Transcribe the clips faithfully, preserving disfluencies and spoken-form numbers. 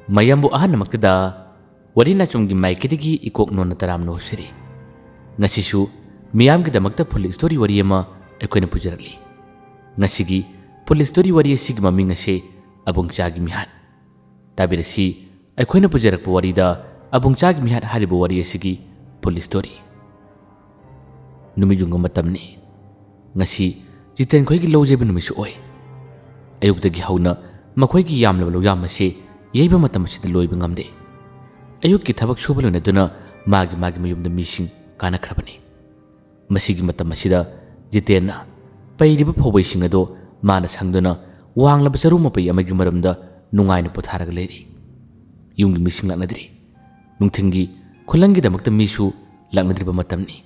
ꯃꯌꯥꯝꯕꯨ ꯑꯍꯥꯟꯕꯃꯛꯇꯗ ꯋꯥꯔꯤ ꯅꯥꯆꯣꯝꯒꯤ ꯃꯥꯏꯀꯩꯗꯒꯤ ꯏꯀꯣꯛ ꯅꯣꯟꯅ ꯇꯔꯥꯝꯅ ꯑꯣꯛꯆꯔꯤ꯫ ꯉꯁꯤꯁꯨ ꯃꯤꯌꯥꯝꯒꯤꯗꯃꯛꯇ ꯐꯨꯜ ꯁ꯭ꯇꯣꯔꯤ ꯋꯥꯔꯤ ꯑꯃ ꯑꯩꯈꯣꯏꯅ ꯄꯨꯖꯔꯛꯂꯤ꯫ ꯉꯁꯤꯒꯤ ꯐꯨꯜ ꯁ꯭ꯇꯣꯔꯤ ꯋꯥꯔꯤ ꯑꯁꯤꯒꯤ ꯃꯃꯤꯡ ꯑꯁꯤ ꯑꯕꯨꯡꯆꯥꯒꯤ ꯃꯤꯍꯥꯠ꯫ ꯇꯥꯕꯤꯔꯁꯤ, ꯑꯩꯈꯣꯏꯅ ꯄꯨꯖꯔꯛꯄ ꯋꯥꯔꯤꯗ ꯑꯕꯨꯡꯆꯥꯒꯤ ꯃꯤꯍꯥꯠ ꯍꯥꯏꯔꯤꯕ ꯋꯥꯔꯤ ꯑꯁꯤꯒꯤ ꯐꯨꯜ ꯁ꯭ꯇꯣꯔꯤ꯫ ꯅꯨꯃꯤꯠ ꯌꯨꯡꯕ ꯃꯇꯝꯅꯤ꯫ ꯉꯁꯤ ꯖꯤꯇꯦꯟ ꯈꯣꯏꯒꯤ ꯂꯧ ꯌꯩꯕ ꯅꯨꯃꯤꯠꯁꯨ ꯑꯣꯏ꯫ ꯑꯌꯨꯛꯇꯒꯤ ꯍꯧꯅ ꯃꯈꯣꯏꯒꯤ ꯌꯥꯝꯂꯕ ꯂꯧꯌꯥꯝ ꯑꯁꯤ ꯌꯩꯕ ꯃꯇꯝ ꯑꯁꯤꯗ ꯂꯣꯏꯕ ꯉꯝꯗꯦ꯫ ꯑꯌꯨꯛꯀꯤ ꯊꯕꯛ ꯁꯨꯕ ꯂꯣꯏꯅꯗꯨꯅ ꯃꯥꯒꯤ ꯃꯥꯒꯤ ꯃꯌꯨꯝꯗ ꯃꯤꯁꯤꯡ ꯀꯥꯅꯈ꯭ꯔꯕꯅꯤ꯫ ꯃꯁꯤꯒꯤ ꯃꯇꯝ ꯑꯁꯤꯗ ꯖꯤꯇꯦꯟꯅ ꯄꯩꯔꯤꯕ ꯐꯧꯕꯩꯁꯤꯡ ꯑꯗꯨ ꯃꯥꯅ ꯁꯪꯗꯨꯅ ꯋꯥꯡꯂꯕ ꯆꯔꯨ ꯃꯄꯩ ꯑꯃꯒꯤ ꯃꯔꯨꯝꯗ ꯅꯨꯡꯉꯥꯏꯅ ꯄꯣꯊꯥꯔꯒ ꯂꯩꯔꯤ꯫ ꯌꯨꯝꯒꯤ ꯃꯤꯁꯤꯡ ꯂꯥꯛꯅꯗ꯭ꯔꯤ꯫ ꯅꯨꯡꯊꯤꯜꯒꯤ ꯈꯨꯂꯪꯒꯤꯗꯃꯛꯇ ꯃꯤꯁꯨ ꯂꯥꯛꯅꯗ꯭ꯔꯤꯕ ꯃꯇꯝꯅꯤ꯫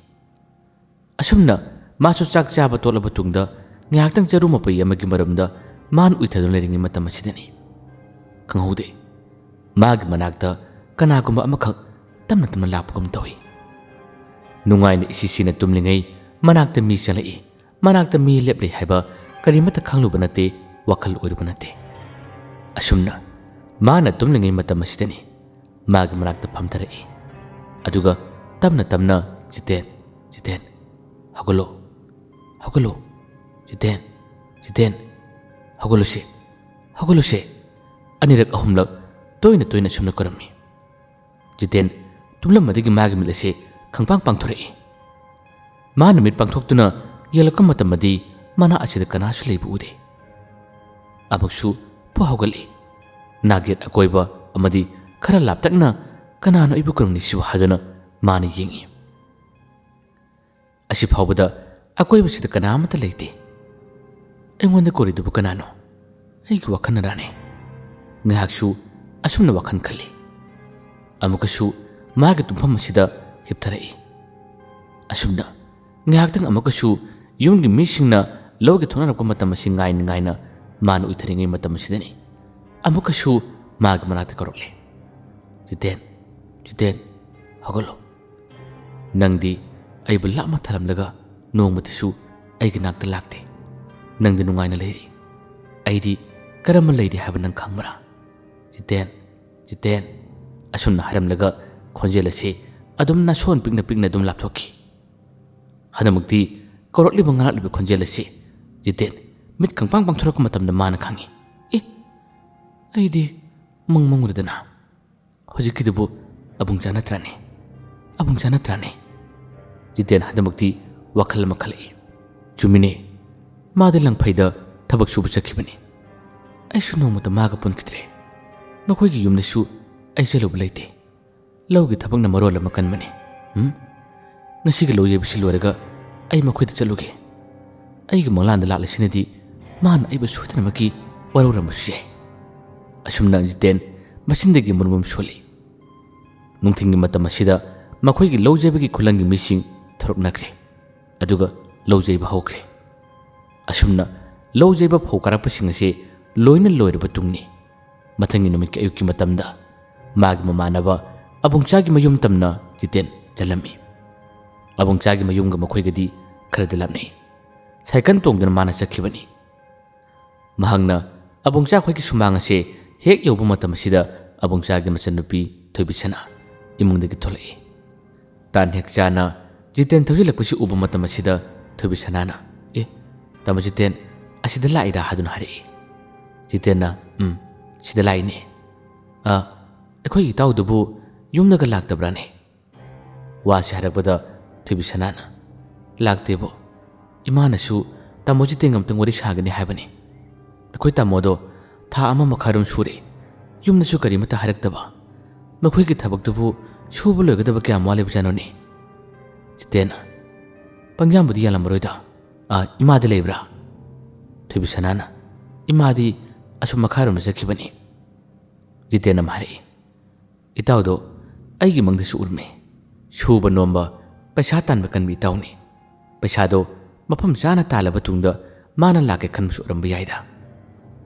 ꯑꯁꯨꯝꯅ ꯃꯥꯁꯨ ꯆꯥꯛ ꯆꯥꯕ ꯇꯣꯠꯂꯕ ꯇꯨꯡꯗ ꯉꯥꯏꯍꯥꯛꯇꯪ ꯆꯔꯨ ꯃꯄꯩ ꯑꯃꯒꯤ ꯃꯔꯨꯝꯗ ꯃꯥꯅ ꯎꯏꯊꯗꯨꯅ ꯂꯩꯔꯤꯉꯩ ꯃꯇꯝ ꯑꯁꯤꯗꯅꯤ꯫ ꯈꯪꯍꯧꯗꯦ꯫ ꯃꯥꯒꯤ ꯃꯅꯥꯛꯇ ꯀꯅꯥꯒꯨꯝꯕ ꯑꯃꯈꯛ ꯇꯞꯅ ꯇꯞꯅ ꯂꯥꯛꯄꯒꯨꯝ ꯇꯧꯏ꯫ ꯅꯨꯡꯉꯥꯏꯅ ꯏꯁꯤ ꯁꯤꯅ ꯇꯨꯝꯂꯤꯉꯩ ꯃꯅꯥꯛꯇ ꯃꯤ ꯆꯪꯂꯛꯏ꯫ ꯃꯅꯥꯛꯇ ꯃꯤ ꯂꯦꯞꯂꯤ ꯍꯥꯏꯕ ꯀꯔꯤꯃꯠꯇ ꯈꯪꯂꯨꯕ ꯅꯠꯇꯦ, ꯋꯥꯈꯜ ꯑꯣꯏꯔꯨꯕ ꯅꯠꯇꯦ꯫ ꯑꯁꯨꯝꯅ ꯃꯥꯅ ꯇꯨꯝꯂꯤꯉꯩ ꯃꯇꯝ ꯑꯁꯤꯗꯅꯤ ꯃꯥꯒꯤ ꯃꯅꯥꯛꯇ ꯐꯝꯊꯔꯛꯏ꯫ ꯑꯗꯨꯒ ꯇꯞꯅ ꯇꯞꯅ, "ꯖꯤꯇꯦꯟ, ꯖꯤꯇꯦꯟ, ꯍꯧꯒꯠꯂꯣ, ꯍꯧꯒꯠꯂꯣ, ꯖꯤꯇꯦꯟ, ꯖꯤꯇꯦꯟ, ꯍꯧꯒꯠꯂꯨꯁꯦ, ꯍꯧꯒꯠꯂꯨꯁꯦ"꯫ ꯑꯅꯤꯔꯛ ꯑꯍꯨꯝꯂꯛ ꯇꯣꯏꯅ ꯇꯣꯏꯅ ꯑꯁꯨꯝꯅ ꯀꯧꯔꯝꯃꯤ꯫ ꯖꯤꯇꯦꯟ ꯇꯨꯝꯂꯝꯕꯗꯒꯤ ꯃꯥꯒꯤ ꯃꯤꯠ ꯑꯁꯤ ꯈꯪꯄꯥꯡ ꯄꯥꯡꯊꯣꯔꯛꯏ꯫ ꯃꯥꯅ ꯃꯤꯠ ꯄꯥꯡꯊꯣꯛꯇꯨꯅ ꯌꯦꯡꯂꯛꯄ ꯃꯇꯝꯗꯗꯤ ꯃꯅꯥꯛ ꯑꯁꯤꯗ ꯀꯅꯥꯁꯨ ꯂꯩꯕ ꯎꯗꯦ꯫ ꯑꯃꯨꯛꯁꯨ ꯄꯨ ꯍꯧꯒꯠꯂꯤ꯫ ꯅꯥꯛꯌꯦꯠ ꯑꯀꯣꯏꯕ ꯑꯃꯗꯤ ꯈꯔ ꯂꯥꯞꯇꯛꯅ ꯀꯅꯥꯅꯣ ꯑꯩꯕꯨ ꯀꯧꯔꯝꯂꯤꯁꯤꯕꯨ ꯍꯥꯏꯗꯨꯅ ꯃꯥꯅ ꯌꯦꯡꯏ꯫ ꯑꯁꯤ ꯐꯥꯎꯕꯗ ꯑꯀꯣꯏꯕꯁꯤꯗ ꯀꯅꯥ ꯑꯃꯠꯇ ꯂꯩꯇꯦ꯫ ꯑꯩꯉꯣꯟꯗ ꯀꯧꯔꯤꯗꯨꯕꯨ ꯀꯅꯥꯅꯣ? ꯑꯩꯒꯤ ꯋꯥꯈꯜꯅꯔꯥꯅꯦ? ꯉꯥꯏꯍꯥꯛꯁꯨ ꯑꯁꯨꯝꯅ ꯋꯥꯈꯜ ꯈꯜꯂꯤ꯫ ꯑꯃꯨꯛꯀꯁꯨ ꯃꯥꯒꯤ ꯇꯨꯝꯐꯝ ꯑꯁꯤꯗ ꯍꯤꯞꯊꯔꯛꯏ꯫ ꯑꯁꯨꯝꯅ ꯉꯥꯏꯍꯥꯛꯇꯪ ꯑꯃꯨꯛꯀꯁꯨ ꯌꯨꯝꯒꯤ ꯃꯤꯁꯤꯡꯅ ꯂꯧꯒꯤ ꯊꯣꯛꯅꯔꯛꯄ ꯃꯇꯝ ꯑꯁꯤ ꯉꯥꯏꯅ ꯉꯥꯏꯅ ꯃꯥꯅ ꯎꯏꯊꯔꯤꯉꯩ ꯃꯇꯝ ꯑꯁꯤꯗꯅꯤ ꯑꯃꯨꯛꯀꯁꯨ ꯃꯥꯒꯤ ꯃꯅꯥꯛꯇ ꯀꯧꯔꯛꯂꯦ, "ꯖꯤꯇꯦꯟ, ꯖꯤꯇꯦꯟ, ꯍꯧꯒꯠꯂꯣ꯫ ꯅꯪꯗꯤ ꯑꯩꯕꯨ ꯂꯥꯞꯅ ꯊꯝꯂꯝꯂꯒ ꯅꯣꯡꯃꯇꯁꯨ ꯑꯩꯒꯤ ꯅꯥꯛꯇ ꯂꯥꯛꯇꯦ꯫ ꯅꯪꯗꯤ ꯅꯨꯡꯉꯥꯏꯅ ꯂꯩꯔꯤ꯫ ꯑꯩꯗꯤ ꯀꯔꯝꯅ ꯂꯩꯔꯤ ꯍꯥꯏꯕ ꯅꯪ ꯈꯪꯕ꯭ꯔꯥ? ꯖꯤꯇꯦꯟ, "ꯖꯤꯇꯦꯟ," ꯑꯁꯨꯝꯅ ꯍꯥꯏꯔꯝꯂꯒ ꯈꯣꯟꯖꯦꯜ ꯑꯁꯤ ꯑꯗꯨꯝ ꯅꯥꯁꯣꯟ ꯄꯤꯛꯅ ꯄꯤꯛꯅ ꯑꯗꯨꯝ ꯂꯥꯞꯊꯣꯛꯈꯤ꯫ ꯍꯟꯗꯛꯃꯛꯇꯤ ꯀꯧꯔꯛꯂꯤꯕ ꯉꯥꯡꯂꯛꯂꯤꯕ ꯈꯣꯟꯖꯦꯜ ꯑꯁꯤ ꯖꯤꯇꯦꯟ ꯃꯤꯠ ꯈꯪꯄꯥꯡ ꯄꯥꯡꯊꯣꯔꯛꯄ ꯃꯇꯝꯗ ꯃꯥꯅ ꯈꯪꯏ꯫ "ꯑꯦ, ꯑꯩꯗꯤ ꯃꯪ ꯃꯪꯂꯨꯗꯅ꯫ ꯍꯧꯖꯤꯛꯀꯤꯗꯨꯕꯨ ꯑꯕꯨꯡꯆꯥ ꯅꯠꯇ꯭ꯔꯥꯅꯦ? ꯑꯕꯨꯡꯆꯥ ꯅꯠꯇ꯭ꯔꯥꯅꯦ?" ꯖꯤꯇꯦꯟ ꯍꯟꯗꯛꯃꯛꯇꯤ ꯋꯥꯈꯜ ꯑꯃ ꯈꯜꯂꯛꯏ꯫ "ꯆꯨꯝꯃꯤꯅꯦ, ꯃꯥꯗꯤ ꯂꯪꯐꯩꯗ ꯊꯕꯛ ꯁꯨꯕ ꯆꯠꯈꯤꯕꯅꯤ꯫ ꯑꯩꯁꯨ ꯅꯣꯡꯃꯇ ꯃꯥꯒ ꯄꯨꯟꯈꯤꯗ꯭ꯔꯦ꯫ ꯃꯈꯣꯏꯒꯤ ꯌꯨꯝꯗꯁꯨ ꯑꯩ ꯆꯠꯂꯨꯕ ꯂꯩꯇꯦ꯫ ꯂꯧꯒꯤ ꯊꯕꯛꯅ ꯃꯔꯣꯜ ꯑꯃ ꯀꯟꯕꯅꯤ꯫ ꯎꯝ? ꯉꯁꯤꯒꯤ ꯂꯧ ꯌꯩꯕꯁꯤ ꯂꯣꯏꯔꯒ ꯑꯩ ꯃꯈꯣꯏꯗ ꯆꯠꯂꯨꯒꯦ꯫ ꯑꯩꯒꯤ ꯃꯪꯂꯥꯟꯗ ꯂꯥꯛꯂꯤꯁꯤꯅꯗꯤ ꯃꯥꯅ ꯑꯩꯕꯨ ꯁꯣꯏꯗꯅꯃꯛꯀꯤ ꯋꯥꯔꯧꯔꯝꯕꯁꯨ ꯌꯥꯏ꯫" ꯑꯁꯨꯝꯅ ꯖꯤꯇꯦꯟ ꯃꯆꯤꯟꯗꯒꯤ ꯃꯔꯨꯝ ꯑꯃ ꯁꯣꯜꯂꯤ꯫ ꯅꯨꯡꯊꯤꯜꯒꯤ ꯃꯇꯝ ꯑꯁꯤꯗ ꯃꯈꯣꯏꯒꯤ ꯂꯧ ꯌꯩꯕꯒꯤ ꯈꯨꯂꯪꯒꯤ ꯃꯤꯁꯤꯡ ꯊꯣꯔꯛꯅꯈ꯭ꯔꯦ꯫ ꯑꯗꯨꯒ ꯂꯧ ꯌꯩꯕ ꯍꯧꯈ꯭ꯔꯦ꯫ ꯑꯁꯨꯝꯅ ꯂꯧ ꯌꯩꯕ ꯐꯧ ꯀꯥꯔꯛꯄꯁꯤꯡ ꯑꯁꯤ ꯂꯣꯏꯅ ꯂꯣꯏꯔꯕ ꯇꯨꯡꯅꯤ꯫ ꯃꯊꯪꯒꯤ ꯅꯨꯃꯤꯠꯀꯤ ꯑꯌꯨꯛꯀꯤ ꯃꯇꯝꯗ ꯃꯥꯒꯤ ꯃꯃꯥꯟꯅꯕ ꯑꯕꯨꯡꯆꯥꯒꯤ ꯃꯌꯨꯝ ꯇꯝꯅ ꯖꯤꯇꯦꯟ ꯆꯠꯂꯝꯃꯤ꯫ ꯑꯕꯨꯡꯆꯥꯒꯤ ꯃꯌꯨꯝꯒ ꯃꯈꯣꯏꯒꯗꯤ ꯈꯔꯗꯤ ꯂꯥꯞꯅꯩ꯫ ꯁꯥꯏꯀꯜ ꯇꯣꯡꯗꯨꯅ ꯃꯥꯅ ꯆꯠꯈꯤꯕꯅꯤ꯫ ꯃꯍꯥꯛꯅ ꯑꯕꯨꯡꯆꯥ ꯈꯣꯏꯒꯤ ꯁꯨꯃꯥꯡ ꯑꯁꯦ ꯍꯦꯛ ꯌꯧꯕ ꯃꯇꯝ ꯑꯁꯤꯗ ꯑꯕꯨꯡꯆꯥꯒꯤ ꯃꯆꯟꯅꯨꯄꯤ ꯊꯣꯏꯕꯤꯁꯅꯥ ꯏꯃꯨꯡꯗꯒꯤ ꯊꯣꯛꯂꯛꯏ꯫ ꯇꯥꯟ ꯍꯦꯛ ꯆꯥꯅ ꯖꯤꯇꯦꯟ ꯊꯧꯖꯤꯜꯂꯛꯄꯁꯤ ꯎꯕ ꯃꯇꯝ ꯑꯁꯤꯗ ꯊꯣꯏꯕꯤꯁꯅꯥꯅ, "ꯑꯦ, ꯇꯥꯃꯣ ꯖꯤꯇꯦꯟ, ꯑꯁꯤꯗ ꯂꯥꯛꯏꯔꯥ?" ꯍꯥꯏꯗꯨꯅ ꯍꯥꯏꯔꯛꯏ꯫ ꯖꯤꯇꯦꯟꯅ, "ꯎꯝ, ꯁꯤꯗ ꯂꯥꯛꯏꯅꯦ꯫ ꯑ, ꯑꯩꯈꯣꯏꯒꯤ ꯏꯇꯥꯎꯗꯨꯕꯨ ꯌꯨꯝꯗꯒ ꯂꯥꯛꯇꯕ꯭ꯔꯥꯅꯦ?" ꯋꯥꯁꯤ ꯍꯥꯏꯔꯛꯄꯗ ꯊꯣꯏꯕꯤꯁꯅꯥꯅ, "ꯂꯥꯛꯇꯦꯕꯣ꯫ ꯏꯃꯥꯅꯁꯨ ꯇꯥꯃꯣ ꯖꯤꯇꯦꯟꯒ ꯑꯝꯇꯪ ꯋꯥꯔꯤ ꯁꯥꯒꯅꯤ ꯍꯥꯏꯕꯅꯤ꯫ ꯑꯩꯈꯣꯏ ꯇꯥꯃꯣꯗꯣ ꯊꯥ ꯑꯃ ꯃꯈꯥꯏꯔꯣꯝ ꯁꯨꯔꯦ, ꯌꯨꯝꯗꯁꯨ ꯀꯔꯤꯃꯠꯇ ꯍꯥꯏꯔꯛꯇꯕ꯫ ꯃꯈꯣꯏꯒꯤ ꯊꯕꯛꯇꯨꯕꯨ ꯁꯨꯕ ꯂꯣꯏꯒꯗꯕ ꯀꯌꯥꯝ ꯋꯥꯠꯂꯤꯕꯖꯥꯠꯅꯣꯅꯦ?" ꯖꯤꯇꯦꯟꯅ, "ꯄꯪꯌꯥꯝꯕꯨꯗꯤ ꯌꯥꯜꯂꯝꯃꯔꯣꯏꯗ꯫ ꯑ, ꯏꯃꯥꯗꯤ ꯂꯩꯕ꯭ꯔꯥ?" ꯊꯣꯏꯕꯤꯁꯅꯥꯅ, "ꯏꯃꯥꯗꯤ ꯑꯁꯨꯝ ꯃꯈꯥꯔꯣꯝꯗ ꯆꯠꯈꯤꯕꯅꯤ꯫" ꯖꯤꯇꯦꯟꯅ ꯑꯃ ꯍꯥꯏꯔꯛꯏ꯫ "ꯏꯇꯥꯎꯗꯣ ꯑꯩꯒꯤ ꯃꯪꯗꯁꯨ ꯎꯔꯝꯃꯤ꯫ ꯁꯨꯕ ꯅꯣꯝꯕ, ꯄꯩꯁꯥ ꯇꯥꯟꯕ ꯀꯟꯕ ꯏꯇꯥꯎꯅꯤ꯫ ꯄꯩꯁꯥꯗꯣ ꯃꯐꯝ ꯆꯥꯅ ꯇꯥꯜꯂꯕ ꯇꯨꯡꯗ ꯃꯥꯅ ꯂꯥꯛꯀꯦ ꯈꯟꯕꯁꯨ ꯎꯔꯝꯕ ꯌꯥꯏꯗ꯫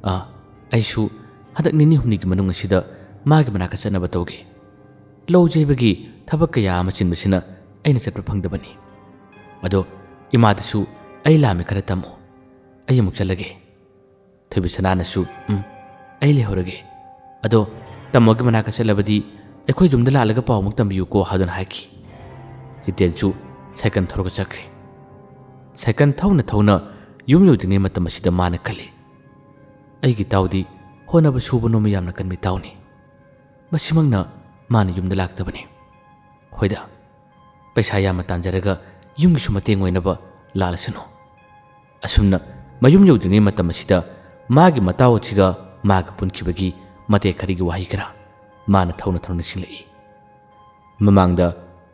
ꯑꯥ, ꯑꯩꯁꯨ ꯍꯟꯗꯛ ꯅꯤꯅꯤ ꯍꯨꯝꯅꯤꯒꯤ ꯃꯅꯨꯡ ꯑꯁꯤꯗ ꯃꯥꯒꯤ ꯃꯅꯥꯛꯇ ꯆꯠꯅꯕ ꯇꯧꯒꯦ꯫ ꯂꯧ ꯌꯩꯕꯒꯤ ꯊꯕꯛ ꯀꯌꯥ ꯑꯃ ꯆꯤꯟꯕꯁꯤꯅ ꯑꯩꯅ ꯆꯠꯄ ꯐꯪꯗꯕꯅꯤ꯫ ꯑꯗꯣ ꯏꯃꯥꯗꯁꯨ ꯑꯩ ꯂꯥꯝꯃꯦ ꯈꯔ ꯇꯝꯃꯣ꯫ ꯑꯩ ꯑꯃꯨꯛ ꯆꯠꯂꯒꯦ꯫" ꯊꯣꯏꯕꯤꯁꯅꯥꯅꯁꯨ, "ꯎꯝ, ꯑꯩ ꯂꯩꯍꯧꯔꯒꯦ꯫ ꯑꯗꯣ "ꯇꯥꯃꯣꯒꯤ ꯃꯅꯥꯛꯇ ꯆꯠꯂꯕꯗꯤ ꯑꯩꯈꯣꯏ ꯌꯨꯝꯗ ꯂꯥꯛꯂꯒ ꯄꯥꯎ ꯑꯃꯨꯛ ꯇꯝꯕꯤꯌꯨꯀꯣ" ꯍꯥꯏꯗꯨꯅ ꯍꯥꯏꯈꯤ꯫ ꯖꯤꯇꯦꯟꯁꯨ ꯁꯥꯏꯀꯜ ꯊꯧꯔꯒ ꯆꯠꯈ꯭ꯔꯦ꯫ ꯁꯥꯏꯀꯜ ꯊꯧꯅ ꯊꯧꯅ ꯌꯨꯝ ꯌꯧꯗ꯭ꯔꯤꯉꯩ ꯃꯇꯝ ꯑꯁꯤꯗ ꯃꯥꯅ ꯈꯜꯂꯤ, "ꯑꯩꯒꯤ ꯏꯇꯥꯎꯗꯤ ꯍꯣꯠꯅꯕ ꯁꯨꯕ ꯅꯣꯝꯕ ꯌꯥꯝꯅ ꯀꯟꯕ ꯏꯇꯥꯎꯅꯤ꯫ ꯃꯁꯤꯃꯛꯅ ꯃꯥꯅ ꯌꯨꯝꯗ ꯂꯥꯛꯇꯕꯅꯤ꯫ ꯍꯣꯏꯗ, ꯄꯩꯁꯥ ꯌꯥꯝꯅ ꯇꯥꯟꯖꯔꯒ ꯌꯨꯝꯒꯤꯁꯨ ꯃꯇꯦꯡ ꯑꯣꯏꯅꯕ ꯂꯥꯛꯂꯁꯅꯨ"꯫ ꯑꯁꯨꯝꯅ ꯃꯌꯨꯝ ꯌꯧꯗ꯭ꯔꯤꯉꯩ ꯃꯇꯝ ꯑꯁꯤꯗ ꯃꯥꯒꯤ ꯃꯇꯥꯎ ꯑꯁꯤꯒ ꯃꯥꯒ ꯄꯨꯟꯈꯤꯕꯒꯤ ꯃꯇꯦꯛ ꯈꯔꯒꯤ ꯋꯥꯍꯩ ꯈꯔ ꯃꯥꯅ ꯊꯧꯅ ꯊꯧꯅ ꯅꯤꯡꯁꯤꯡꯂꯛꯏ꯫ ꯃꯃꯥꯡꯗ,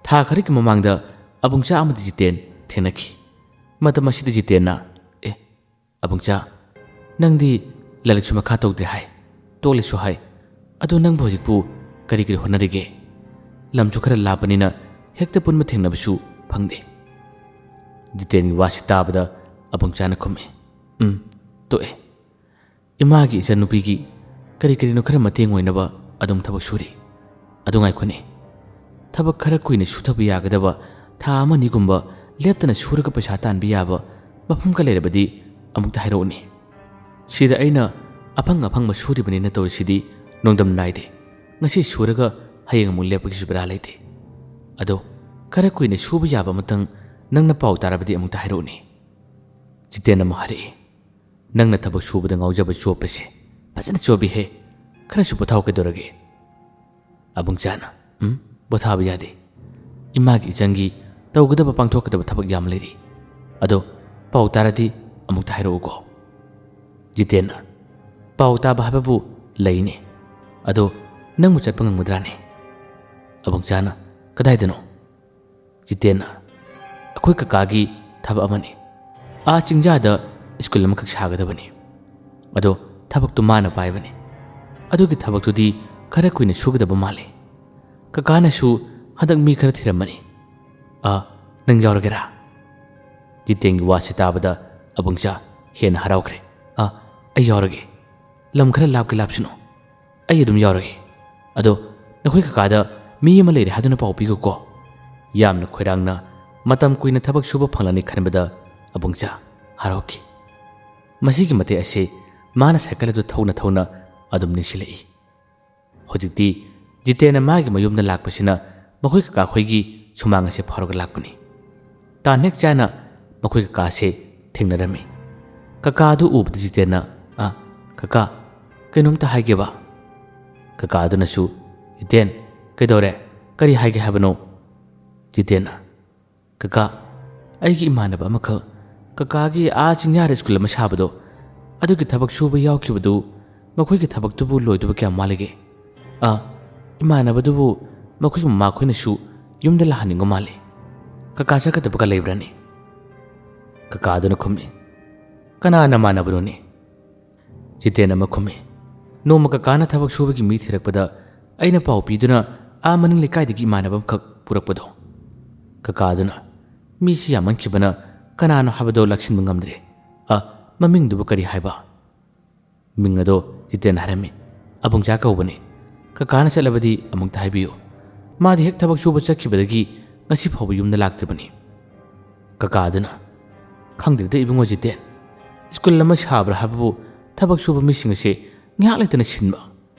ꯊꯥ ꯈꯔꯒꯤ ꯃꯃꯥꯡꯗ ꯑꯕꯨꯡꯆꯥ ꯑꯃꯗꯤ ꯖꯤꯇꯦꯟ ꯊꯦꯡꯅꯈꯤ꯫ ꯃꯇꯝ ꯑꯁꯤꯗ ꯖꯤꯇꯦꯟꯅ, "ꯑꯦ, ꯑꯕꯨꯡꯆꯥ, ꯅꯪꯗꯤ ꯂꯥꯏꯔꯤꯛꯁꯨ ꯃꯈꯥ ꯇꯧꯗ꯭ꯔꯦ ꯍꯥꯏ, ꯇꯣꯛꯂꯦꯁꯨ ꯍꯥꯏ꯫ ꯑꯗꯨ ꯅꯪꯕꯨ ꯍꯧꯖꯤꯛꯄꯨ ꯀꯔꯤ ꯀꯔꯤ ꯍꯣꯠꯅꯔꯤꯒꯦ? ꯂꯝꯁꯨ ꯈꯔ ꯂꯥꯞꯄꯅꯤꯅ ꯍꯦꯛꯇ ꯄꯨꯟꯕ ꯊꯦꯡꯅꯕꯁꯨ ꯐꯪꯗꯦ"꯫ ꯖꯤꯇꯦꯟꯒꯤ ꯋꯥꯁꯤ ꯇꯥꯕꯗ ꯑꯕꯨꯡꯆꯥꯅ ꯈꯨꯝꯃꯤ, "ꯎꯝ, ꯇꯣꯛꯑꯦ꯫ ꯏꯃꯥꯒꯤ ꯏꯆꯟꯅꯨꯄꯤꯒꯤ ꯀꯔꯤ ꯀꯔꯤꯅꯣ ꯈꯔ ꯃꯇꯦꯡ ꯑꯣꯏꯅꯕ ꯑꯗꯨꯝ ꯊꯕꯛ ꯁꯨꯔꯤ꯫ ꯑꯗꯨ ꯉꯥꯏꯈꯣꯅꯦ, ꯊꯕꯛ ꯈꯔ ꯀꯨꯏꯅ ꯁꯨꯊꯕ ꯌꯥꯒꯗꯕ, ꯊꯥ ꯑꯃ ꯑꯅꯤꯒꯨꯝꯕ ꯂꯦꯞꯇꯅ ꯁꯨꯔꯒ ꯄꯩꯁꯥ ꯇꯥꯟꯕ ꯌꯥꯕ ꯃꯐꯝꯒ ꯂꯩꯔꯕꯗꯤ ꯑꯃꯨꯛꯇ ꯍꯥꯏꯔꯛꯎꯅꯦ꯫ ꯁꯤꯗ ꯑꯩꯅ ꯑꯐꯪ ꯑꯐꯪꯕ ꯁꯨꯔꯤꯕꯅꯤꯅ ꯇꯧꯔꯤꯁꯤꯗꯤ ꯅꯣꯡꯗꯝ ꯅꯥꯏꯗꯦ꯫ ꯉꯁꯤ ꯁꯨꯔꯒ ꯍꯌꯦꯡ ꯑꯃꯨꯛ ꯂꯦꯞꯄꯒꯤꯁꯨ ꯕꯦꯔꯥ ꯂꯩꯇꯦ꯫ ꯑꯗꯣ ꯈꯔ ꯀꯨꯏꯅ ꯁꯨꯕ ꯌꯥꯕ ꯑꯃꯇꯪ ꯅꯪꯅ ꯄꯥꯎ ꯇꯥꯔꯕꯗꯤ ꯑꯃꯨꯛꯇ ꯍꯥꯏꯔꯛꯎꯅꯦ"꯫ ꯖꯤꯇꯦꯟ ꯑꯃꯨꯛ ꯍꯥꯏꯔꯛꯏ, "ꯅꯪꯅ ꯊꯕꯛ ꯁꯨꯕꯗ ꯉꯥꯎꯖꯕ ꯆꯣꯞꯄꯁꯦ ꯐꯖꯅ ꯆꯣꯞꯄꯤꯍꯦ꯫ ꯈꯔꯁꯨ ꯄꯣꯊꯥꯎ ꯀꯩꯗꯧꯔꯒꯦ"꯫ ꯑꯕꯨꯡꯆꯥꯅ, "ꯎꯝ, ꯄꯣꯊꯥꯕ ꯌꯥꯗꯦ꯫ ꯏꯃꯥꯒꯤ ꯏꯆꯟꯒꯤ ꯇꯧꯒꯗꯕ ꯄꯥꯡꯊꯣꯛꯀꯗꯕ ꯊꯕꯛ ꯌꯥꯝ ꯂꯩꯔꯤ꯫ ꯑꯗꯣ ꯄꯥꯎ ꯇꯥꯔꯗꯤ ꯑꯃꯨꯛꯇ ꯍꯥꯏꯔꯛꯎꯀꯣ"꯫ ꯖꯤꯇꯦꯟꯅ, "ꯄꯥꯎ ꯇꯥꯕ ꯍꯥꯏꯕꯕꯨ ꯂꯩꯅꯦ꯫ ꯑꯗꯣ ꯅꯪꯕꯨ ꯆꯠꯄ ꯉꯝꯒꯗ꯭ꯔꯥꯅꯦ?" ꯑꯕꯨꯡꯆꯥꯅ, "ꯀꯗꯥꯏꯗꯅꯣ?" ꯖꯤꯇꯦꯟꯅ, "ꯑꯩꯈꯣꯏ ꯀꯀꯥꯒꯤ ꯊꯕꯛ ꯑꯃꯅꯤ꯫ ꯑꯥ ꯆꯤꯡꯖꯥꯗ ꯁ꯭ꯀꯨꯜ ꯑꯃꯈꯛ ꯁꯥꯒꯗꯕꯅꯤ꯫ ꯑꯗꯣ ꯊꯕꯛꯇꯨ ꯃꯥꯅ ꯄꯥꯏꯕꯅꯤ꯫ ꯑꯗꯨꯒꯤ ꯊꯕꯛꯇꯨꯗꯤ ꯈꯔ ꯀꯨꯏꯅ ꯁꯨꯒꯗꯕ ꯃꯥꯜꯂꯤ꯫ ꯀꯀꯥꯅꯁꯨ ꯍꯟꯗꯛ ꯃꯤ ꯈꯔ ꯊꯤꯔꯝꯕꯅꯤ꯫ ꯑꯥ, ꯅꯪ ꯌꯥꯎꯔꯒꯦꯔꯥ?" ꯖꯤꯇꯦꯟꯒꯤ ꯋꯥꯁꯤ ꯇꯥꯕꯗ ꯑꯕꯨꯡꯆꯥ ꯍꯦꯟꯅ ꯍꯔꯥꯎꯈ꯭ꯔꯦ꯫ "ꯑꯥ, ꯑꯩ ꯌꯥꯎꯔꯒꯦ꯫ ꯂꯝ ꯈꯔ ꯂꯥꯞꯀꯦ ꯂꯥꯞꯁꯅꯨ, ꯑꯩ ꯑꯗꯨꯝ ꯌꯥꯎꯔꯒꯦ꯫ ꯑꯗꯣ ꯅꯈꯣꯏ ꯀꯀꯥꯗ ꯃꯤ ꯑꯃ ꯂꯩꯔꯦ ꯍꯥꯏꯗꯨꯅ ꯄꯥꯎ ꯄꯤꯒꯣꯀꯣ"꯫ ꯌꯥꯝꯅ ꯈꯣꯏꯔꯥꯡꯅ ꯃꯇꯝ ꯀꯨꯏꯅ ꯊꯕꯛ ꯁꯨꯕ ꯐꯪꯂꯅꯤ ꯈꯟꯕꯗ ꯑꯕꯨꯡꯆꯥ ꯍꯔꯥꯎꯈꯤ꯫ ꯃꯁꯤꯒꯤ ꯃꯇꯦꯛ ꯑꯁꯤ ꯃꯥꯅ ꯁꯥꯏꯀꯜ ꯑꯗꯨ ꯊꯧꯅ ꯊꯧꯅ ꯑꯗꯨꯝ ꯅꯤꯡꯁꯤꯡꯂꯛꯏ꯫ ꯍꯧꯖꯤꯛꯇꯤ ꯖꯤꯇꯦꯟꯅ ꯃꯥꯒꯤ ꯃꯌꯨꯝꯗ ꯂꯥꯛꯄꯁꯤꯅ ꯃꯈꯣꯏ ꯀꯀꯥ ꯈꯣꯏꯒꯤ ꯁꯨꯃꯥꯡ ꯑꯁꯦ ꯐꯥꯎꯔꯒ ꯂꯥꯛꯄꯅꯤ꯫ ꯇꯥꯟ ꯍꯦꯛ ꯆꯥꯅ ꯃꯈꯣꯏ ꯀꯀꯥꯁꯦ ꯊꯦꯡꯅꯔꯝꯃꯤ꯫ ꯀꯀꯥꯗꯨ ꯎꯕꯗ ꯖꯤꯇꯦꯟꯅ, "ꯑ, ꯀꯀꯥ, ꯀꯩꯅꯣꯝꯇ ꯍꯥꯏꯒꯦꯕ?" ꯀꯀꯥꯗꯨꯅꯁꯨ, "ꯖꯤꯇꯦꯟ, ꯀꯩꯗꯧꯔꯦ? ꯀꯔꯤ ꯍꯥꯏꯒꯦ ꯍꯥꯏꯕꯅꯣ?" ꯖꯤꯇꯦꯟꯅ, "ꯀꯀꯥ, ꯑꯩꯒꯤ ꯏꯃꯥꯟꯅꯕ ꯑꯃꯈꯛ ꯀꯀꯥꯒꯤ ꯑꯥ ꯆꯤꯡꯌꯥꯔ ꯁ꯭ꯀꯨꯜ ꯑꯃ ꯁꯥꯕꯗꯣ, ꯑꯗꯨꯒꯤ ꯊꯕꯛ ꯁꯨꯕ ꯌꯥꯎꯈꯤꯕꯗꯨ, ꯃꯈꯣꯏꯒꯤ ꯊꯕꯛꯇꯨꯕꯨ ꯂꯣꯏꯗꯕ ꯀꯌꯥꯝ ꯋꯥꯠꯂꯤꯒꯦ? ꯑꯥ, ꯏꯃꯥꯟꯅꯕꯗꯨꯕꯨ ꯃꯈꯣꯏꯒꯤ ꯃꯃꯥꯈꯣꯏꯅꯁꯨ ꯌꯨꯝꯗ ꯂꯥꯛꯍꯟꯅꯤꯡꯕ ꯃꯥꯜꯂꯤ꯫ ꯀꯀꯥ ꯆꯠꯀꯗꯕꯒ ꯂꯩꯕ꯭ꯔꯅꯤ?" ꯀꯀꯥꯗꯨꯅ ꯈꯨꯝꯃꯤ, "ꯀꯅꯥ ꯅꯃꯥꯟꯅꯕꯅꯣꯅꯦ?" ꯖꯤꯇꯦꯟ ꯑꯃ ꯈꯨꯝꯃꯤ, "ꯅꯣꯡꯃ ꯀꯀꯥꯅ ꯊꯕꯛ ꯁꯨꯕꯒꯤ ꯃꯤ ꯊꯤꯔꯛꯄꯗ ꯑꯩꯅ ꯄꯥꯎ ꯄꯤꯗꯨꯅ ꯑꯥ ꯃꯅꯤꯡ ꯂꯩꯀꯥꯏꯗꯒꯤ ꯏꯃꯥꯟꯅꯕ ꯑꯃꯈꯛ ꯄꯨꯔꯛꯄꯗꯣ꯫" ꯀꯀꯥꯗꯨꯅ, "ꯃꯤꯁꯤ ꯌꯥꯝꯃꯟꯈꯤꯕꯅ ꯀꯅꯥꯅꯣ ꯍꯥꯏꯕꯗꯣ ꯂꯥꯛꯁꯤꯟꯕ ꯉꯝꯗ꯭ꯔꯦ꯫ ꯑ, ꯃꯃꯤꯡꯗꯨꯕꯨ ꯀꯔꯤ ꯍꯥꯏꯕ?" ꯃꯤꯡ ꯑꯗꯣ ꯖꯤꯇꯦꯟ ꯍꯥꯏꯔꯝꯃꯤ꯫ "ꯑꯕꯨꯡꯆꯥ ꯀꯧꯕꯅꯤ꯫ ꯀꯀꯥꯅ ꯆꯠꯂꯕꯗꯤ ꯑꯃꯨꯛꯇ ꯍꯥꯏꯕꯤꯌꯨ꯫ ꯃꯥꯗꯤ ꯍꯦꯛ ꯊꯕꯛ ꯁꯨꯕ ꯆꯠꯈꯤꯕꯗꯒꯤ ꯉꯁꯤ ꯐꯥꯎꯕ ꯌꯨꯝꯗ ꯂꯥꯛꯇ꯭ꯔꯤꯕꯅꯤ꯫" ꯀꯀꯥꯗꯨꯅ, "ꯈꯪꯗ꯭ꯔꯦꯗ ꯏꯕꯨꯡꯉꯣ ꯖꯤꯇꯦꯟ, ꯁ꯭ꯀꯨꯜ ꯑꯃ ꯁꯥꯕ꯭ꯔꯥ ꯍꯥꯏꯕꯕꯨ ꯊꯕꯛ ꯁꯨꯕ ꯃꯤꯁꯤꯡ ꯑꯁꯦ ꯉꯥꯏꯍꯥꯛ ꯂꯩꯇꯅ ꯁꯤꯟꯕ꯫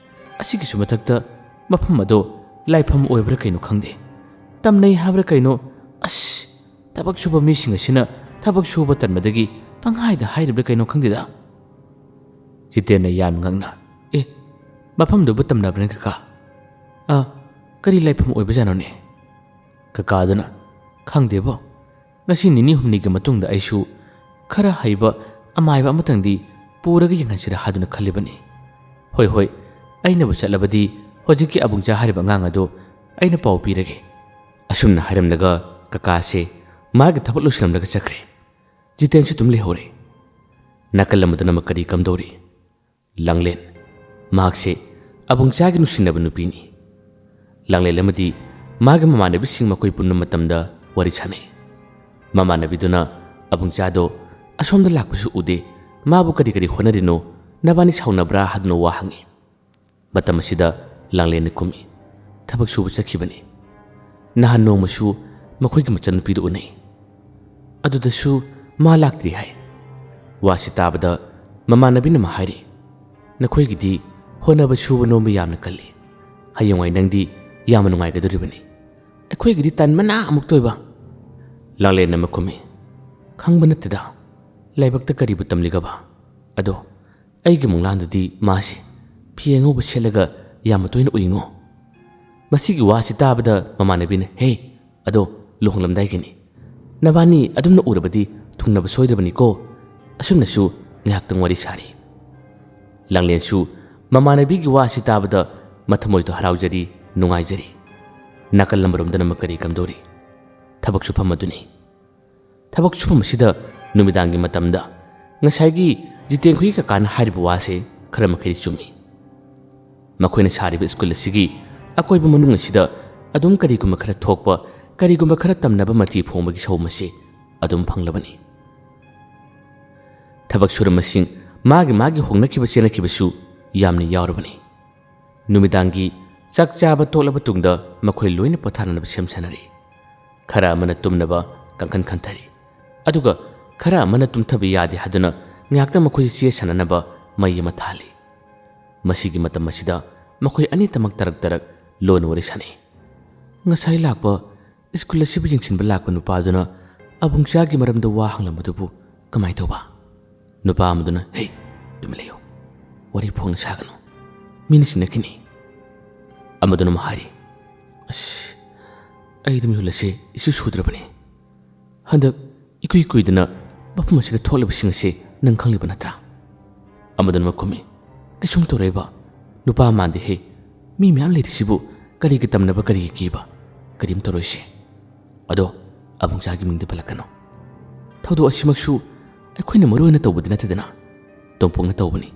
ꯑꯁꯤꯒꯤꯁꯨ ꯃꯊꯛꯇ ꯃꯐꯝ ꯑꯗꯣ ꯂꯥꯏꯐꯝ ꯑꯣꯏꯕ꯭ꯔꯥ ꯀꯩꯅꯣ ꯈꯪꯗꯦ꯫ ꯇꯝꯅꯩ ꯍꯥꯏꯕ꯭ꯔꯥ ꯀꯩꯅꯣ, ꯑꯁ, ꯊꯕꯛ ꯁꯨꯕ ꯃꯤꯁꯤꯡ ꯑꯁꯤꯅ ꯊꯕꯛ ꯁꯨꯕ ꯇꯟꯕꯗꯒꯤ ꯄꯪꯍꯥꯏꯗ ꯍꯥꯏꯔꯤꯕ꯭ꯔꯥ ꯀꯩꯅꯣ ꯈꯪꯗꯦꯗ꯫" ꯖꯤꯇꯦꯟꯅ ꯌꯥꯝ ꯉꯛꯅ, "ꯑꯦ, ꯃꯐꯝꯗꯨꯕꯨ ꯇꯝꯅꯕ꯭ꯔꯅꯦ ꯀꯀꯥ? ꯑ, ꯀꯔꯤ ꯂꯥꯏꯐꯝ ꯑꯣꯏꯕꯖꯥꯠꯅꯣꯅꯦ?" ꯀꯀꯥꯗꯨꯅ, "ꯈꯪꯗꯦꯕꯣ, ꯉꯁꯤ ꯅꯤꯅꯤ ꯍꯨꯝꯅꯤꯒꯤ ꯃꯇꯨꯡꯗ ꯑꯩꯁꯨ ꯈꯔ ꯍꯩꯕ ꯑꯃꯥꯏꯕ ꯑꯃꯇꯪꯗꯤ ꯄꯨꯔꯒ ꯌꯦꯡꯍꯟꯁꯤꯔꯥ ꯍꯥꯏꯗꯨꯅ ꯈꯜꯂꯤꯕꯅꯤ꯫ ꯍꯣꯏ, ꯍꯣꯏ, ꯑꯩꯅꯕꯨ ꯆꯠꯂꯕꯗꯤ ꯍꯧꯖꯤꯛꯀꯤ ꯑꯕꯨꯡꯆꯥ ꯍꯥꯏꯔꯤꯕ ꯑꯉꯥꯡ ꯑꯗꯣ ꯑꯩꯅ ꯄꯥꯎ ꯄꯤꯔꯒꯦ꯫" ꯑꯁꯨꯝꯅ ꯍꯥꯏꯔꯝꯂꯒ ꯀꯀꯥꯁꯦ ꯃꯥꯒꯤ ꯊꯕꯛ ꯂꯣꯏꯁꯤꯜꯂꯝꯂꯒ ꯆꯠꯈ꯭ꯔꯦ꯫ ꯖꯤꯇꯦꯟꯁꯨ ꯑꯗꯨꯝ ꯂꯩꯍꯧꯔꯦ꯫ ꯅꯥꯀꯜ ꯑꯃꯗꯅ ꯑꯃ ꯀꯔꯤ ꯀꯝꯗꯧꯔꯤ? ꯂꯥꯡꯂꯦꯟ꯫ ꯃꯍꯥꯛꯁꯦ ꯑꯕꯨꯡꯆꯥꯒꯤ ꯅꯨꯡꯁꯤꯅꯕ ꯅꯨꯄꯤꯅꯤ꯫ ꯂꯥꯡꯂꯦꯟ ꯑꯃꯗꯤ ꯃꯥꯒꯤ ꯃꯃꯥꯟꯅꯕꯤꯁꯤꯡ ꯃꯈꯣꯏ ꯄꯨꯟꯕ ꯃꯇꯝꯗ ꯋꯥꯔꯤ ꯁꯥꯟꯅꯩ꯫ ꯃꯃꯥꯟꯅꯕꯤꯗꯨꯅ ꯑꯕꯨꯡꯆꯥꯗꯣ ꯑꯁꯣꯝꯗ ꯂꯥꯛꯄꯁꯨ ꯎꯗꯦ, ꯃꯥꯕꯨ ꯀꯔꯤ ꯀꯔꯤ ꯍꯣꯠꯅꯔꯤꯅꯣ, ꯅꯕꯥꯅꯤ ꯁꯥꯎꯅꯕ꯭ꯔꯥ ꯍꯥꯏꯗꯨꯅ ꯋꯥ ꯍꯪꯉꯤ꯫ ꯃꯇꯝ ꯑꯁꯤꯗ ꯂꯥꯡꯂꯦꯟꯅ ꯈꯨꯝꯃꯤ, "ꯊꯕꯛ ꯁꯨꯕ ꯆꯠꯈꯤꯕꯅꯤ꯫ ꯅꯍꯥꯟ ꯅꯣꯡꯃꯁꯨ ꯃꯈꯣꯏꯒꯤ ꯃꯆꯟꯅꯨꯄꯤꯗꯨ ꯎꯅꯩ꯫ ꯑꯗꯨꯗꯁꯨ ꯃꯥ ꯂꯥꯛꯇ꯭ꯔꯤ ꯍꯥꯏ꯫" ꯋꯥꯁꯤ ꯇꯥꯕꯗ ꯃꯃꯥꯟꯅꯕꯤꯅ ꯑꯃ ꯍꯥꯏꯔꯤ, "ꯅꯈꯣꯏꯒꯤꯗꯤ ꯍꯣꯠꯅꯕ ꯁꯨꯕ ꯅꯣꯝꯕ ꯌꯥꯝꯅ ꯀꯜꯂꯤ꯫ ꯑꯌꯨꯛꯉꯥꯏ ꯅꯪꯗꯤ ꯌꯥꯝꯅ ꯅꯨꯡꯉꯥꯏꯒꯗꯧꯔꯤꯕꯅꯤ꯫ ꯑꯩꯈꯣꯏꯒꯤꯗꯤ ꯇꯟꯕꯅ ꯑꯃꯨꯛꯇ ꯑꯣꯏꯕ꯫ ꯂꯥꯡꯂꯦꯟꯅ ꯑꯃꯨꯛ ꯈꯨꯝꯃꯤ, "ꯈꯪꯕ ꯅꯠꯇꯦꯗ, ꯂꯥꯏꯕꯛꯇ ꯀꯔꯤꯕꯨ ꯇꯝꯂꯤꯒꯕ? ꯑꯗꯣ ꯑꯩꯒꯤ ꯃꯨꯛꯂꯥꯟꯗꯗꯤ ꯃꯥꯁꯦ ꯐꯤ ꯑꯉꯧꯕ ꯁꯦꯠꯂꯒ ꯌꯥꯝꯅ ꯇꯣꯏꯅ ꯎꯏꯉꯣ꯫" ꯃꯁꯤꯒꯤ ꯋꯥꯁꯤ ꯇꯥꯕꯗ ꯃꯃꯥꯟꯅꯕꯤꯅ, "ꯍꯦ, ꯑꯗꯣ ꯂꯨꯍꯣꯡꯂꯝꯗꯥꯏꯒꯤꯅꯤ꯫ ꯅꯕꯥꯅꯤ ꯑꯗꯨꯝꯅ ꯎꯔꯕꯗꯤ ꯊꯨꯡꯅꯕ ꯁꯣꯏꯗ꯭ꯔꯕꯅꯤꯀꯣ꯫" ꯑꯁꯨꯝꯅꯁꯨ ꯉꯥꯏꯍꯥꯛꯇꯪ ꯋꯥꯔꯤ ꯁꯥꯔꯤ꯫ ꯂꯥꯡꯂꯦꯟꯁꯨ ꯃꯃꯥꯟꯅꯕꯤꯒꯤ ꯋꯥꯁꯤ ꯇꯥꯕꯗ ꯃꯊꯃꯣꯏꯗꯣ ꯍꯔꯥꯎꯖꯔꯤ, ꯅꯨꯡꯉꯥꯏꯖꯔꯤ꯫ ꯅꯥꯀꯜ ꯑꯃꯔꯣꯝꯗꯅ ꯃꯀꯔꯤ ꯀꯝꯗꯧꯔꯤ? ꯊꯕꯛ ꯁꯨꯐꯝ ꯑꯗꯨꯅꯤ꯫ ꯊꯕꯛ ꯁꯨꯐꯝ ꯑꯁꯤꯗ ꯅꯨꯃꯤꯗꯥꯡꯒꯤ ꯃꯇꯝꯗ ꯉꯁꯥꯏꯒꯤ ꯖꯤꯇꯦꯟꯈꯣꯏꯒꯤ ꯀꯀꯥꯅ ꯍꯥꯏꯔꯤꯕ ꯋꯥꯁꯦ ꯈꯔ ꯃꯈꯩꯗꯤ ꯆꯨꯝꯃꯤ꯫ ꯃꯈꯣꯏꯅ ꯁꯥꯔꯤꯕ ꯁ꯭ꯀꯨꯜ ꯑꯁꯤꯒꯤ ꯑꯀꯣꯏꯕ ꯃꯅꯨꯡ ꯑꯁꯤꯗ ꯑꯗꯨꯝ ꯀꯔꯤꯒꯨꯝꯕ ꯈꯔ ꯊꯣꯛꯄ, ꯀꯔꯤꯒꯨꯝꯕ ꯈꯔ ꯇꯝꯅꯕ ꯃꯇꯤ ꯐꯣꯡꯕꯒꯤ ꯁꯑꯣꯡ ꯑꯁꯤ ꯑꯗꯨꯝ ꯐꯪꯂꯕꯅꯤ꯫ ꯊꯕꯛ ꯁꯨꯔꯝꯕꯁꯤꯡ ꯃꯥꯒꯤ ꯃꯥꯒꯤ ꯍꯣꯡꯅꯈꯤꯕ ꯆꯦꯟꯅꯈꯤꯕꯁꯨ ꯌꯥꯝꯅ ꯌꯥꯎꯔꯕꯅꯤ꯫ ꯅꯨꯃꯤꯗꯥꯡꯒꯤ ꯆꯥꯛ ꯆꯥꯕ ꯇꯣꯛꯂꯕ ꯇꯨꯡꯗ ꯃꯈꯣꯏ ꯂꯣꯏꯅ ꯄꯣꯊꯥꯅꯅꯕ ꯁꯦꯝ ꯁꯥꯅꯔꯤ꯫ ꯈꯔ ꯑꯃꯅ ꯇꯨꯝꯅꯕ ꯀꯥꯡꯈꯟ ꯈꯟꯊꯔꯤ꯫ ꯑꯗꯨꯒ ꯈꯔ ꯑꯃꯅ ꯇꯨꯝꯊꯕ ꯌꯥꯗꯦ ꯍꯥꯏꯗꯨꯅ ꯉꯥꯏꯍꯥꯛꯇꯪ ꯃꯈꯣꯏꯁꯤ ꯆꯦ ꯁꯥꯟꯅꯅꯕ ꯃꯩ ꯑꯃ ꯊꯥꯜꯂꯤ꯫ ꯃꯁꯤꯒꯤ ꯃꯇꯝ ꯑꯁꯤꯗ ꯃꯈꯣꯏ ꯑꯅꯤꯇꯃꯛ ꯇꯔꯛ ꯇꯔꯛ ꯂꯣꯟꯅ ꯋꯥꯔꯤ ꯁꯥꯟꯅꯩ꯫ ꯉꯁꯥꯏ ꯂꯥꯛꯄ ꯁ꯭ꯀꯨꯜ ꯑꯁꯤꯕꯨ ꯌꯦꯡꯁꯤꯟꯕ ꯂꯥꯛꯄ ꯅꯨꯄꯥꯗꯨꯅ ꯑꯕꯨꯡꯆꯥꯒꯤ ꯃꯔꯝꯗ ꯋꯥ ꯍꯪꯂꯝꯕꯗꯨꯕꯨ ꯀꯃꯥꯏ ꯇꯧꯕ? ꯅꯨꯄꯥ ꯑꯃꯗꯨꯅ, "ꯍꯦ, ꯇꯨꯃꯤꯟ ꯂꯩꯌꯨ꯫ ꯋꯥꯔꯤ ꯐꯣꯡꯅ ꯁꯥꯒꯅꯨ꯫ ꯃꯤꯅ ꯆꯤꯡꯅꯈꯤꯅꯤ꯫" ꯑꯃꯗꯨꯅ ꯑꯃꯨꯛ ꯍꯥꯏꯔꯤ, "ꯑꯁ, ꯑꯩꯗꯤ ꯃꯤꯍꯨꯜ ꯑꯁꯦ ꯏꯁꯨ ꯁꯨꯗ꯭ꯔꯕꯅꯤ꯫ ꯍꯟꯗꯛ ꯏꯀꯨꯏ ꯀꯨꯏꯗꯅ ꯃꯐꯝ ꯑꯁꯤꯗ ꯊꯣꯛꯂꯤꯕꯁꯤꯡ ꯑꯁꯤ ꯅꯪ ꯈꯪꯂꯤꯕ ꯅꯠꯇ꯭ꯔꯥ?" ꯑꯃꯗꯨꯅ ꯑꯃꯨꯛ ꯈꯨꯝꯃꯤ, "ꯀꯩꯁꯨꯝ ꯇꯧꯔꯣꯏꯕ꯫ ꯅꯨꯄꯥ ꯃꯥꯟꯗꯦꯍꯦ꯫ ꯃꯤ ꯃꯌꯥꯝ ꯂꯩꯔꯤꯁꯤꯕꯨ ꯀꯔꯤꯒꯤ ꯇꯝꯅꯕ, ꯀꯔꯤꯒꯤ ꯀꯤꯕ? ꯀꯔꯤꯝ ꯇꯧꯔꯣꯏꯁꯦ꯫ ꯑꯗꯣ ꯑꯕꯨꯡꯆꯥꯒꯤ ꯃꯤꯡꯗꯤ ꯄꯜꯂꯛꯀꯅꯨ꯫ ꯊꯧꯗꯣꯛ ꯑꯁꯤꯃꯛꯁꯨ ꯑꯩꯈꯣꯏꯅ ꯃꯔꯨ ꯑꯣꯏꯅ ꯇꯧꯕꯗꯤ ꯅꯠꯇꯦꯗꯅ, ꯇꯣꯝꯄꯣꯛꯅ ꯇꯧꯕꯅꯤ꯫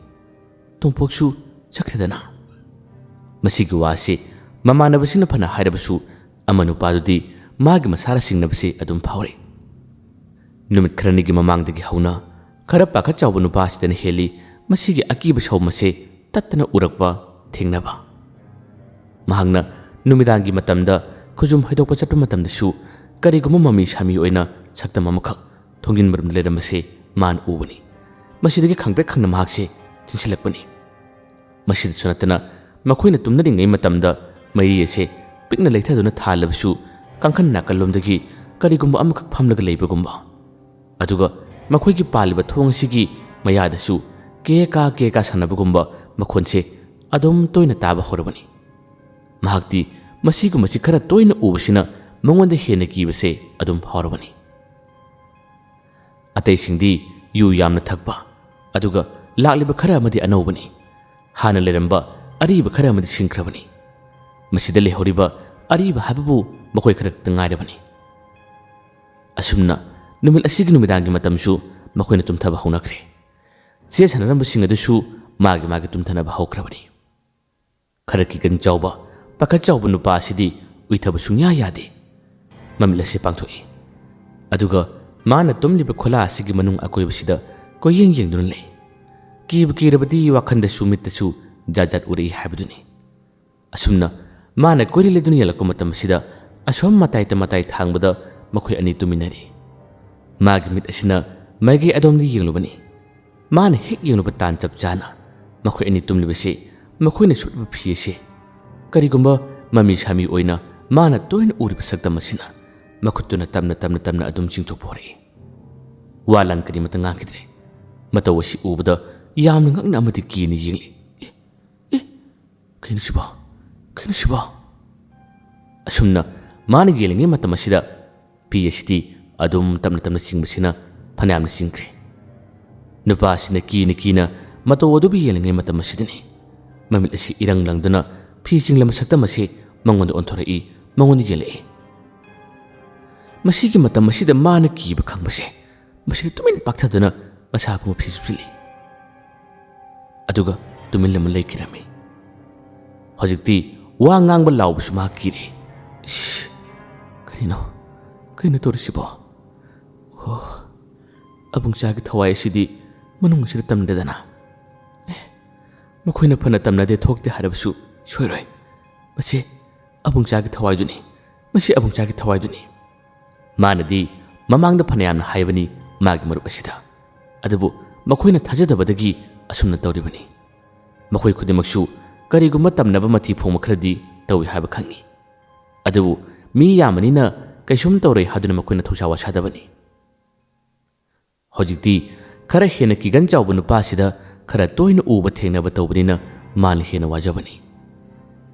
ꯇꯣꯝꯄꯣꯛꯁꯨ ꯆꯠꯈ꯭ꯔꯦꯗꯅ꯫" ꯃꯁꯤꯒꯤ ꯋꯥꯁꯤ ꯃꯃꯥꯟꯅꯕꯁꯤꯅ ꯐꯅ ꯍꯥꯏꯔꯕꯁꯨ ꯑꯃ ꯅꯨꯄꯥꯗꯨꯗꯤ ꯃꯥꯒꯤ ꯃꯁꯥꯔ ꯆꯤꯡꯅꯕꯁꯤ ꯑꯗꯨꯝ ꯐꯥꯎꯔꯤ꯫ ꯅꯨꯃꯤꯠ ꯈꯔꯅꯤꯒꯤ ꯃꯃꯥꯡꯗꯒꯤ ꯍꯧꯅ ꯈꯔ ꯄꯥꯈꯠ ꯆꯥꯎꯕ ꯅꯨꯄꯥ ꯑꯁꯤꯗꯅ ꯍꯦꯜꯂꯤ ꯃꯁꯤꯒꯤ ꯑꯀꯤꯕ ꯁꯑꯣꯡ ꯑꯁꯦ ꯇꯠꯇꯅ ꯎꯔꯛꯄ, ꯊꯦꯡꯅꯕ꯫ ꯃꯍꯥꯛꯅ ꯅꯨꯃꯤꯗꯥꯡꯒꯤ ꯃꯇꯝꯗ ꯈꯨꯖꯨꯝ ꯍꯩꯗꯣꯛꯄ ꯆꯠꯄ ꯃꯇꯝꯗꯁꯨ ꯀꯔꯤꯒꯨꯝꯕ ꯃꯃꯤ ꯁꯥꯃꯤ ꯑꯣꯏꯅ ꯁꯛꯇꯝ ꯑꯃꯈꯛ ꯊꯣꯡꯖꯤꯟ ꯃꯔꯨꯝꯗ ꯂꯩꯔꯝꯕꯁꯦ ꯃꯥꯅ ꯎꯕꯅꯤ꯫ ꯃꯁꯤꯗꯒꯤ ꯈꯪꯄ꯭ꯔꯦꯛ ꯈꯪꯅ ꯃꯍꯥꯛꯁꯦ ꯆꯦꯟꯁꯤꯜꯂꯛꯄꯅꯤ꯫ ꯃꯁꯤꯗꯁꯨ ꯅꯠꯇꯅ ꯃꯈꯣꯏꯅ ꯇꯨꯝꯅꯔꯤꯉꯩ ꯃꯇꯝꯗ ꯃꯩꯔꯤ ꯑꯁꯦ ꯄꯤꯛꯅ ꯂꯩꯊꯗꯨꯅ ꯊꯥꯜꯂꯕꯁꯨ, ꯀꯥꯡꯈꯟ ꯅꯥꯀꯜꯂꯣꯝꯗꯒꯤ ꯀꯔꯤꯒꯨꯝꯕ ꯑꯃꯈꯛ ꯐꯝꯂꯒ ꯂꯩꯕꯒꯨꯝꯕ, ꯑꯗꯨꯒ ꯃꯈꯣꯏꯒꯤ ꯄꯥꯜꯂꯤꯕ ꯊꯣꯡ ꯑꯁꯤꯒꯤ ꯃꯌꯥꯗꯁꯨ ꯀꯦ ꯀꯥ ꯀꯦ ꯀꯥ ꯁꯥꯟꯅꯕꯒꯨꯝꯕ ꯃꯈꯣꯟꯁꯦ ꯑꯗꯨꯝ ꯇꯣꯏꯅ ꯇꯥꯕ ꯍꯧꯔꯕꯅꯤ꯫ ꯃꯍꯥꯛꯇꯤ ꯃꯁꯤꯒꯨꯝꯕꯁꯤ ꯈꯔ ꯇꯣꯏꯅ ꯎꯕꯁꯤꯅ ꯃꯉꯣꯟꯗ ꯍꯦꯟꯅ ꯀꯤꯕꯁꯦ ꯑꯗꯨꯝ ꯐꯥꯎꯔꯕꯅꯤ꯫ ꯑꯇꯩꯁꯤꯡꯗꯤ ꯌꯨ ꯌꯥꯝꯅ ꯊꯛꯄ, ꯑꯗꯨꯒ ꯂꯥꯛꯂꯤꯕ ꯈꯔ ꯑꯃꯗꯤ ꯑꯅꯧꯕꯅꯤ꯫ ꯍꯥꯟꯅ ꯂꯩꯔꯝꯕ ꯑꯔꯤꯕ ꯈꯔ ꯑꯃꯗꯤ ꯁꯤꯡꯈ꯭ꯔꯕꯅꯤ꯫ ꯃꯁꯤꯗ ꯂꯩꯍꯧꯔꯤꯕ ꯑꯔꯤꯕ ꯍꯥꯏꯕꯕꯨ ꯃꯈꯣꯏ ꯈꯔ ꯈꯛꯇ ꯉꯥꯏꯔꯕꯅꯤ꯫ ꯑꯁꯨꯝꯅ ꯅꯨꯃꯤꯠ ꯑꯁꯤꯒꯤ ꯅꯨꯃꯤꯗꯥꯡꯒꯤ ꯃꯇꯝꯁꯨ ꯃꯈꯣꯏꯅ ꯇꯨꯝꯊꯕ ꯍꯧꯅꯈ꯭ꯔꯦ꯫ ꯆꯦ ꯁꯥꯟꯅꯔꯝꯕꯁꯤꯡ ꯑꯗꯨꯁꯨ ꯃꯥꯒꯤ ꯃꯥꯒꯤ ꯇꯨꯝꯊꯅꯕ ꯍꯧꯈ꯭ꯔꯕꯅꯤ꯫ ꯈꯔ ꯀꯤꯒꯟ ꯆꯥꯎꯕ, ꯄꯥꯈꯠ ꯆꯥꯎꯕ ꯅꯨꯄꯥ ꯑꯁꯤꯗꯤ ꯎꯏꯊꯕ ꯁꯨꯡꯌꯥ ꯌꯥꯗꯦ꯫ ꯃꯃꯤꯠ ꯑꯁꯤ ꯄꯥꯡꯊꯣꯛꯏ꯫ ꯑꯗꯨꯒ ꯃꯥꯅ ꯇꯨꯝꯂꯤꯕ ꯈꯨꯂꯥ ꯑꯁꯤꯒꯤ ꯃꯅꯨꯡ ꯑꯀꯣꯏꯕꯁꯤꯗ ꯀꯣꯏꯌꯦꯡ ꯌꯦꯡꯗꯨꯅ ꯂꯩ꯫ ꯀꯤꯕ ꯀꯤꯔꯕꯗꯤ ꯋꯥꯈꯟꯗꯁꯨ ꯃꯤꯠꯇꯁꯨ ꯖꯥꯠ ꯖꯥꯠ ꯎꯔꯛꯏ ꯍꯥꯏꯕꯗꯨꯅꯤ꯫ ꯑꯁꯨꯝꯅ ꯃꯥꯅ ꯀꯣꯏꯔꯤ ꯂꯩꯗꯨꯅ ꯌꯦꯡꯂꯛꯄ ꯃꯇꯝ ꯑꯁꯤꯗ ꯑꯁꯣꯝ ꯃꯇꯥꯏ ꯃꯇꯥꯏ ꯊꯥꯡꯕꯗ ꯃꯈꯣꯏ ꯑꯅꯤ ꯇꯨꯃꯤꯟꯅꯔꯤ꯫ ꯃꯥꯒꯤ ꯃꯤꯠ ꯑꯁꯤꯅ ꯃꯥꯏꯀꯩ ꯑꯗꯣꯝꯗ ꯌꯦꯡꯂꯨꯕꯅꯤ꯫ ꯃꯥꯅ ꯍꯦꯛ ꯌꯦꯡꯂꯨꯕ ꯇꯥꯟ ꯆꯞ ꯆꯥꯅ ꯃꯈꯣꯏ ꯑꯅꯤ ꯇꯨꯝꯂꯤꯕꯁꯤ, ꯃꯈꯣꯏꯅ ꯁꯨꯠꯂꯤꯕ ꯐꯤ ꯑꯁꯤ, ꯀꯔꯤꯒꯨꯝꯕ ꯃꯃꯤ ꯁꯥꯃꯤ ꯑꯣꯏꯅ ꯃꯥꯅ ꯇꯣꯏꯅ ꯎꯔꯤꯕ ꯁꯛꯇꯝ ꯑꯁꯤꯅ ꯃꯈꯨꯠꯇꯨꯅ ꯇꯞꯅ ꯇꯞꯅ ꯇꯞꯅ ꯑꯗꯨꯝ ꯆꯤꯡꯊꯣꯛꯄ ꯍꯧꯔꯛꯏ꯫ ꯋꯥ ꯂꯥꯟ ꯀꯔꯤꯃꯠꯇ ꯉꯥꯡꯈꯤꯗ꯭ꯔꯦ꯫ ꯃꯇꯧ ꯑꯁꯤ ꯎꯕꯗ ꯌꯥꯝꯅ ꯉꯛꯅ ꯑꯃꯗꯤ ꯀꯤꯅ ꯌꯦꯡꯂꯤ꯫ "ꯑꯦ, ꯑꯦ, ꯀꯩꯅꯣ ꯁꯤꯕꯣ? ꯀꯩꯅꯣ ꯁꯤꯕꯣ?" ꯑꯁꯨꯝꯅ ꯃꯥꯅ ꯌꯦꯡꯂꯤꯉꯩ ꯃꯇꯝ ꯑꯁꯤꯗ ꯐꯤ ꯑꯁꯤꯗꯤ ꯑꯗꯨꯝ ꯇꯞꯅ ꯇꯞꯅ ꯆꯤꯡꯕꯁꯤꯅ ꯐꯅꯌꯥꯝꯅ ꯆꯤꯡꯈ꯭ꯔꯦ꯫ ꯅꯨꯄꯥ ꯑꯁꯤꯅ ꯀꯤꯅ ꯀꯤꯅ ꯃꯇꯧ ꯑꯗꯨꯕꯨ ꯌꯦꯡꯂꯤꯉꯩ ꯃꯇꯝ ꯑꯁꯤꯗꯅꯤ ꯃꯃꯤꯠ ꯑꯁꯤ ꯏꯔꯪ ꯂꯪꯗꯨꯅ ꯐꯤ ꯆꯤꯡꯂꯝꯕ ꯁꯛꯇꯝ ꯑꯁꯤ ꯃꯉꯣꯟꯗ ꯑꯣꯟꯊꯣꯔꯛꯏ, ꯃꯉꯣꯟꯗ ꯌꯦꯡꯂꯛꯏ꯫ ꯃꯁꯤꯒꯤ ꯃꯇꯝ ꯑꯁꯤꯗ ꯃꯥꯅ ꯀꯤꯕ ꯈꯪꯕꯁꯦ, ꯃꯁꯤꯗ ꯇꯨꯃꯤꯟ ꯄꯥꯛꯊꯗꯨꯅ ꯃꯁꯥ ꯄꯨꯝꯕ ꯐꯤ ꯁꯨꯞꯆꯤꯜꯂꯤ꯫ ꯑꯗꯨꯒ ꯇꯨꯃꯤꯟ ꯑꯃ ꯂꯩꯈꯤꯔꯝꯃꯤ꯫ ꯍꯧꯖꯤꯛꯇꯤ ꯋꯥ ꯉꯥꯡꯕ ꯂꯥꯎꯕꯁꯨ ꯃꯥ ꯀꯤꯔꯦ꯫ "ꯏꯁ, ꯀꯔꯤꯅꯣ? ꯀꯩꯅꯣ ꯇꯧꯔꯤꯁꯤꯕꯣ? ꯑꯣ, ꯑꯕꯨꯡꯆꯥꯒꯤ ꯊꯋꯥꯏ ꯑꯁꯤꯗꯤ ꯃꯅꯨꯡ ꯑꯁꯤꯗ ꯇꯝꯗꯦꯗꯅ꯫ ꯑꯦ, ꯃꯈꯣꯏꯅ ꯐꯅ ꯇꯝꯅꯗꯦ ꯊꯣꯛꯇꯦ ꯍꯥꯏꯔꯕꯁꯨ ꯁꯣꯏꯔꯣꯏ꯫ ꯃꯁꯤ ꯑꯕꯨꯡꯆꯥꯒꯤ ꯊꯋꯥꯏꯗꯨꯅꯤ꯫ ꯃꯁꯤ ꯑꯕꯨꯡꯆꯥꯒꯤ ꯊꯋꯥꯏꯗꯨꯅꯤ꯫" ꯃꯥꯅꯗꯤ ꯃꯃꯥꯡꯗ ꯐꯅꯌꯥꯝꯅ ꯍꯥꯏꯕꯅꯤ ꯃꯥꯒꯤ ꯃꯔꯨꯞ ꯑꯁꯤꯗ, ꯑꯗꯨꯕꯨ ꯃꯈꯣꯏꯅ ꯊꯥꯖꯗꯕꯗꯒꯤ ꯑꯁꯨꯝꯅ ꯇꯧꯔꯤꯕꯅꯤ꯫ ꯃꯈꯣꯏ ꯈꯨꯗꯤꯡꯃꯛꯁꯨ ꯀꯔꯤꯒꯨꯝꯕ ꯇꯝꯅꯕ ꯃꯊꯤ ꯐꯣꯡꯕ ꯈꯔꯗꯤ ꯇꯧꯏ ꯍꯥꯏꯕ ꯈꯪꯏ꯫ ꯑꯗꯨꯕꯨ ꯃꯤ ꯌꯥꯝꯕꯅꯤꯅ ꯀꯩꯁꯨꯝ ꯇꯧꯔꯣꯏ ꯍꯥꯏꯗꯨꯅ ꯃꯈꯣꯏꯅ ꯊꯧꯁꯥ ꯋꯥꯁꯥꯗꯕꯅꯤ꯫ ꯍꯧꯖꯤꯛꯇꯤ ꯈꯔ ꯍꯦꯟꯅ ꯀꯤꯒꯟ ꯆꯥꯎꯕ ꯅꯨꯄꯥꯁꯤꯗ ꯈꯔ ꯇꯣꯏꯅ ꯎꯕ ꯊꯦꯡꯅꯕ ꯇꯧꯕꯅꯤꯅ ꯃꯥꯅ ꯍꯦꯟꯅ ꯋꯥꯖꯕꯅꯤ꯫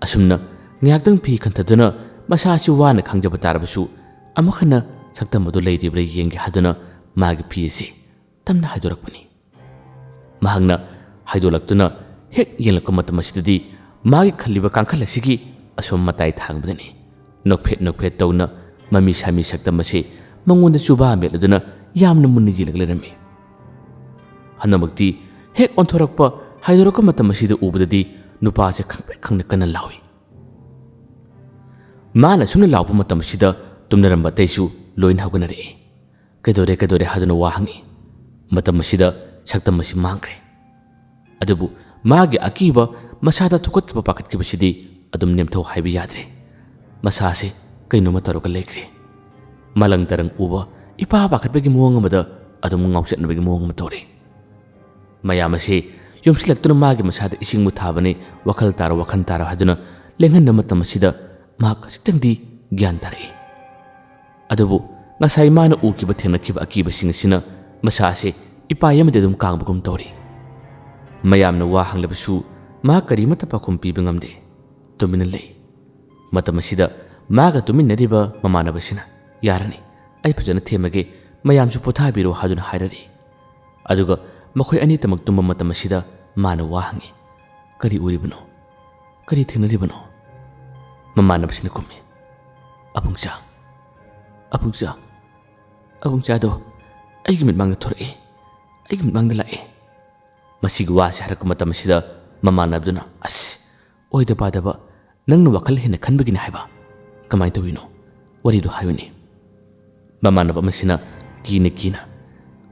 ꯑꯁꯨꯝꯅ ꯉꯥꯏꯍꯥꯛꯇꯪ ꯐꯤ ꯈꯟꯊꯗꯨꯅ ꯃꯁꯥꯁꯤ ꯋꯥꯅ ꯈꯥꯡꯖꯕ ꯇꯥꯔꯕꯁꯨ ꯑꯃꯨꯛ ꯍꯟꯅ ꯁꯛꯇꯝ ꯑꯗꯨ ꯂꯩꯔꯤꯕ꯭ꯔꯥ ꯌꯦꯡꯒꯦ ꯍꯥꯏꯗꯨꯅ ꯃꯥꯒꯤ ꯐꯤ ꯑꯁꯤ ꯇꯞꯅ ꯍꯥꯏꯗꯣꯔꯛꯄꯅꯤ꯫ ꯃꯍꯥꯛꯅ ꯍꯥꯏꯗꯣꯛꯂꯛꯇꯨꯅ ꯍꯦꯛ ꯌꯦꯡꯂꯛꯄ ꯃꯇꯝ ꯑꯁꯤꯗꯗꯤ ꯃꯥꯒꯤ ꯈꯜꯂꯤꯕ ꯀꯥꯡꯈꯜ ꯑꯁꯤꯒꯤ ꯑꯁꯣꯝ ꯃꯇꯥꯏ ꯊꯥꯡꯕꯗꯅꯤ ꯅꯣꯛꯐꯦꯠ ꯅꯣꯛꯐꯦꯠ ꯇꯧꯅ ꯃꯃꯤ ꯁꯥꯃꯤ ꯁꯛꯇꯝ ꯑꯁꯤ ꯃꯉꯣꯟꯗ ꯆꯨꯕꯥ ꯃꯦꯠꯂꯗꯨꯅ ꯌꯥꯝꯅ ꯃꯨꯟꯅ ꯌꯦꯡꯂꯒ ꯂꯩꯔꯝꯃꯤ꯫ ꯍꯟꯗꯛꯃꯛꯇꯤ ꯍꯦꯛ ꯑꯣꯟꯊꯣꯔꯛꯄ ꯍꯥꯏꯗꯣꯔꯛꯄ ꯃꯇꯝ ꯑꯁꯤꯗ ꯎꯕꯗꯗꯤ ꯅꯨꯄꯥꯁꯦ ꯈꯪꯄ꯭ꯔꯦꯛ ꯈꯪꯅ ꯀꯟꯅ ꯂꯥꯎꯏ꯫ ꯃꯥꯅ ꯁꯨꯝꯅ ꯂꯥꯎꯕ ꯃꯇꯝ ꯑꯁꯤꯗ ꯇꯨꯝꯅꯔꯝꯕ ꯑꯇꯩꯁꯨ ꯂꯣꯏꯅ ꯍꯧꯒꯠꯅꯔꯛꯏ꯫ "ꯀꯩꯗꯧꯔꯦ, ꯀꯩꯗꯧꯔꯦ?" ꯍꯥꯏꯗꯨꯅ ꯋꯥ ꯍꯪꯉꯤ꯫ ꯃꯇꯝ ꯑꯁꯤꯗ ꯁꯛꯇꯝ ꯑꯁꯤ ꯃꯥꯡꯈ꯭ꯔꯦ꯫ ꯑꯗꯨꯕꯨ ꯃꯥꯒꯤ ꯑꯀꯤꯕ ꯃꯁꯥꯗ ꯊꯣꯛꯀꯠꯈꯤꯕ ꯄꯥꯈꯠꯈꯤꯕꯁꯤꯗꯤ ꯑꯗꯨꯝ ꯅꯦꯝꯊꯧ ꯍꯥꯏꯕ ꯌꯥꯗ꯭ꯔꯦ꯫ ꯃꯁꯥꯁꯦ ꯀꯩꯅꯣꯝꯃ ꯇꯧꯔꯒ ꯂꯩꯈ꯭ꯔꯦ꯫ ꯃꯂꯪ ꯇꯔꯪ ꯎꯕ ꯏꯄꯥ ꯄꯥꯈꯠꯄꯒꯤ ꯃꯑꯣꯡ ꯑꯃꯗ ꯑꯗꯨꯝ ꯉꯥꯎꯆꯠꯅꯕꯒꯤ ꯃꯑꯣꯡ ꯑꯃ ꯇꯧꯔꯦ꯫ ꯃꯌꯥꯝ ꯑꯁꯤ ꯌꯣꯝꯁꯤꯜꯂꯛꯇꯨꯅ ꯃꯥꯒꯤ ꯃꯁꯥꯗ ꯏꯁꯤꯡꯕꯨ ꯊꯥꯕꯅꯤ, ꯋꯥꯈꯜ ꯇꯥꯔꯣ, ꯋꯥꯈꯜ ꯇꯥꯔꯣ ꯍꯥꯏꯗꯨꯅ ꯂꯦꯡꯍꯟꯕ ꯃꯇꯝ ꯑꯁꯤꯗ ꯃꯍꯥꯛ ꯈꯖꯤꯛꯇꯪꯗꯤ ꯒ꯭ꯌꯥꯟ ꯇꯥꯔꯛꯏ꯫ ꯑꯗꯨꯕꯨ ꯉꯁꯥꯏ ꯃꯥꯅ ꯎꯈꯤꯕ ꯊꯦꯡꯅꯈꯤꯕ ꯑꯀꯤꯕꯁꯤꯡ ꯑꯁꯤꯅ ꯃꯁꯥ ꯑꯁꯤ ꯏꯄꯥꯏ ꯑꯃꯗꯤ ꯑꯗꯨꯝ ꯀꯥꯡꯕꯒꯨꯝ ꯇꯧꯔꯤ꯫ ꯃꯌꯥꯝꯅ ꯋꯥ ꯍꯪꯂꯕꯁꯨ ꯃꯍꯥꯛ ꯀꯔꯤꯃꯠꯇ ꯄꯥꯎꯈꯨꯝ ꯄꯤꯕ ꯉꯝꯗꯦ꯫ ꯇꯨꯃꯤꯟꯅ ꯂꯩ꯫ ꯃꯇꯝ ꯑꯁꯤꯗ ꯃꯥꯒ ꯇꯨꯃꯤꯟꯅꯔꯤꯕ ꯃꯃꯥꯟꯅꯕꯁꯤꯅ, "ꯌꯥꯔꯅꯤ, ꯑꯩ ꯐꯖꯅ ꯊꯦꯝꯃꯒꯦ, ꯃꯌꯥꯝꯁꯨ ꯄꯣꯊꯥꯕꯤꯔꯣ" ꯍꯥꯏꯗꯨꯅ ꯍꯥꯏꯔꯔꯤ꯫ ꯑꯗꯨꯒ ꯃꯈꯣꯏ ꯑꯅꯤꯇꯃꯛ ꯇꯨꯝꯕ ꯃꯇꯝ ꯑꯁꯤꯗ ꯃꯥꯅ ꯋꯥ ꯍꯪꯉꯤ, "ꯀꯔꯤ ꯎꯔꯤꯕꯅꯣ? ꯀꯔꯤ ꯊꯦꯡꯅꯔꯤꯕꯅꯣ?" ꯃꯃꯥꯟꯅꯕꯁꯤꯅ ꯈꯨꯝꯃꯤ, "ꯑꯕꯨꯡꯆꯥ, ꯑꯕꯨꯡꯆꯥ, ꯑꯕꯨꯡꯆꯥꯗꯣ ꯑꯩꯒꯤ ꯃꯤꯠꯃꯥꯡꯗ ꯊꯣꯔꯛꯏ, ꯑꯩꯒꯤ ꯃꯤꯠꯃꯥꯡꯗ ꯂꯥꯛꯏ꯫" ꯃꯁꯤꯒꯤ ꯋꯥꯁꯦ ꯍꯥꯏꯔꯛꯄ ꯃꯇꯝ ꯑꯁꯤꯗ ꯃꯃꯥꯟꯅꯕꯗꯨꯅ, "ꯑꯁ, ꯑꯣꯏꯗ ꯄꯥꯗꯕ, ꯅꯪꯅ ꯋꯥꯈꯜ ꯍꯦꯟꯅ ꯈꯟꯕꯒꯤꯅꯤ ꯍꯥꯏꯕ꯫ ꯀꯃꯥꯏꯅ ꯇꯧꯔꯤꯅꯣ? ꯋꯥꯔꯤꯗꯨ ꯍꯥꯏꯌꯨꯅꯦ꯫" ꯃꯃꯥꯟꯅꯕ ꯑꯃꯁꯤꯅ ꯀꯤꯅ ꯀꯤꯅ,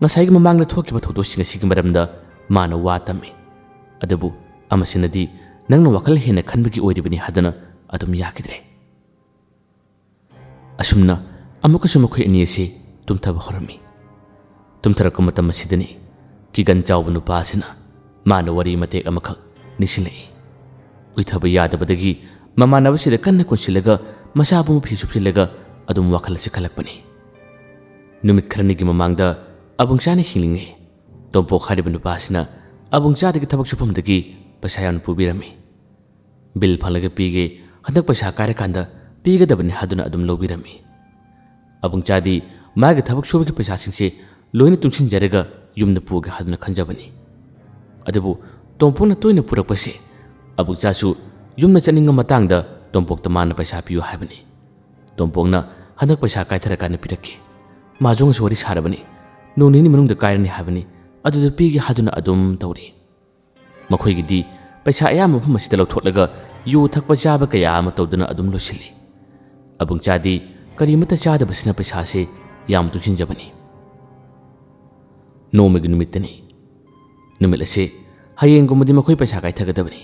"ꯉꯁꯥꯏꯒꯤ ꯃꯃꯥꯡꯗ ꯊꯣꯛꯈꯤꯕ ꯊꯧꯗꯣꯛꯁꯤꯡ ꯑꯁꯤꯒꯤ ꯃꯔꯝꯗ ꯃꯥꯅ ꯋꯥ ꯇꯝꯃꯤ꯫ ꯑꯗꯨꯕꯨ ꯑꯃꯁꯤꯅꯗꯤ ꯅꯪꯅ ꯋꯥꯈꯜ ꯍꯦꯟꯅ ꯈꯟꯕꯒꯤ ꯑꯣꯏꯔꯤꯕꯅꯤ ꯍꯥꯏꯗꯨꯅ ꯑꯗꯨꯝ ꯌꯥꯈꯤꯗ꯭ꯔꯦ꯫" ꯑꯁꯨꯝꯅ ꯑꯃꯨꯛꯀꯁꯨ ꯃꯈꯣꯏ ꯑꯅꯤ ꯑꯁꯤ ꯇꯨꯝꯊꯕ ꯍꯧꯔꯝꯃꯤ꯫ ꯇꯨꯝꯊꯔꯛꯄ ꯃꯇꯝ ꯑꯁꯤꯗꯅꯤ ꯀꯤꯒꯟ ꯆꯥꯎꯕ ꯅꯨꯄꯥ ꯑꯁꯤꯅ ꯃꯥꯅ ꯋꯥꯔꯤ ꯃꯇꯦꯛ ꯑꯃꯈꯛ ꯅꯤꯡꯁꯤꯡꯂꯛꯏ꯫ ꯎꯏꯊꯕ ꯌꯥꯗꯕꯗꯒꯤ ꯃꯃꯥꯟꯅꯕꯁꯤꯗ ꯀꯟꯅ ꯀꯣꯟꯁꯤꯜꯂꯒ ꯃꯁꯥꯕꯨ ꯃꯐꯤ ꯁꯨꯞꯆꯤꯜꯂꯒ ꯑꯗꯨꯝ ꯋꯥꯈꯜ ꯑꯁꯤ ꯈꯜꯂꯛꯄꯅꯤ꯫ ꯅꯨꯃꯤꯠ ꯈꯔꯅꯤꯒꯤ ꯃꯃꯥꯡꯗ ꯑꯕꯨꯡꯆꯥꯅ ꯍꯤꯡꯂꯤꯉꯩ ꯇꯣꯝꯄꯣꯛ ꯍꯥꯏꯔꯤꯕ ꯅꯨꯄꯥ ꯑꯁꯤꯅ ꯑꯕꯨꯡꯆꯥꯗꯒꯤ ꯊꯕꯛ ꯁꯨꯐꯝꯗꯒꯤ ꯄꯩꯁꯥ ꯌꯥꯝꯅ ꯄꯨꯕꯤꯔꯝꯃꯤ꯫ "ꯕꯤꯜ ꯐꯪꯂꯒ ꯄꯤꯒꯦ, ꯍꯟꯗꯛ ꯄꯩꯁꯥ ꯀꯥꯏꯔꯀꯥꯟꯗ ꯄꯤꯒꯗꯕꯅꯤ" ꯍꯥꯏꯗꯨꯅ ꯑꯗꯨꯝ ꯂꯧꯕꯤꯔꯝꯃꯤ꯫ ꯑꯕꯨꯡꯆꯥꯗꯤ ꯃꯥꯒꯤ ꯊꯕꯛ ꯁꯨꯕꯒꯤ ꯄꯩꯁꯥꯁꯤꯡꯁꯦ ꯂꯣꯏꯅ ꯇꯨꯡꯁꯤꯟꯖꯔꯒ ꯌꯨꯝꯗ ꯄꯨꯒꯦ ꯍꯥꯏꯗꯨꯅ ꯈꯟꯖꯕꯅꯤ꯫ ꯑꯗꯨꯕꯨ ꯇꯣꯝꯄꯣꯛꯅ ꯇꯣꯏꯅ ꯄꯨꯔꯛꯄꯁꯦ ꯑꯕꯨꯡꯆꯥꯁꯨ ꯌꯨꯝꯗ ꯆꯠꯅꯤꯡꯕ ꯃꯇꯥꯡꯗ ꯇꯣꯝꯄꯣꯛꯇ ꯃꯥꯅ ꯄꯩꯁꯥ ꯄꯤꯌꯨ ꯍꯥꯏꯕꯅꯤ꯫ ꯇꯣꯝꯄꯣꯛꯅ "ꯍꯟꯗꯛ ꯄꯩꯁꯥ ꯀꯥꯏꯊꯔꯀꯥꯟꯗ ꯄꯤꯔꯛꯀꯦ꯫ ꯃꯥꯖꯣꯡꯒꯁꯨ ꯋꯥꯔꯤ ꯁꯥꯔꯕꯅꯤ꯫ ꯅꯣꯡ ꯅꯤꯅꯤ ꯃꯅꯨꯡꯗ ꯀꯥꯏꯔꯅꯤ ꯍꯥꯏꯕꯅꯤ꯫ ꯑꯗꯨꯗ ꯄꯤꯒꯦ" ꯍꯥꯏꯗꯨꯅ ꯑꯗꯨꯝ ꯇꯧꯔꯤ꯫ ꯃꯈꯣꯏꯒꯤꯗꯤ ꯄꯩꯁꯥ ꯑꯌꯥꯝꯕ ꯃꯐꯝ ꯑꯁꯤꯗ ꯂꯧꯊꯣꯛꯂꯒ ꯌꯨ ꯊꯛꯄ ꯆꯥꯕ ꯀꯌꯥ ꯑꯃ ꯇꯧꯗꯨꯅ ꯑꯗꯨꯝ ꯂꯣꯏꯁꯤꯜꯂꯤ꯫ ꯑꯕꯨꯡꯆꯥꯗꯤ ꯀꯔꯤꯃꯠꯇ ꯆꯥꯗꯕꯁꯤꯅ ꯄꯩꯁꯥꯁꯦ ꯌꯥꯝ ꯇꯨꯡꯁꯤꯟꯖꯕꯅꯤ꯫ ꯅꯣꯡꯃꯒꯤ ꯅꯨꯃꯤꯠꯇꯅꯤ꯫ ꯅꯨꯃꯤꯠ ꯑꯁꯤ ꯍꯌꯦꯡꯒꯨꯝꯕꯗꯤ ꯃꯈꯣꯏ ꯄꯩꯁꯥ ꯀꯥꯏꯊꯒꯗꯕꯅꯤ꯫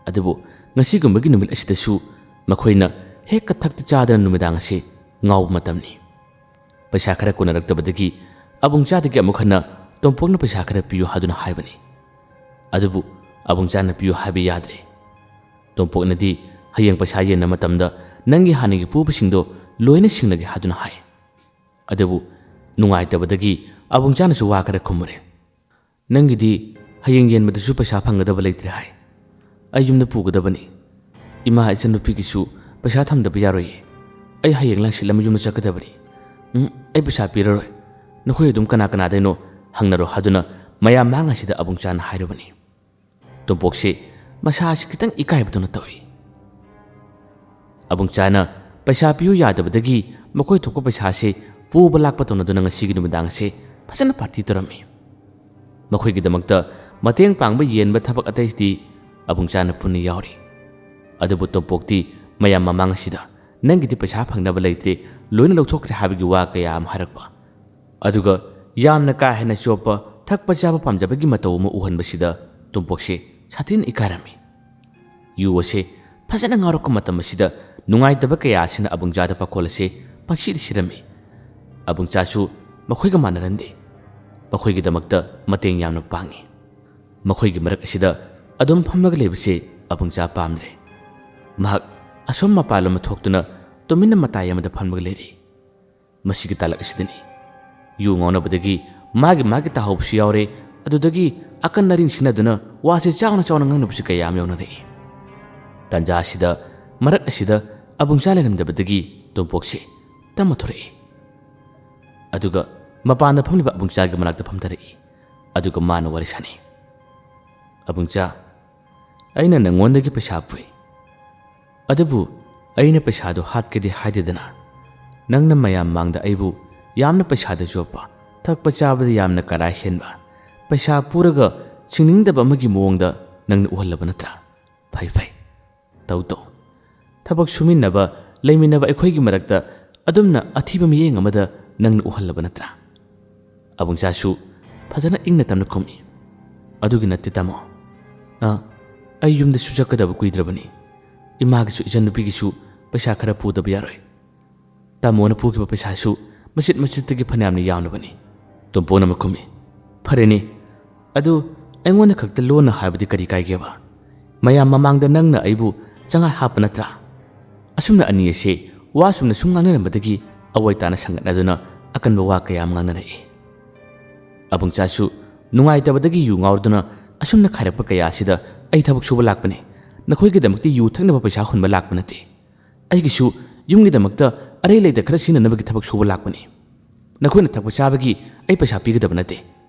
ꯑꯗꯨꯕꯨ ꯉꯁꯤꯒꯨꯝꯕꯒꯤ ꯅꯨꯃꯤꯠ ꯑꯁꯤꯗꯁꯨ ꯃꯈꯣꯏꯅ ꯍꯦꯛꯀ ꯊꯛꯇ ꯆꯥꯗꯅ ꯅꯨꯃꯤꯗꯥꯡ ꯑꯁꯤ ꯉꯥꯎꯕ ꯃꯇꯝꯅꯤ꯫ ꯄꯩꯁꯥ ꯈꯔ ꯀꯣꯟꯅꯔꯛꯇꯕꯗꯒꯤ ꯑꯕꯨꯡꯆꯥꯗꯒꯤ ꯑꯃꯨꯛ ꯍꯟꯅ ꯇꯣꯝꯄꯣꯛꯅ ꯄꯩꯁꯥ ꯈꯔ ꯄꯤꯌꯨ ꯍꯥꯏꯗꯨꯅ ꯍꯥꯏꯕꯅꯤ꯫ ꯑꯗꯨꯕꯨ ꯑꯕꯨꯡꯆꯥꯅ ꯄꯤꯌꯨ ꯍꯥꯏꯕ ꯌꯥꯗ꯭ꯔꯦ꯫ ꯇꯣꯝꯄꯣꯛꯅꯗꯤ ꯍꯌꯦꯡ ꯄꯩꯁꯥ ꯌꯦꯟꯕ ꯃꯇꯝꯗ ꯅꯪꯒꯤ ꯍꯥꯟꯅꯒꯤ ꯄꯨꯕꯁꯤꯡꯗꯣ ꯂꯣꯏꯅ ꯁꯤꯡꯂꯒꯦ ꯍꯥꯏꯗꯨꯅ ꯍꯥꯏ꯫ ꯑꯗꯨꯕꯨ ꯅꯨꯡꯉꯥꯏꯇꯕꯗꯒꯤ ꯑꯕꯨꯡꯆꯥꯅꯁꯨ ꯋꯥ ꯈꯔ ꯈꯨꯝꯃꯨꯔꯦ꯫ "ꯅꯪꯒꯤꯗꯤ ꯍꯌꯦꯡ ꯌꯦꯟꯕꯗꯁꯨ ꯄꯩꯁꯥ ꯐꯪꯒꯗꯕ ꯂꯩꯇ꯭ꯔꯦ ꯍꯥꯏ꯫ ꯑꯩ ꯌꯨꯝꯗ ꯄꯨꯒꯗꯕꯅꯤ꯫ ꯏꯃꯥ ꯏꯆꯟꯅꯨꯄꯤꯒꯤꯁꯨ ꯄꯩꯁꯥ ꯊꯝꯗꯕ ꯌꯥꯔꯣꯏꯌꯦ꯫ ꯑꯩ ꯍꯌꯦꯡ ꯂꯥꯡꯁꯤꯜ ꯑꯃ ꯌꯨꯝꯗ ꯆꯠꯀꯗꯕꯅꯤ꯫ ꯎꯝ, ꯑꯩ ꯄꯩꯁꯥ ꯄꯤꯔꯔꯣꯏ꯫ ꯅꯈꯣꯏ ꯑꯗꯨꯝ ꯀꯅꯥ ꯀꯅꯥꯗꯩꯅꯣ ꯍꯪꯅꯔꯣ" ꯍꯥꯏꯗꯨꯅ ꯃꯌꯥꯝ ꯃꯥꯡ ꯑꯁꯤꯗ ꯑꯕꯨꯡꯆꯥꯅ ꯍꯥꯏꯔꯨꯕꯅꯤ꯫ ꯇꯣꯝꯄꯣꯛꯁꯤ ꯃꯁꯥꯁꯤ ꯈꯤꯇꯪ ꯏꯀꯥꯏꯕꯗꯧꯅ ꯇꯧꯏ꯫ ꯑꯕꯨꯡꯆꯥꯅ ꯄꯩꯁꯥ ꯄꯤꯌꯨ ꯌꯥꯗꯕꯗꯒꯤ ꯃꯈꯣꯏ ꯊꯣꯛꯄ ꯄꯩꯁꯥꯁꯤ ꯄꯨꯕ ꯂꯥꯛꯄ ꯇꯧꯅꯗꯨꯅ ꯉꯁꯤꯒꯤ ꯅꯨꯃꯤꯗꯥꯡ ꯑꯁꯤ ꯐꯖꯅ ꯄꯥꯔꯇꯤ ꯇꯧꯔꯝꯃꯤ꯫ ꯃꯈꯣꯏꯒꯤꯗꯃꯛꯇ ꯃꯇꯦꯡ ꯄꯥꯡꯕ ꯌꯦꯟꯕ ꯊꯕꯛ ꯑꯇꯩꯗꯤ ꯑꯕꯨꯡꯆꯥꯅ ꯄꯨꯟꯅ ꯌꯥꯎꯔꯤ꯫ ꯑꯗꯨꯕꯨ ꯇꯣꯝꯄꯣꯛꯇꯤ ꯃꯌꯥꯝ ꯃꯃꯥꯡ ꯑꯁꯤꯗ "ꯅꯪꯒꯤꯗꯤ ꯄꯩꯁꯥ ꯐꯪꯅꯕ ꯂꯩꯇ꯭ꯔꯦ, ꯂꯣꯏꯅ ꯂꯧꯊꯣꯛꯈ꯭ꯔꯦ" ꯍꯥꯏꯕꯒꯤ ꯋꯥ ꯀꯌꯥ ꯑꯃ ꯍꯥꯏꯔꯛꯄ꯫ ꯑꯗꯨꯒ ꯌꯥꯝꯅ ꯀꯥ ꯍꯦꯟꯅ ꯆꯣꯞꯄ ꯊꯛꯄ ꯆꯥꯕ ꯄꯥꯝꯖꯕꯒꯤ ꯃꯇꯧ ꯑꯃ ꯎꯍꯟꯕꯁꯤꯗ ꯇꯣꯝꯄꯣꯛꯁꯦ ꯁꯥꯊꯤꯅ ꯏꯀꯥꯏꯔꯝꯃꯤ꯫ ꯌꯨ ꯑꯁꯦ ꯐꯖꯅ ꯉꯥꯎꯔꯛꯄ ꯃꯇꯝ ꯑꯁꯤꯗ ꯅꯨꯡꯉꯥꯏꯇꯕ ꯀꯌꯥ ꯑꯁꯤꯅ ꯑꯕꯨꯡꯆꯥꯗ ꯄꯥꯈꯣꯜ ꯑꯁꯦ ꯄꯪꯁꯤꯗ ꯁꯤꯔꯝꯃꯤ꯫ ꯑꯕꯨꯡꯆꯥꯁꯨ ꯃꯈꯣꯏꯒ ꯃꯥꯟꯅꯔꯝꯗꯦ꯫ ꯃꯈꯣꯏꯒꯤꯗꯃꯛꯇ ꯃꯇꯦꯡ ꯌꯥꯝꯅ ꯄꯥꯡꯉꯤ꯫ ꯃꯈꯣꯏꯒꯤ ꯃꯔꯛ ꯑꯁꯤꯗ ꯑꯗꯨꯝ ꯐꯝꯂꯒ ꯂꯩꯕꯁꯦ ꯑꯕꯨꯡꯆꯥ ꯄꯥꯝꯗ꯭ꯔꯦ꯫ ꯃꯍꯥꯛ ꯑꯁꯣꯝ ꯃꯄꯥꯟꯂꯣꯝꯗ ꯊꯣꯛꯇꯨꯅ ꯇꯨꯃꯤꯟꯅ ꯃꯇꯥꯏ ꯑꯃꯗ ꯐꯝꯂꯒ ꯂꯩꯔꯤ꯫ ꯃꯁꯤꯒꯤ ꯇꯥꯂꯛ ꯑꯁꯤꯗꯅꯤ ꯌꯨ ꯉꯥꯎꯅꯕꯗꯒꯤ ꯃꯥꯒꯤ ꯃꯥꯒꯤ ꯇꯥꯍꯧꯕꯁꯨ ꯌꯥꯎꯔꯦ꯫ ꯑꯗꯨꯗꯒꯤ ꯑꯀꯟ ꯑꯔꯤꯡ ꯁꯤꯟꯅꯗꯨꯅ ꯋꯥꯁꯦ ꯆꯥꯎꯅ ꯆꯥꯎꯅ ꯉꯥꯡꯅꯕꯁꯨ ꯀꯌꯥ ꯑꯃ ꯌꯥꯎꯅꯔꯛꯏ꯫ ꯇꯥꯟꯖꯥ ꯑꯁꯤꯗ, ꯃꯔꯛ ꯑꯁꯤꯗ ꯑꯕꯨꯡꯆꯥ ꯂꯩꯔꯝꯗꯕꯗꯒꯤ ꯇꯣꯝꯄꯣꯛꯁꯦ ꯇꯞꯅ ꯊꯣꯔꯛꯏ꯫ ꯑꯗꯨꯒ ꯃꯄꯥꯟꯗ ꯐꯝꯂꯤꯕ ꯑꯕꯨꯡꯆꯥꯒꯤ ꯃꯅꯥꯛꯇ ꯐꯝꯊꯔꯛꯏ꯫ ꯑꯗꯨꯒ ꯃꯥꯅ ꯋꯥꯔꯤ ꯁꯥꯅꯩ꯫ "ꯑꯕꯨꯡꯆꯥ, ꯑꯩꯅ ꯅꯪꯉꯣꯟꯗꯒꯤ ꯄꯩꯁꯥ ꯄꯨꯏ꯫ ꯑꯗꯨꯕꯨ ꯑꯩꯅ ꯄꯩꯁꯥꯗꯣ ꯍꯥꯠꯀꯦꯗꯤ ꯍꯥꯏꯗꯦꯗꯅ꯫ ꯅꯪꯅ ꯃꯌꯥꯝ ꯃꯥꯡꯗ ꯑꯩꯕꯨ ꯌꯥꯝꯅ ꯄꯩꯁꯥꯗ ꯆꯣꯞꯄ, ꯊꯛꯄ ꯆꯥꯕꯗ ꯌꯥꯝꯅ ꯀꯔꯥ ꯍꯦꯟꯕ, ꯄꯩꯁꯥ ꯄꯨꯔꯒ ꯁꯤꯡꯅꯤꯡꯗꯕ ꯑꯃꯒꯤ ꯃꯑꯣꯡꯗ ꯅꯪꯅ ꯎꯍꯜꯂꯕ ꯅꯠꯇ꯭ꯔꯥ? ꯐꯩ, ꯐꯩ꯫ ꯇꯧ, ꯇꯧ꯫ ꯊꯕꯛ ꯁꯨꯃꯤꯟꯅꯕ, ꯂꯩꯃꯤꯟꯅꯕ ꯑꯩꯈꯣꯏꯒꯤ ꯃꯔꯛꯇ ꯑꯗꯨꯝꯅ ꯑꯊꯤꯕ ꯃꯤꯠꯌꯦꯡ ꯑꯃꯗ ꯅꯪꯅ ꯎꯍꯜꯂꯕ ꯅꯠꯇ꯭ꯔꯥ?" ꯑꯕꯨꯡꯆꯥꯁꯨ ꯐꯖꯅ ꯏꯪꯅ ꯇꯞꯅ ꯈꯨꯝꯃꯤ꯫ "ꯑꯗꯨꯒꯤ ꯅꯠꯇꯦ, ꯇꯥꯃꯣ꯫ ꯑ, ꯑꯩ ꯌꯨꯝꯗꯁꯨ ꯆꯠꯀꯗꯕ ꯀꯨꯏꯗ꯭ꯔꯕꯅꯤ꯫ ꯏꯃꯥꯒꯤꯁꯨ ꯏꯆꯟꯅꯨꯄꯤꯒꯤꯁꯨ ꯄꯩꯁꯥ ꯈꯔ ꯄꯨꯗꯕ ꯌꯥꯔꯣꯏ꯫ ꯇꯥꯃꯣꯅ ꯄꯨꯈꯤꯕ ꯄꯩꯁꯥꯁꯨ ꯃꯆꯤꯠ ꯃꯆꯤꯠꯇꯒꯤ ꯐꯅꯌꯥꯝꯅ ꯌꯥꯝꯂꯕꯅꯤ꯫" ꯇꯣꯝꯄꯣꯛꯅ ꯑꯃꯨꯛ ꯈꯨꯝꯃꯤ꯫ "ꯐꯔꯦꯅꯦ, ꯑꯗꯨ ꯑꯩꯉꯣꯟꯗ ꯈꯛꯇ ꯂꯣꯟꯅ ꯍꯥꯏꯕꯗꯤ ꯀꯔꯤ ꯀꯥꯏꯒꯦꯕ? ꯃꯌꯥꯝ ꯃꯃꯥꯡꯗ ꯅꯪꯅ ꯑꯩꯕꯨ ꯆꯉꯥꯏ ꯍꯥꯞꯄ ꯅꯠꯇ꯭ꯔꯥ?" ꯑꯁꯨꯝꯅ ꯑꯅꯤ ꯑꯁꯦ ꯋꯥ ꯁꯨꯝꯅ ꯁꯨꯝ ꯉꯥꯡꯅꯔꯝꯕꯗꯒꯤ ꯑꯋꯥꯏ ꯇꯥꯅ ꯁꯪꯒꯠꯅꯗꯨꯅ ꯑꯀꯟꯕ ꯋꯥ ꯀꯌꯥ ꯑꯃ ꯉꯥꯡꯅꯔꯛꯏ꯫ ꯑꯕꯨꯡꯆꯥꯁꯨ ꯅꯨꯡꯉꯥꯏꯇꯕꯗꯒꯤ ꯌꯨ ꯉꯥꯎꯔꯗꯨꯅ ꯑꯁꯨꯝꯅ ꯈꯥꯏꯔꯛꯄ ꯀꯌꯥ ꯑꯁꯤꯗ "ꯑꯩ ꯊꯕꯛ ꯁꯨꯕ ꯂꯥꯛꯄꯅꯤ, ꯅꯈꯣꯏꯒꯤꯗꯃꯛꯇꯤ ꯌꯨ ꯊꯛꯅꯕ ꯄꯩꯁꯥ ꯍꯨꯟꯕ ꯂꯥꯛꯄ ꯅꯠꯇꯦ꯫ ꯑꯩꯒꯤꯁꯨ ꯌꯨꯝꯒꯤꯗꯃꯛꯇ ꯑꯔꯩ ꯂꯩꯇ ꯈꯔ ꯁꯤꯖꯤꯟꯅꯅꯕꯒꯤ ꯊꯕꯛ ꯁꯨꯕ ꯂꯥꯛꯄꯅꯤ꯫ ꯅꯈꯣꯏꯅ ꯊꯛꯄ ꯆꯥꯕꯒꯤ ꯑꯩ ꯄꯩꯁꯥ ꯄꯤꯒꯗꯕ ꯅꯠꯇꯦ꯫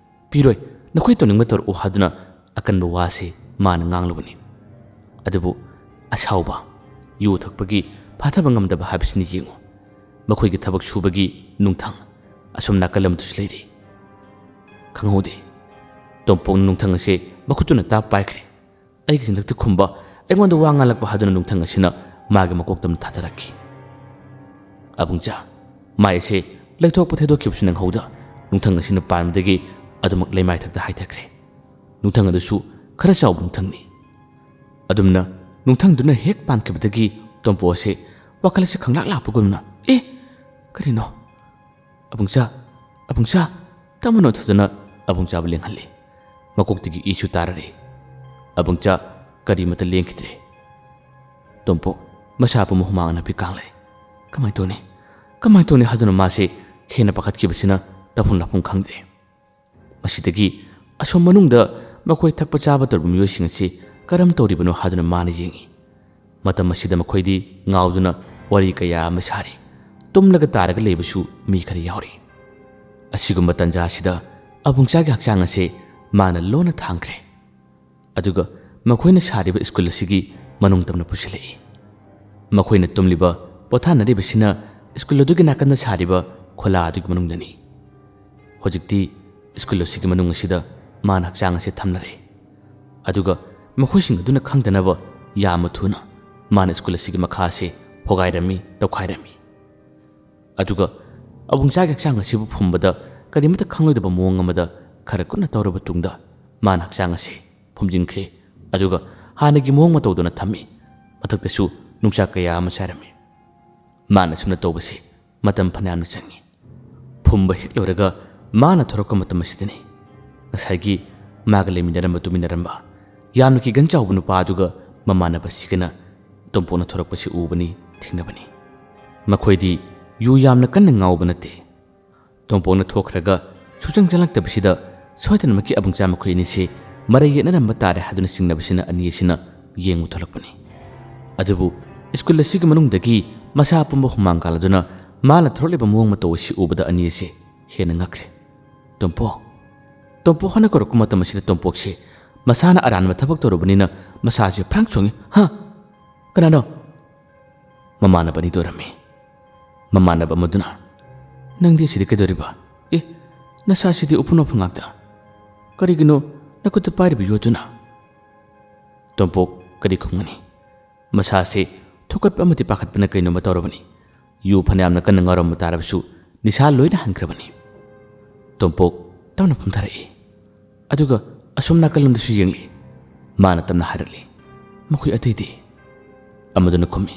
ꯄꯤꯔꯣꯏ, ꯅꯈꯣꯏ ꯇꯧꯅꯤꯡꯕ ꯇꯧꯔꯛꯎ" ꯍꯥꯏꯗꯨꯅ ꯑꯀꯟꯕ ꯋꯥꯁꯤ ꯃꯥꯅ ꯉꯥꯡꯂꯨꯕꯅꯤ꯫ ꯑꯗꯨꯕꯨ ꯑꯁꯥꯎꯕ, ꯌꯨ ꯊꯛꯄꯒꯤ ꯐꯥꯊꯕ ꯉꯝꯗꯕ ꯍꯥꯏꯕꯁꯤꯅꯤ꯫ ꯌꯦꯡꯉꯨ, ꯃꯈꯣꯏꯒꯤ ꯊꯕꯛ ꯁꯨꯕꯒꯤ ꯅꯨꯡꯊꯪ ꯑꯁꯣꯝ ꯅꯥꯀꯜ ꯑꯃꯗꯁꯨ ꯂꯩꯔꯤ꯫ ꯈꯪꯍꯧꯗꯦ, ꯇꯣꯝꯄꯣꯛꯅ ꯅꯨꯡꯊꯪ ꯑꯁꯦ ꯃꯈꯨꯠꯇꯨꯅ ꯇꯥꯞ ꯄꯥꯏꯈ꯭ꯔꯦ꯫ ꯑꯩꯒꯤ ꯆꯤꯟꯊꯛꯇ ꯈꯨꯝꯕ, ꯑꯩꯉꯣꯟꯗ ꯋꯥ ꯉꯥꯡꯂꯛꯄ ꯍꯥꯏꯗꯨꯅ ꯅꯨꯡꯊꯪ ꯑꯁꯤꯅ ꯃꯥꯒꯤ ꯃꯀꯣꯛꯇ ꯑꯃ ꯊꯥꯗꯔꯛꯈꯤ꯫ ꯑꯕꯨꯡꯆꯥ, ꯃꯥꯏ ꯑꯁꯦ ꯂꯩꯊꯣꯛꯄ ꯊꯩꯗꯣꯛꯈꯤꯕꯁꯨ ꯅꯪꯍꯧꯗ, ꯅꯨꯡꯊꯪ ꯑꯁꯤꯅ ꯄꯥꯟꯕꯗꯒꯤ ꯑꯗꯨꯃꯛ ꯂꯩꯃꯥꯏꯊꯛꯇ ꯍꯥꯏꯊꯈ꯭ꯔꯦ꯫ ꯅꯨꯡꯊꯪ ꯑꯗꯨꯁꯨ ꯈꯔ ꯆꯥꯎꯕ ꯅꯨꯡꯊꯪꯅꯤ꯫ ꯑꯗꯨꯝꯅ ꯅꯨꯡꯊꯪꯗꯨꯅ ꯍꯦꯛ ꯄꯥꯟꯈꯤꯕꯗꯒꯤ ꯇꯣꯝꯄꯣ ꯑꯁꯦ ꯋꯥꯈꯜ ꯑꯁꯤ ꯈꯪꯂꯥꯛ ꯂꯥꯛꯄꯒꯨꯝꯅ, "ꯑꯦ, ꯀꯔꯤꯅꯣ? ꯑꯕꯨꯡꯆꯥ, ꯑꯕꯨꯡꯆꯥ!" ꯇꯞꯅ ꯅꯣꯛꯊꯗꯨꯅ ꯑꯕꯨꯡꯆꯥꯕꯨ ꯂꯦꯡꯍꯜꯂꯤ꯫ ꯃꯀꯣꯛꯇꯒꯤ ꯏꯁꯨ ꯇꯥꯔꯔꯦ꯫ "ꯑꯕꯨꯡꯆꯥ, ꯀꯔꯤꯃꯠꯇ ꯂꯦꯡꯈꯤꯗ꯭ꯔꯦ꯫ ꯇꯣꯝꯄꯣꯛ ꯃꯁꯥ ꯄꯨꯝꯕ ꯍꯨꯃꯥꯡ ꯑꯅꯞꯄꯤ ꯀꯥꯡꯂꯦ꯫ "ꯀꯃꯥꯏꯅ ꯇꯧꯅꯤ? ꯀꯃꯥꯏꯅ ꯇꯧꯅꯤ?" ꯍꯥꯏꯗꯨꯅ ꯃꯥꯁꯦ ꯍꯦꯟꯅ ꯄꯥꯈꯠꯈꯤꯕꯁꯤꯅ ꯇꯧꯐꯝ ꯂꯥꯛꯐꯝ ꯈꯪꯗ꯭ꯔꯦ꯫ ꯃꯁꯤꯗꯒꯤ ꯑꯁꯣꯝ ꯃꯅꯨꯡꯗ ꯃꯈꯣꯏ ꯊꯛꯄ ꯆꯥꯕ ꯇꯧꯔꯤꯕ ꯃꯤꯑꯣꯏꯁꯤꯡ ꯑꯁꯤ ꯀꯔꯝ ꯇꯧꯔꯤꯕꯅꯣ ꯍꯥꯏꯗꯨꯅ ꯃꯥꯅ ꯌꯦꯡꯉꯤ꯫ ꯃꯇꯝ ꯑꯁꯤꯗ ꯃꯈꯣꯏꯗꯤ ꯉꯥꯎꯗꯨꯅ ꯋꯥꯔꯤ ꯀꯌꯥ ꯑꯃ ꯁꯥꯔꯤ꯫ ꯇꯨꯝꯂꯒ ꯇꯥꯔꯒ ꯂꯩꯕꯁꯨ ꯃꯤ ꯈꯔ ꯌꯥꯎꯔꯤ꯫ ꯑꯁꯤꯒꯨꯝꯕ ꯇꯟꯖꯥ ꯑꯁꯤꯗ ꯑꯕꯨꯡꯆꯥꯒꯤ ꯍꯛꯆꯥꯡ ꯑꯁꯦ ꯃꯥꯅ ꯂꯣꯟꯅ ꯊꯥꯡꯈ꯭ꯔꯦ꯫ ꯑꯗꯨꯒ ꯃꯈꯣꯏꯅ ꯁꯥꯔꯤꯕ ꯁ꯭ꯀꯨꯜ ꯑꯁꯤꯒꯤ ꯃꯅꯨꯡ ꯇꯝꯅ ꯄꯨꯁꯤꯜꯂꯛꯏ꯫ ꯃꯈꯣꯏꯅ ꯇꯨꯝꯂꯤꯕ, ꯄꯣꯊꯥꯅꯔꯤꯕꯁꯤꯅ ꯁ꯭ꯀꯨꯜ ꯑꯗꯨꯒꯤ ꯅꯥꯀꯟꯗ ꯁꯥꯔꯤꯕ ꯈꯣꯂꯥ ꯑꯗꯨꯒꯤ ꯃꯅꯨꯡꯗꯅꯤ꯫ ꯍꯧꯖꯤꯛꯇꯤ ꯁ꯭ꯀꯨꯜ ꯑꯁꯤꯒꯤ ꯃꯅꯨꯡ ꯑꯁꯤꯗ ꯃꯥꯅ ꯍꯛꯆꯥꯡ ꯑꯁꯦ ꯊꯝꯂꯔꯦ꯫ ꯑꯗꯨꯒ ꯃꯈꯣꯏꯁꯤꯡ ꯑꯗꯨꯅ ꯈꯪꯗꯅꯕ ꯌꯥꯝꯅ ꯊꯨꯅ ꯃꯥꯅ ꯁ꯭ꯀꯨꯜ ꯑꯁꯤꯒꯤ ꯃꯈꯥ ꯑꯁꯦ ꯍꯣꯒꯥꯏꯔꯝꯃꯤ, ꯇꯧꯈꯥꯏꯔꯝꯃꯤ꯫ ꯑꯗꯨꯒ ꯑꯕꯨꯡꯆꯥꯒꯤ ꯍꯛꯆꯥꯡ ꯑꯁꯤꯕꯨ ꯐꯨꯝꯕꯗ ꯀꯔꯤꯃꯠꯇ ꯈꯪꯂꯣꯏꯗꯕ ꯃꯑꯣꯡ ꯑꯃꯗ ꯈꯔ ꯀꯨꯞꯅ ꯇꯧꯔꯕ ꯇꯨꯡꯗ ꯃꯥꯅ ꯍꯛꯆꯥꯡ ꯑꯁꯦ ꯐꯨꯝꯖꯤꯟꯈ꯭ꯔꯦ꯫ ꯑꯗꯨꯒ ꯍꯥꯟꯅꯒꯤ ꯃꯑꯣꯡ ꯃꯇꯧꯗꯨꯅ ꯊꯝꯃꯤ꯫ ꯃꯊꯛꯇꯁꯨ ꯅꯨꯡꯁꯥ ꯀꯌꯥ ꯑꯃ ꯁꯥꯔꯝꯃꯤ꯫ ꯃꯥꯅ ꯑꯁꯨꯝꯅ ꯇꯧꯕꯁꯤ ꯃꯇꯝ ꯐꯅꯌꯥꯝꯅ ꯆꯪꯉꯤ꯫ ꯐꯨꯝꯕ ꯍꯦꯛ ꯂꯣꯏꯔꯒ ꯃꯥꯅ ꯊꯣꯔꯛꯄ ꯃꯇꯝ ꯑꯁꯤꯗꯅꯤ ꯉꯁꯥꯏꯒꯤ ꯃꯥꯒ ꯂꯩꯃꯤꯟꯅꯔꯝꯕ, ꯇꯨꯃꯤꯟꯅꯔꯝꯕ ꯌꯥꯝꯅ ꯀꯤꯒꯟ ꯆꯥꯎꯕ ꯅꯨꯄꯥ ꯑꯗꯨꯒ ꯃꯃꯥꯟꯅꯕꯁꯤꯒꯅ ꯇꯣꯝꯄꯣꯛꯅ ꯊꯣꯔꯛꯄꯁꯤ ꯎꯕꯅꯤ, ꯊꯦꯡꯅꯕꯅꯤ꯫ ꯃꯈꯣꯏꯗꯤ ꯌꯨ ꯌꯥꯝꯅ ꯀꯟꯅ ꯉꯥꯎꯕ ꯅꯠꯇꯦ꯫ ꯇꯣꯝꯄꯣꯛꯅ ꯊꯣꯛꯈ꯭ꯔꯒ ꯁꯨꯡꯆꯪ ꯆꯪꯂꯛꯇꯕꯁꯤꯗ ꯁꯣꯏꯗꯅꯃꯛꯀꯤ ꯑꯕꯨꯡꯆꯥ ꯃꯈꯣꯏ ꯑꯅꯤꯁꯤ ꯃꯔꯩ ꯌꯦꯠꯅꯔꯝꯕ ꯇꯥꯔꯦ ꯍꯥꯏꯗꯨꯅ ꯆꯤꯡꯅꯕꯁꯤꯅ ꯑꯅꯤ ꯑꯁꯤꯅ ꯌꯦꯡꯕ ꯊꯣꯛꯂꯛꯄꯅꯤ꯫ ꯑꯗꯨꯕꯨ ꯁ꯭ꯀꯨꯜ ꯑꯁꯤꯒꯤ ꯃꯅꯨꯡꯗꯒꯤ ꯃꯁꯥ ꯄꯨꯝꯕ ꯍꯨꯃꯥꯡ ꯀꯥꯜꯂꯗꯨꯅ ꯃꯥꯅ ꯊꯣꯔꯛꯂꯤꯕ ꯃꯑꯣꯡ ꯃꯇꯧ ꯑꯁꯤ ꯎꯕꯗ ꯑꯅꯤ ꯑꯁꯤ ꯍꯦꯟꯅ ꯉꯛꯈ꯭ꯔꯦ꯫ "ꯇꯣꯝꯄꯣꯛ, ꯇꯣꯝꯄꯣꯛ" ꯍꯥꯏꯅ ꯀꯧꯔꯛꯄ ꯃꯇꯝ ꯑꯁꯤꯗ ꯇꯣꯝꯄꯣꯛꯁꯦ ꯃꯁꯥꯅ ꯑꯔꯥꯟꯕ ꯊꯕꯛ ꯇꯧꯔꯨꯕꯅꯤꯅ ꯃꯁꯥꯁꯦ ꯐ꯭ꯔꯪ ꯆꯣꯡꯉꯤ꯫ "ꯍꯥ? ꯀꯅꯥꯅꯣ?" ꯃꯃꯥꯟꯅꯕ ꯑꯅꯤꯗꯣ ꯑꯣꯏꯔꯝꯃꯤ꯫ ꯃꯃꯥꯟꯅꯕ ꯑꯃꯗꯨꯅ, "ꯅꯪꯗꯤ ꯑꯁꯤꯗ ꯀꯩꯗꯧꯔꯤꯕ? ꯑꯦ, ꯅꯁꯥꯁꯤꯗꯤ ꯎꯐꯨꯟ ꯋꯥꯐꯨꯟ ꯉꯥꯛꯇ꯫ ꯀꯔꯤꯒꯤꯅꯣ ꯅꯈꯨꯠꯇ ꯄꯥꯏꯔꯤꯕ ꯌꯣꯠꯇꯨꯅ?" ꯇꯣꯝꯄꯣꯛ ꯀꯔꯤ ꯈꯨꯝꯒꯅꯤ? ꯃꯁꯥꯁꯦ ꯊꯣꯛꯀꯠꯄ ꯑꯃꯗꯤ ꯄꯥꯈꯠꯄꯅ ꯀꯩꯅꯣꯝꯃ ꯇꯧꯔꯕꯅꯤ꯫ ꯌꯨ ꯐꯅꯌꯥꯝꯅ ꯀꯟꯅ ꯉꯥꯎꯔꯝꯕ ꯇꯥꯔꯕꯁꯨ ꯅꯤꯁꯥ ꯂꯣꯏꯅ ꯍꯟꯈ꯭ꯔꯕꯅꯤ꯫ ꯇꯣꯝꯄꯣꯛ ꯇꯞꯅ ꯐꯝꯊꯔꯛꯏ꯫ ꯑꯗꯨꯒ ꯑꯁꯣꯝ ꯅꯥꯀꯜꯂꯣꯝꯗꯁꯨ ꯌꯦꯡꯂꯤ꯫ ꯃꯥꯅ ꯇꯞꯅ ꯍꯥꯏꯔꯛꯂꯤ, "ꯃꯈꯣꯏ ꯑꯇꯩꯗꯤ?" ꯑꯃꯗꯨꯅ ꯈꯨꯝꯃꯤ,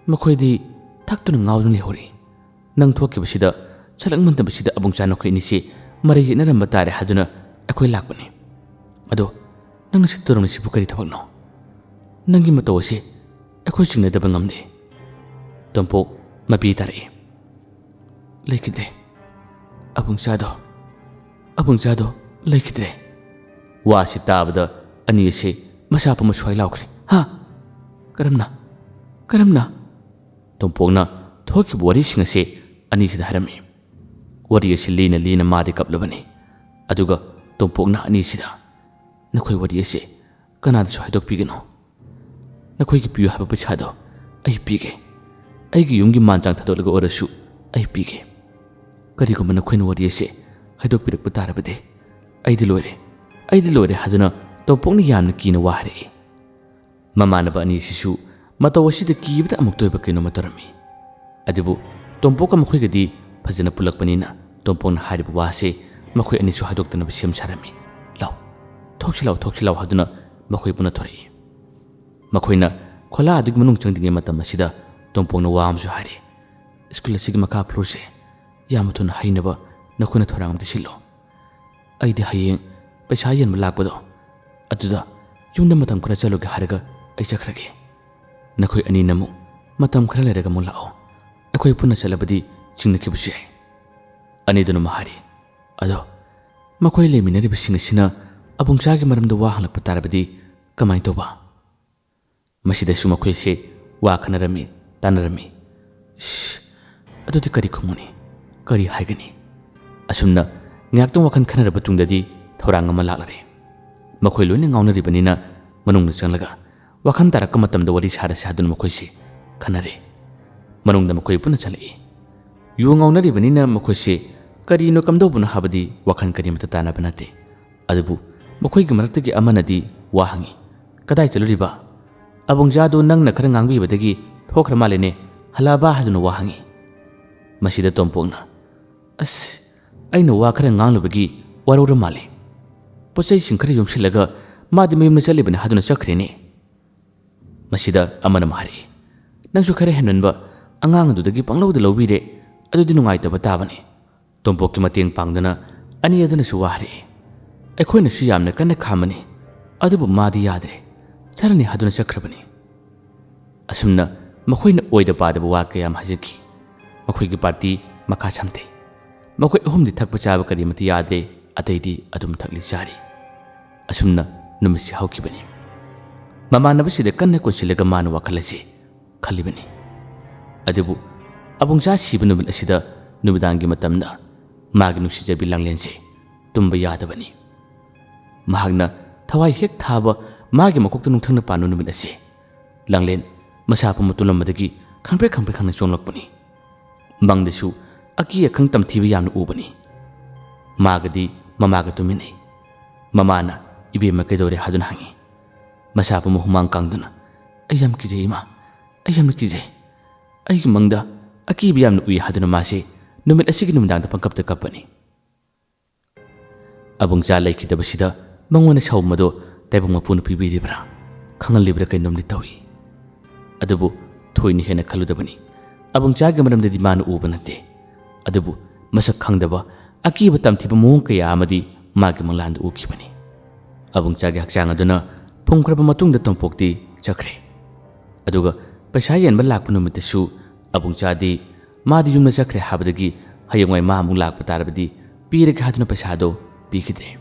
"ꯃꯈꯣꯏꯗꯤ ꯊꯛꯇꯨꯅ ꯉꯥꯎꯗꯨꯅ ꯂꯩꯍꯧꯔꯤ꯫ ꯅꯪ ꯊꯣꯛꯈꯤꯕꯁꯤꯗ ꯁꯛꯂꯛꯃꯟꯗꯕꯁꯤꯗ ꯑꯕꯨꯡꯆꯥ ꯅꯈꯣꯏ ꯑꯅꯤꯁꯤ ꯃꯔꯩ ꯌꯦꯠꯅꯔꯝꯕ ꯇꯥꯔꯦ ꯍꯥꯏꯗꯨꯅ ꯑꯩꯈꯣꯏ ꯂꯥꯛꯄꯅꯤ꯫ ꯑꯗꯣ ꯅꯪꯅ ꯁꯤ ꯇꯧꯔꯝꯂꯤꯁꯤꯕꯨ ꯀꯔꯤ ꯊꯕꯛꯅꯣ? ꯅꯪꯒꯤ ꯃꯇꯧ ꯑꯁꯤ ꯑꯩꯈꯣꯏ ꯆꯤꯡꯅꯗꯕ ꯉꯝꯗꯦ꯫ ꯇꯣꯝꯄꯣꯛ ꯃꯄꯤ ꯇꯥꯔꯛꯏ꯫ "ꯂꯩꯈꯤꯗ꯭ꯔꯦ꯫ ꯑꯕꯨꯡꯆꯥꯗꯣ, ꯑꯕꯨꯡꯆꯥꯗꯣ ꯂꯩꯈꯤꯗ꯭ꯔꯦ꯫" ꯋꯥ ꯑꯁꯤ ꯇꯥꯕꯗ ꯑꯅꯤ ꯑꯁꯤ ꯃꯁꯥ ꯄꯨꯝꯕ ꯁ꯭ꯋꯥꯏ ꯂꯥꯎꯈ꯭ꯔꯦ꯫ "ꯍꯥ? ꯀꯔꯝꯅ? ꯀꯔꯝꯅ?" ꯇꯣꯝꯄꯣꯛꯅ ꯊꯣꯛꯈꯤꯕ ꯋꯥꯔꯤꯁꯤꯡ ꯑꯁꯤ ꯑꯅꯤꯁꯤꯗ ꯍꯥꯏꯔꯝꯃꯤ꯫ ꯋꯥꯔꯤ ꯑꯁꯤ ꯂꯤꯅ ꯂꯤꯅ ꯃꯥꯗꯤ ꯀꯞꯂꯕꯅꯤ꯫ ꯑꯗꯨꯒ ꯇꯣꯝꯄꯣꯛꯅ ꯑꯅꯤꯁꯤꯗ, "ꯅꯈꯣꯏ ꯋꯥꯔꯤ ꯑꯁꯤ ꯀꯅꯥꯗꯁꯨ ꯍꯥꯏꯗꯣꯛꯄꯤꯒꯅꯨ꯫ ꯅꯈꯣꯏꯒꯤ ꯄꯤꯌꯨ ꯍꯥꯏꯕ ꯄꯩꯁꯥꯗꯣ ꯑꯩ ꯄꯤꯒꯦ꯫ ꯑꯩꯒꯤ ꯌꯨꯝꯒꯤ ꯃꯥꯟ ꯆꯥꯡ ꯊꯥꯗꯣꯛꯂꯒ ꯑꯣꯏꯔꯁꯨ ꯑꯩ ꯄꯤꯒꯦ꯫ ꯀꯔꯤꯒꯨꯝꯕ ꯅꯈꯣꯏꯅ ꯋꯥꯔꯤ ꯑꯁꯤ ꯍꯥꯏꯗꯣꯛꯄꯤꯔꯛꯄ ꯇꯥꯔꯕꯗꯤ ꯑꯩꯗꯤ ꯂꯣꯏꯔꯦ, ꯑꯩꯗꯤ ꯂꯣꯏꯔꯦ" ꯍꯥꯏꯗꯨꯅ ꯇꯣꯝꯄꯣꯛꯅ ꯌꯥꯝꯅ ꯀꯤꯅ ꯋꯥ ꯍꯥꯏꯔꯛꯏ꯫ ꯃꯃꯥꯟꯅꯕ ꯑꯅꯤꯁꯤꯁꯨ ꯃꯇꯧ ꯑꯁꯤꯗ ꯀꯤꯕꯗ ꯑꯃꯨꯛꯇ ꯑꯣꯏꯕ ꯀꯩꯅꯣꯝꯃ ꯇꯧꯔꯝꯃꯤ꯫ ꯑꯗꯨꯕꯨ ꯇꯣꯝꯄꯣꯛꯀ ꯃꯈꯣꯏꯒꯗꯤ ꯐꯖꯅ ꯄꯨꯜꯂꯛꯄꯅꯤꯅ ꯇꯣꯝꯄꯣꯛꯅ ꯍꯥꯏꯔꯤꯕ ꯋꯥꯁꯤ ꯃꯈꯣꯏ ꯑꯅꯤꯁꯨ ꯍꯥꯏꯗꯣꯛꯇꯅꯕ ꯁꯦꯝ ꯁꯥꯔꯝꯃꯤ꯫ "ꯂꯥꯎ, ꯊꯣꯛꯁꯤ ꯂꯥꯎ, ꯊꯣꯛꯁꯤ ꯂꯥꯎ" ꯍꯥꯏꯗꯨꯅ ꯃꯈꯣꯏ ꯄꯨꯟꯅ ꯊꯣꯔꯛꯏ꯫ ꯃꯈꯣꯏꯅ ꯈꯣꯂꯥ ꯑꯗꯨꯒꯤ ꯃꯅꯨꯡ ꯆꯪꯗ꯭ꯔꯤꯉꯩ ꯃꯇꯝ ꯑꯁꯤꯗ ꯇꯣꯝꯄꯣꯛꯅ ꯋꯥ ꯑꯃꯁꯨ ꯍꯥꯏꯔꯤ꯫ "ꯁ꯭ꯀꯨꯜ ꯑꯁꯤꯒꯤ ꯃꯈꯥ ꯐ꯭ꯂꯣꯔꯁꯦ ꯌꯥꯝꯅ ꯊꯨꯅ ꯍꯩꯅꯕ ꯅꯈꯣꯏꯅ ꯊꯧꯔꯥꯡ ꯑꯃꯗꯤ ꯁꯤꯜꯂꯣ꯫ ꯑꯩꯗꯤ ꯍꯌꯦꯡ ꯄꯩꯁꯥ ꯌꯦꯟꯕ ꯂꯥꯛꯄꯗꯣ ꯑꯗꯨꯗ ꯌꯨꯝꯗ ꯃꯇꯝ ꯈꯔ ꯆꯠꯂꯨꯒꯦ ꯍꯥꯏꯔꯒ ꯑꯩ ꯆꯠꯈ꯭ꯔꯒꯦ꯫ ꯅꯈꯣꯏ ꯑꯅꯤꯅ ꯑꯃꯨꯛ ꯃꯇꯝ ꯈꯔ ꯂꯩꯔꯒ ꯑꯃꯨꯛ ꯂꯥꯛꯑꯣ꯫ ꯑꯩꯈꯣꯏ ꯄꯨꯟꯅ ꯆꯠꯂꯕꯗꯤ ꯆꯤꯡꯅꯈꯤꯕꯁꯨ ꯌꯥꯏ"꯫ ꯑꯅꯤꯗꯨꯅ ꯑꯃꯨꯛ ꯍꯥꯏꯔꯤ, "ꯑꯗꯣ ꯃꯈꯣꯏ ꯂꯩꯃꯤꯟꯅꯔꯤꯕꯁꯤꯡ ꯑꯁꯤꯅ ꯑꯕꯨꯡꯆꯥꯒꯤ ꯃꯔꯝꯗ ꯋꯥ ꯍꯪꯂꯛꯄ ꯇꯥꯔꯕꯗꯤ ꯀꯃꯥꯏꯅ ꯇꯧꯕ?" ꯃꯁꯤꯗꯁꯨ ꯃꯈꯣꯏꯁꯦ ꯋꯥ ꯈꯟꯅꯔꯝꯃꯤ, ꯇꯥꯟꯅꯔꯝꯃꯤ꯫ "ꯏꯁ, ꯑꯗꯨꯗꯤ ꯀꯔꯤ ꯈꯨꯝꯃꯨꯅꯤ? ꯀꯔꯤ ꯍꯥꯏꯒꯅꯤ?" ꯑꯁꯨꯝꯅ ꯉꯥꯏꯍꯥꯛꯇꯪ ꯋꯥꯈꯜ ꯈꯟꯅꯔꯕ ꯇꯨꯡꯗꯗꯤ ꯊꯧꯔꯥꯡ ꯑꯃ ꯂꯥꯛꯂꯔꯦ꯫ ꯃꯈꯣꯏ ꯂꯣꯏꯅ ꯉꯥꯎꯅꯔꯤꯕꯅꯤꯅ ꯃꯅꯨꯡꯗ ꯆꯪꯂꯒ ꯋꯥꯈꯜ ꯇꯥꯔꯛꯄ ꯃꯇꯝꯗ ꯋꯥꯔꯤ ꯁꯥꯔꯁꯤ ꯍꯥꯏꯗꯨꯅ ꯃꯈꯣꯏꯁꯦ ꯈꯟꯅꯔꯦ꯫ ꯃꯅꯨꯡꯗ ꯃꯈꯣꯏ ꯄꯨꯟꯅ ꯆꯠꯂꯛꯏ꯫ ꯌꯨ ꯉꯥꯎꯅꯔꯤꯕꯅꯤꯅ ꯃꯈꯣꯏꯁꯦ ꯀꯔꯤꯅꯣ ꯀꯝꯗꯧꯕꯅꯣ ꯍꯥꯏꯕꯗꯤ ꯋꯥꯈꯜ ꯀꯔꯤꯃꯠꯇ ꯇꯥꯅꯕ ꯅꯠꯇꯦ꯫ ꯑꯗꯨꯕꯨ ꯃꯈꯣꯏꯒꯤ ꯃꯔꯛꯇꯒꯤ ꯑꯃꯅꯗꯤ ꯋꯥ ꯍꯪꯉꯤ, "ꯀꯗꯥꯏ ꯆꯠꯂꯨꯔꯤꯕ? ꯑꯕꯨꯡꯖꯥꯗꯨ ꯅꯪꯅ ꯈꯔ ꯉꯥꯡꯕꯤꯕꯗꯒꯤ ꯊꯣꯛꯈ꯭ꯔ ꯃꯥꯜꯂꯦꯅꯦ, ꯍꯜꯂꯛꯑꯕ?" ꯍꯥꯏꯗꯨꯅ ꯋꯥ ꯍꯪꯉꯤ꯫ ꯃꯁꯤꯗ ꯇꯣꯝꯄꯣꯛꯅ, "ꯑꯁ, ꯑꯩꯅ ꯋꯥ ꯈꯔ ꯉꯥꯡꯂꯨꯕꯒꯤ ꯋꯥꯔꯧꯔ ꯃꯥꯜꯂꯦ꯫ ꯄꯣꯠ ꯆꯩꯁꯤꯡ ꯈꯔ ꯌꯣꯝꯁꯤꯜꯂꯒ ꯃꯥꯗꯤ ꯃꯌꯨꯝꯗ ꯆꯠꯂꯤꯕꯅꯤ ꯍꯥꯏꯗꯨꯅ ꯆꯠꯈ꯭ꯔꯦꯅꯦ"꯫ ꯃꯁꯤꯗ ꯑꯃꯅ ꯑꯃꯨꯛ ꯍꯥꯏꯔꯛꯏ, "ꯅꯪꯁꯨ ꯈꯔ ꯍꯦꯟꯃꯟꯕ, ꯑꯉꯥꯡ ꯑꯗꯨꯗꯒꯤ ꯄꯪꯂꯧꯗ ꯂꯧꯕꯤꯔꯦ, ꯑꯗꯨꯗꯤ ꯅꯨꯡꯉꯥꯏꯇꯕ ꯇꯥꯕꯅꯤ"꯫ ꯇꯣꯝꯄꯣꯛꯀꯤ ꯃꯇꯦꯡ ꯄꯥꯡꯗꯨꯅ ꯑꯅꯤ ꯑꯗꯨꯅꯁꯨ ꯋꯥ ꯍꯥꯏꯔꯛꯏ, "ꯑꯩꯈꯣꯏꯅꯁꯨ ꯌꯥꯝꯅ ꯀꯟꯅ ꯈꯥꯝꯃꯅꯤ, ꯑꯗꯨꯕꯨ ꯃꯥꯗꯤ ꯌꯥꯗ꯭ꯔꯦ, ꯆꯥꯔꯅꯤ ꯍꯥꯏꯗꯨꯅ ꯆꯠꯈ꯭ꯔꯕꯅꯤ꯫ ꯑꯁꯨꯝꯅ ꯃꯈꯣꯏꯅ ꯑꯣꯏꯗ ꯄꯥꯗꯕ ꯋꯥ ꯀꯌꯥ ꯑꯃ ꯍꯥꯏꯖꯈꯤ꯫ ꯃꯈꯣꯏꯒꯤ ꯄꯥꯔꯇꯤ ꯃꯈꯥ ꯁꯝꯊꯩ꯫ ꯃꯈꯣꯏ ꯑꯍꯨꯝꯗꯤ ꯊꯛꯄ ꯆꯥꯕ ꯀꯔꯤꯃꯠꯇ ꯌꯥꯗ꯭ꯔꯦ, ꯑꯇꯩꯗꯤ ꯑꯗꯨꯝ ꯊꯛꯂꯤ ꯆꯥꯔꯤ꯫ ꯑꯁꯨꯝꯅ ꯅꯨꯃꯤꯠꯁꯤ ꯍꯧꯈꯤꯕꯅꯤ꯫ ꯃꯃꯥꯟꯅꯕꯁꯤꯗ ꯀꯟꯅ ꯀꯣꯟꯁꯤꯜꯂꯒ ꯃꯥꯅ ꯋꯥꯈꯜ ꯑꯁꯤ ꯈꯜꯂꯤꯕꯅꯤ꯫ ꯑꯗꯨꯕꯨ ꯑꯕꯨꯡꯆꯥ ꯁꯤꯕ ꯅꯨꯃꯤꯠ ꯑꯁꯤꯗ ꯅꯨꯃꯤꯗꯥꯡꯒꯤ ꯃꯇꯝꯗ ꯃꯥꯒꯤ ꯅꯨꯡꯁꯤꯖꯕꯤ ꯂꯥꯡꯂꯦꯟꯁꯦ ꯇꯨꯝꯕ ꯌꯥꯗꯕꯅꯤ꯫ ꯃꯍꯥꯛꯅ ꯊꯋꯥꯏ ꯍꯦꯛ ꯊꯥꯕ ꯃꯥꯒꯤ ꯃꯀꯣꯛꯇ ꯅꯨꯡꯊꯪꯅ ꯄꯥꯟꯕ ꯅꯨꯃꯤꯠ ꯑꯁꯤ ꯂꯥꯡꯂꯦꯟ ꯃꯁꯥ ꯄꯨꯝꯕ ꯇꯨꯝꯂꯝꯕꯗꯒꯤ ꯈꯪꯄ꯭ꯔꯦꯛ ꯈꯪꯄ꯭ꯔꯦꯛ ꯈꯪꯅ ꯆꯣꯡꯂꯛꯄꯅꯤ꯫ ꯃꯪꯗꯁꯨ ꯑꯀꯤ ꯑꯈꯪ ꯇꯝꯊꯤꯕ ꯌꯥꯝꯅ ꯎꯕꯅꯤ꯫ ꯃꯥꯒꯗꯤ ꯃꯃꯥꯒ ꯇꯨꯃꯤꯟꯅꯩ꯫ ꯃꯃꯥꯅ "ꯏꯕꯦꯝꯃ ꯀꯩꯗꯧꯔꯦ?" ꯍꯥꯏꯗꯨꯅ ꯍꯪꯉꯤ꯫ ꯃꯁꯥ ꯄꯨꯝꯕ ꯍꯨꯃꯥꯡ ꯀꯥꯡꯗꯨꯅ, "ꯑꯩ ꯌꯥꯝ ꯀꯤꯖꯩ ꯏꯃꯥ, ꯑꯩ ꯌꯥꯝꯅ ꯀꯤꯖꯩ꯫ ꯑꯩꯒꯤ ꯃꯪꯗ ꯑꯀꯤꯕ ꯌꯥꯝꯅ ꯎꯏ" ꯍꯥꯏꯗꯨꯅ ꯃꯥꯁꯤ ꯅꯨꯃꯤꯠ ꯑꯁꯤꯒꯤ ꯅꯨꯃꯤꯗꯥꯡꯗ ꯄꯪꯀꯞꯇ ꯀꯞꯄꯅꯤ꯫ ꯑꯕꯨꯡꯆꯥ ꯂꯩꯈꯤꯗꯕꯁꯤꯗ ꯃꯉꯣꯟꯗ ꯁꯥꯎꯝꯕꯗꯣ ꯇꯥꯏꯕꯪ ꯃꯄꯨꯅ ꯄꯤꯕꯤꯔꯤꯕ꯭ꯔꯥ, ꯈꯪꯍꯜꯂꯤꯕ꯭ꯔꯥ ꯀꯩꯅꯣꯝꯗꯤ ꯇꯧꯏ꯫ ꯑꯗꯨꯕꯨ ꯊꯣꯏꯅ ꯍꯦꯟꯅ ꯈꯜꯂꯨꯗꯕꯅꯤ꯫ ꯑꯕꯨꯡꯆꯥꯒꯤ ꯃꯔꯝꯗꯗꯤ ꯃꯥꯅ ꯎꯕ ꯅꯠꯇꯦ꯫ ꯑꯗꯨꯕꯨ ꯃꯁꯛ ꯈꯪꯗꯕ ꯑꯀꯤꯕ ꯇꯝꯊꯤꯕ ꯃꯑꯣꯡ ꯀꯌꯥ ꯑꯃꯗꯤ ꯃꯥꯒꯤ ꯃꯪꯂꯥꯟꯗ ꯎꯈꯤꯕꯅꯤ꯫ ꯑꯕꯨꯡꯆꯥꯒꯤ ꯍꯛꯆꯥꯡ ꯑꯗꯨꯅ ꯐꯨꯝꯈ꯭ꯔꯕ ꯃꯇꯨꯡꯗ ꯇꯣꯝꯄꯣꯛꯇꯤ ꯆꯠꯈ꯭ꯔꯦ꯫ ꯑꯗꯨꯒ ꯄꯩꯁꯥ ꯌꯦꯟꯕ ꯂꯥꯛꯄ ꯅꯨꯃꯤꯠꯇꯁꯨ ꯑꯕꯨꯡꯆꯥꯗꯤ ꯃꯥꯗꯤ ꯌꯨꯝꯗ ꯆꯠꯈ꯭ꯔꯦ ꯍꯥꯏꯕꯗꯒꯤ ꯍꯌꯦꯡꯋꯥꯏ ꯃꯥ ꯑꯃꯨꯛ ꯂꯥꯛꯄ ꯇꯥꯔꯕꯗꯤ ꯄꯤꯔꯒꯦ ꯍꯥꯏꯗꯨꯅ ꯄꯩꯁꯥꯗꯣ ꯄꯤꯈꯤꯗ꯭ꯔꯦ꯫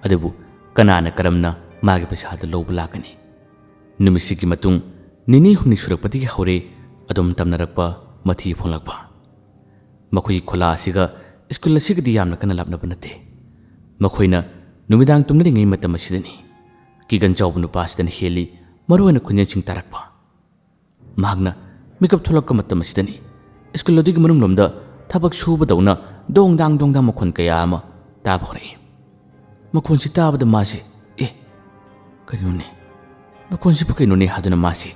ꯑꯗꯨꯕꯨ ꯀꯅꯥꯅ ꯀꯔꯝꯅ ꯃꯥꯒꯤ ꯄꯩꯁꯥꯗꯣ ꯂꯧꯕ ꯂꯥꯛꯀꯅꯤ? ꯅꯨꯃꯤꯠꯁꯤꯒꯤ ꯃꯇꯨꯡ ꯅꯤꯅꯤ ꯍꯨꯝꯅꯤ ꯁꯨꯔꯛꯄꯗꯒꯤ ꯍꯧꯔꯦ ꯑꯗꯨꯝ ꯇꯝꯅꯔꯛꯄ, ꯃꯊꯤ ꯐꯣꯡꯂꯛꯄ꯫ ꯃꯈꯣꯏꯒꯤ ꯈꯨꯂꯥ ꯑꯁꯤꯒ ꯁ꯭ꯀꯨꯜ ꯑꯁꯤꯒꯗꯤ ꯌꯥꯝꯅ ꯀꯟꯅ ꯂꯥꯞꯅꯕ ꯅꯠꯇꯦ꯫ ꯃꯈꯣꯏꯅ ꯅꯨꯃꯤꯗꯥꯡ ꯇꯨꯝꯅꯔꯤꯉꯩ ꯃꯇꯝ ꯑꯁꯤꯗꯅꯤ ꯀꯤꯒꯟ ꯆꯥꯎꯕ ꯅꯨꯄꯥꯁꯤꯗꯅ ꯍꯦꯜꯂꯤ ꯃꯔꯨꯑꯣꯏꯅ ꯈꯣꯟꯖꯦꯜꯁꯤꯡ ꯇꯥꯔꯛꯄ꯫ ꯃꯍꯥꯛꯅ ꯃꯤꯀꯞ ꯊꯣꯛꯂꯛꯄ ꯃꯇꯝ ꯑꯁꯤꯗꯅꯤ ꯁ꯭ꯀꯨꯜ ꯑꯗꯨꯒꯤ ꯃꯅꯨꯡꯂꯣꯝꯗ ꯊꯕꯛ ꯁꯨꯕꯗꯧꯅ ꯗꯣꯡ ꯗꯥꯡ ꯗꯣꯡ ꯗꯥꯡ ꯃꯈꯣꯟ ꯀꯌꯥ ꯑꯃ ꯇꯥꯕ ꯍꯧꯔꯛꯏ꯫ ꯃꯈꯣꯟꯁꯤ ꯇꯥꯕꯗ ꯃꯥꯁꯤ, "ꯑꯦ, ꯀꯩꯅꯣꯅꯦ? ꯃꯈꯣꯟꯁꯤꯕꯨ ꯀꯩꯅꯣꯅꯦ?" ꯍꯥꯏꯗꯨꯅ ꯃꯥꯁꯤ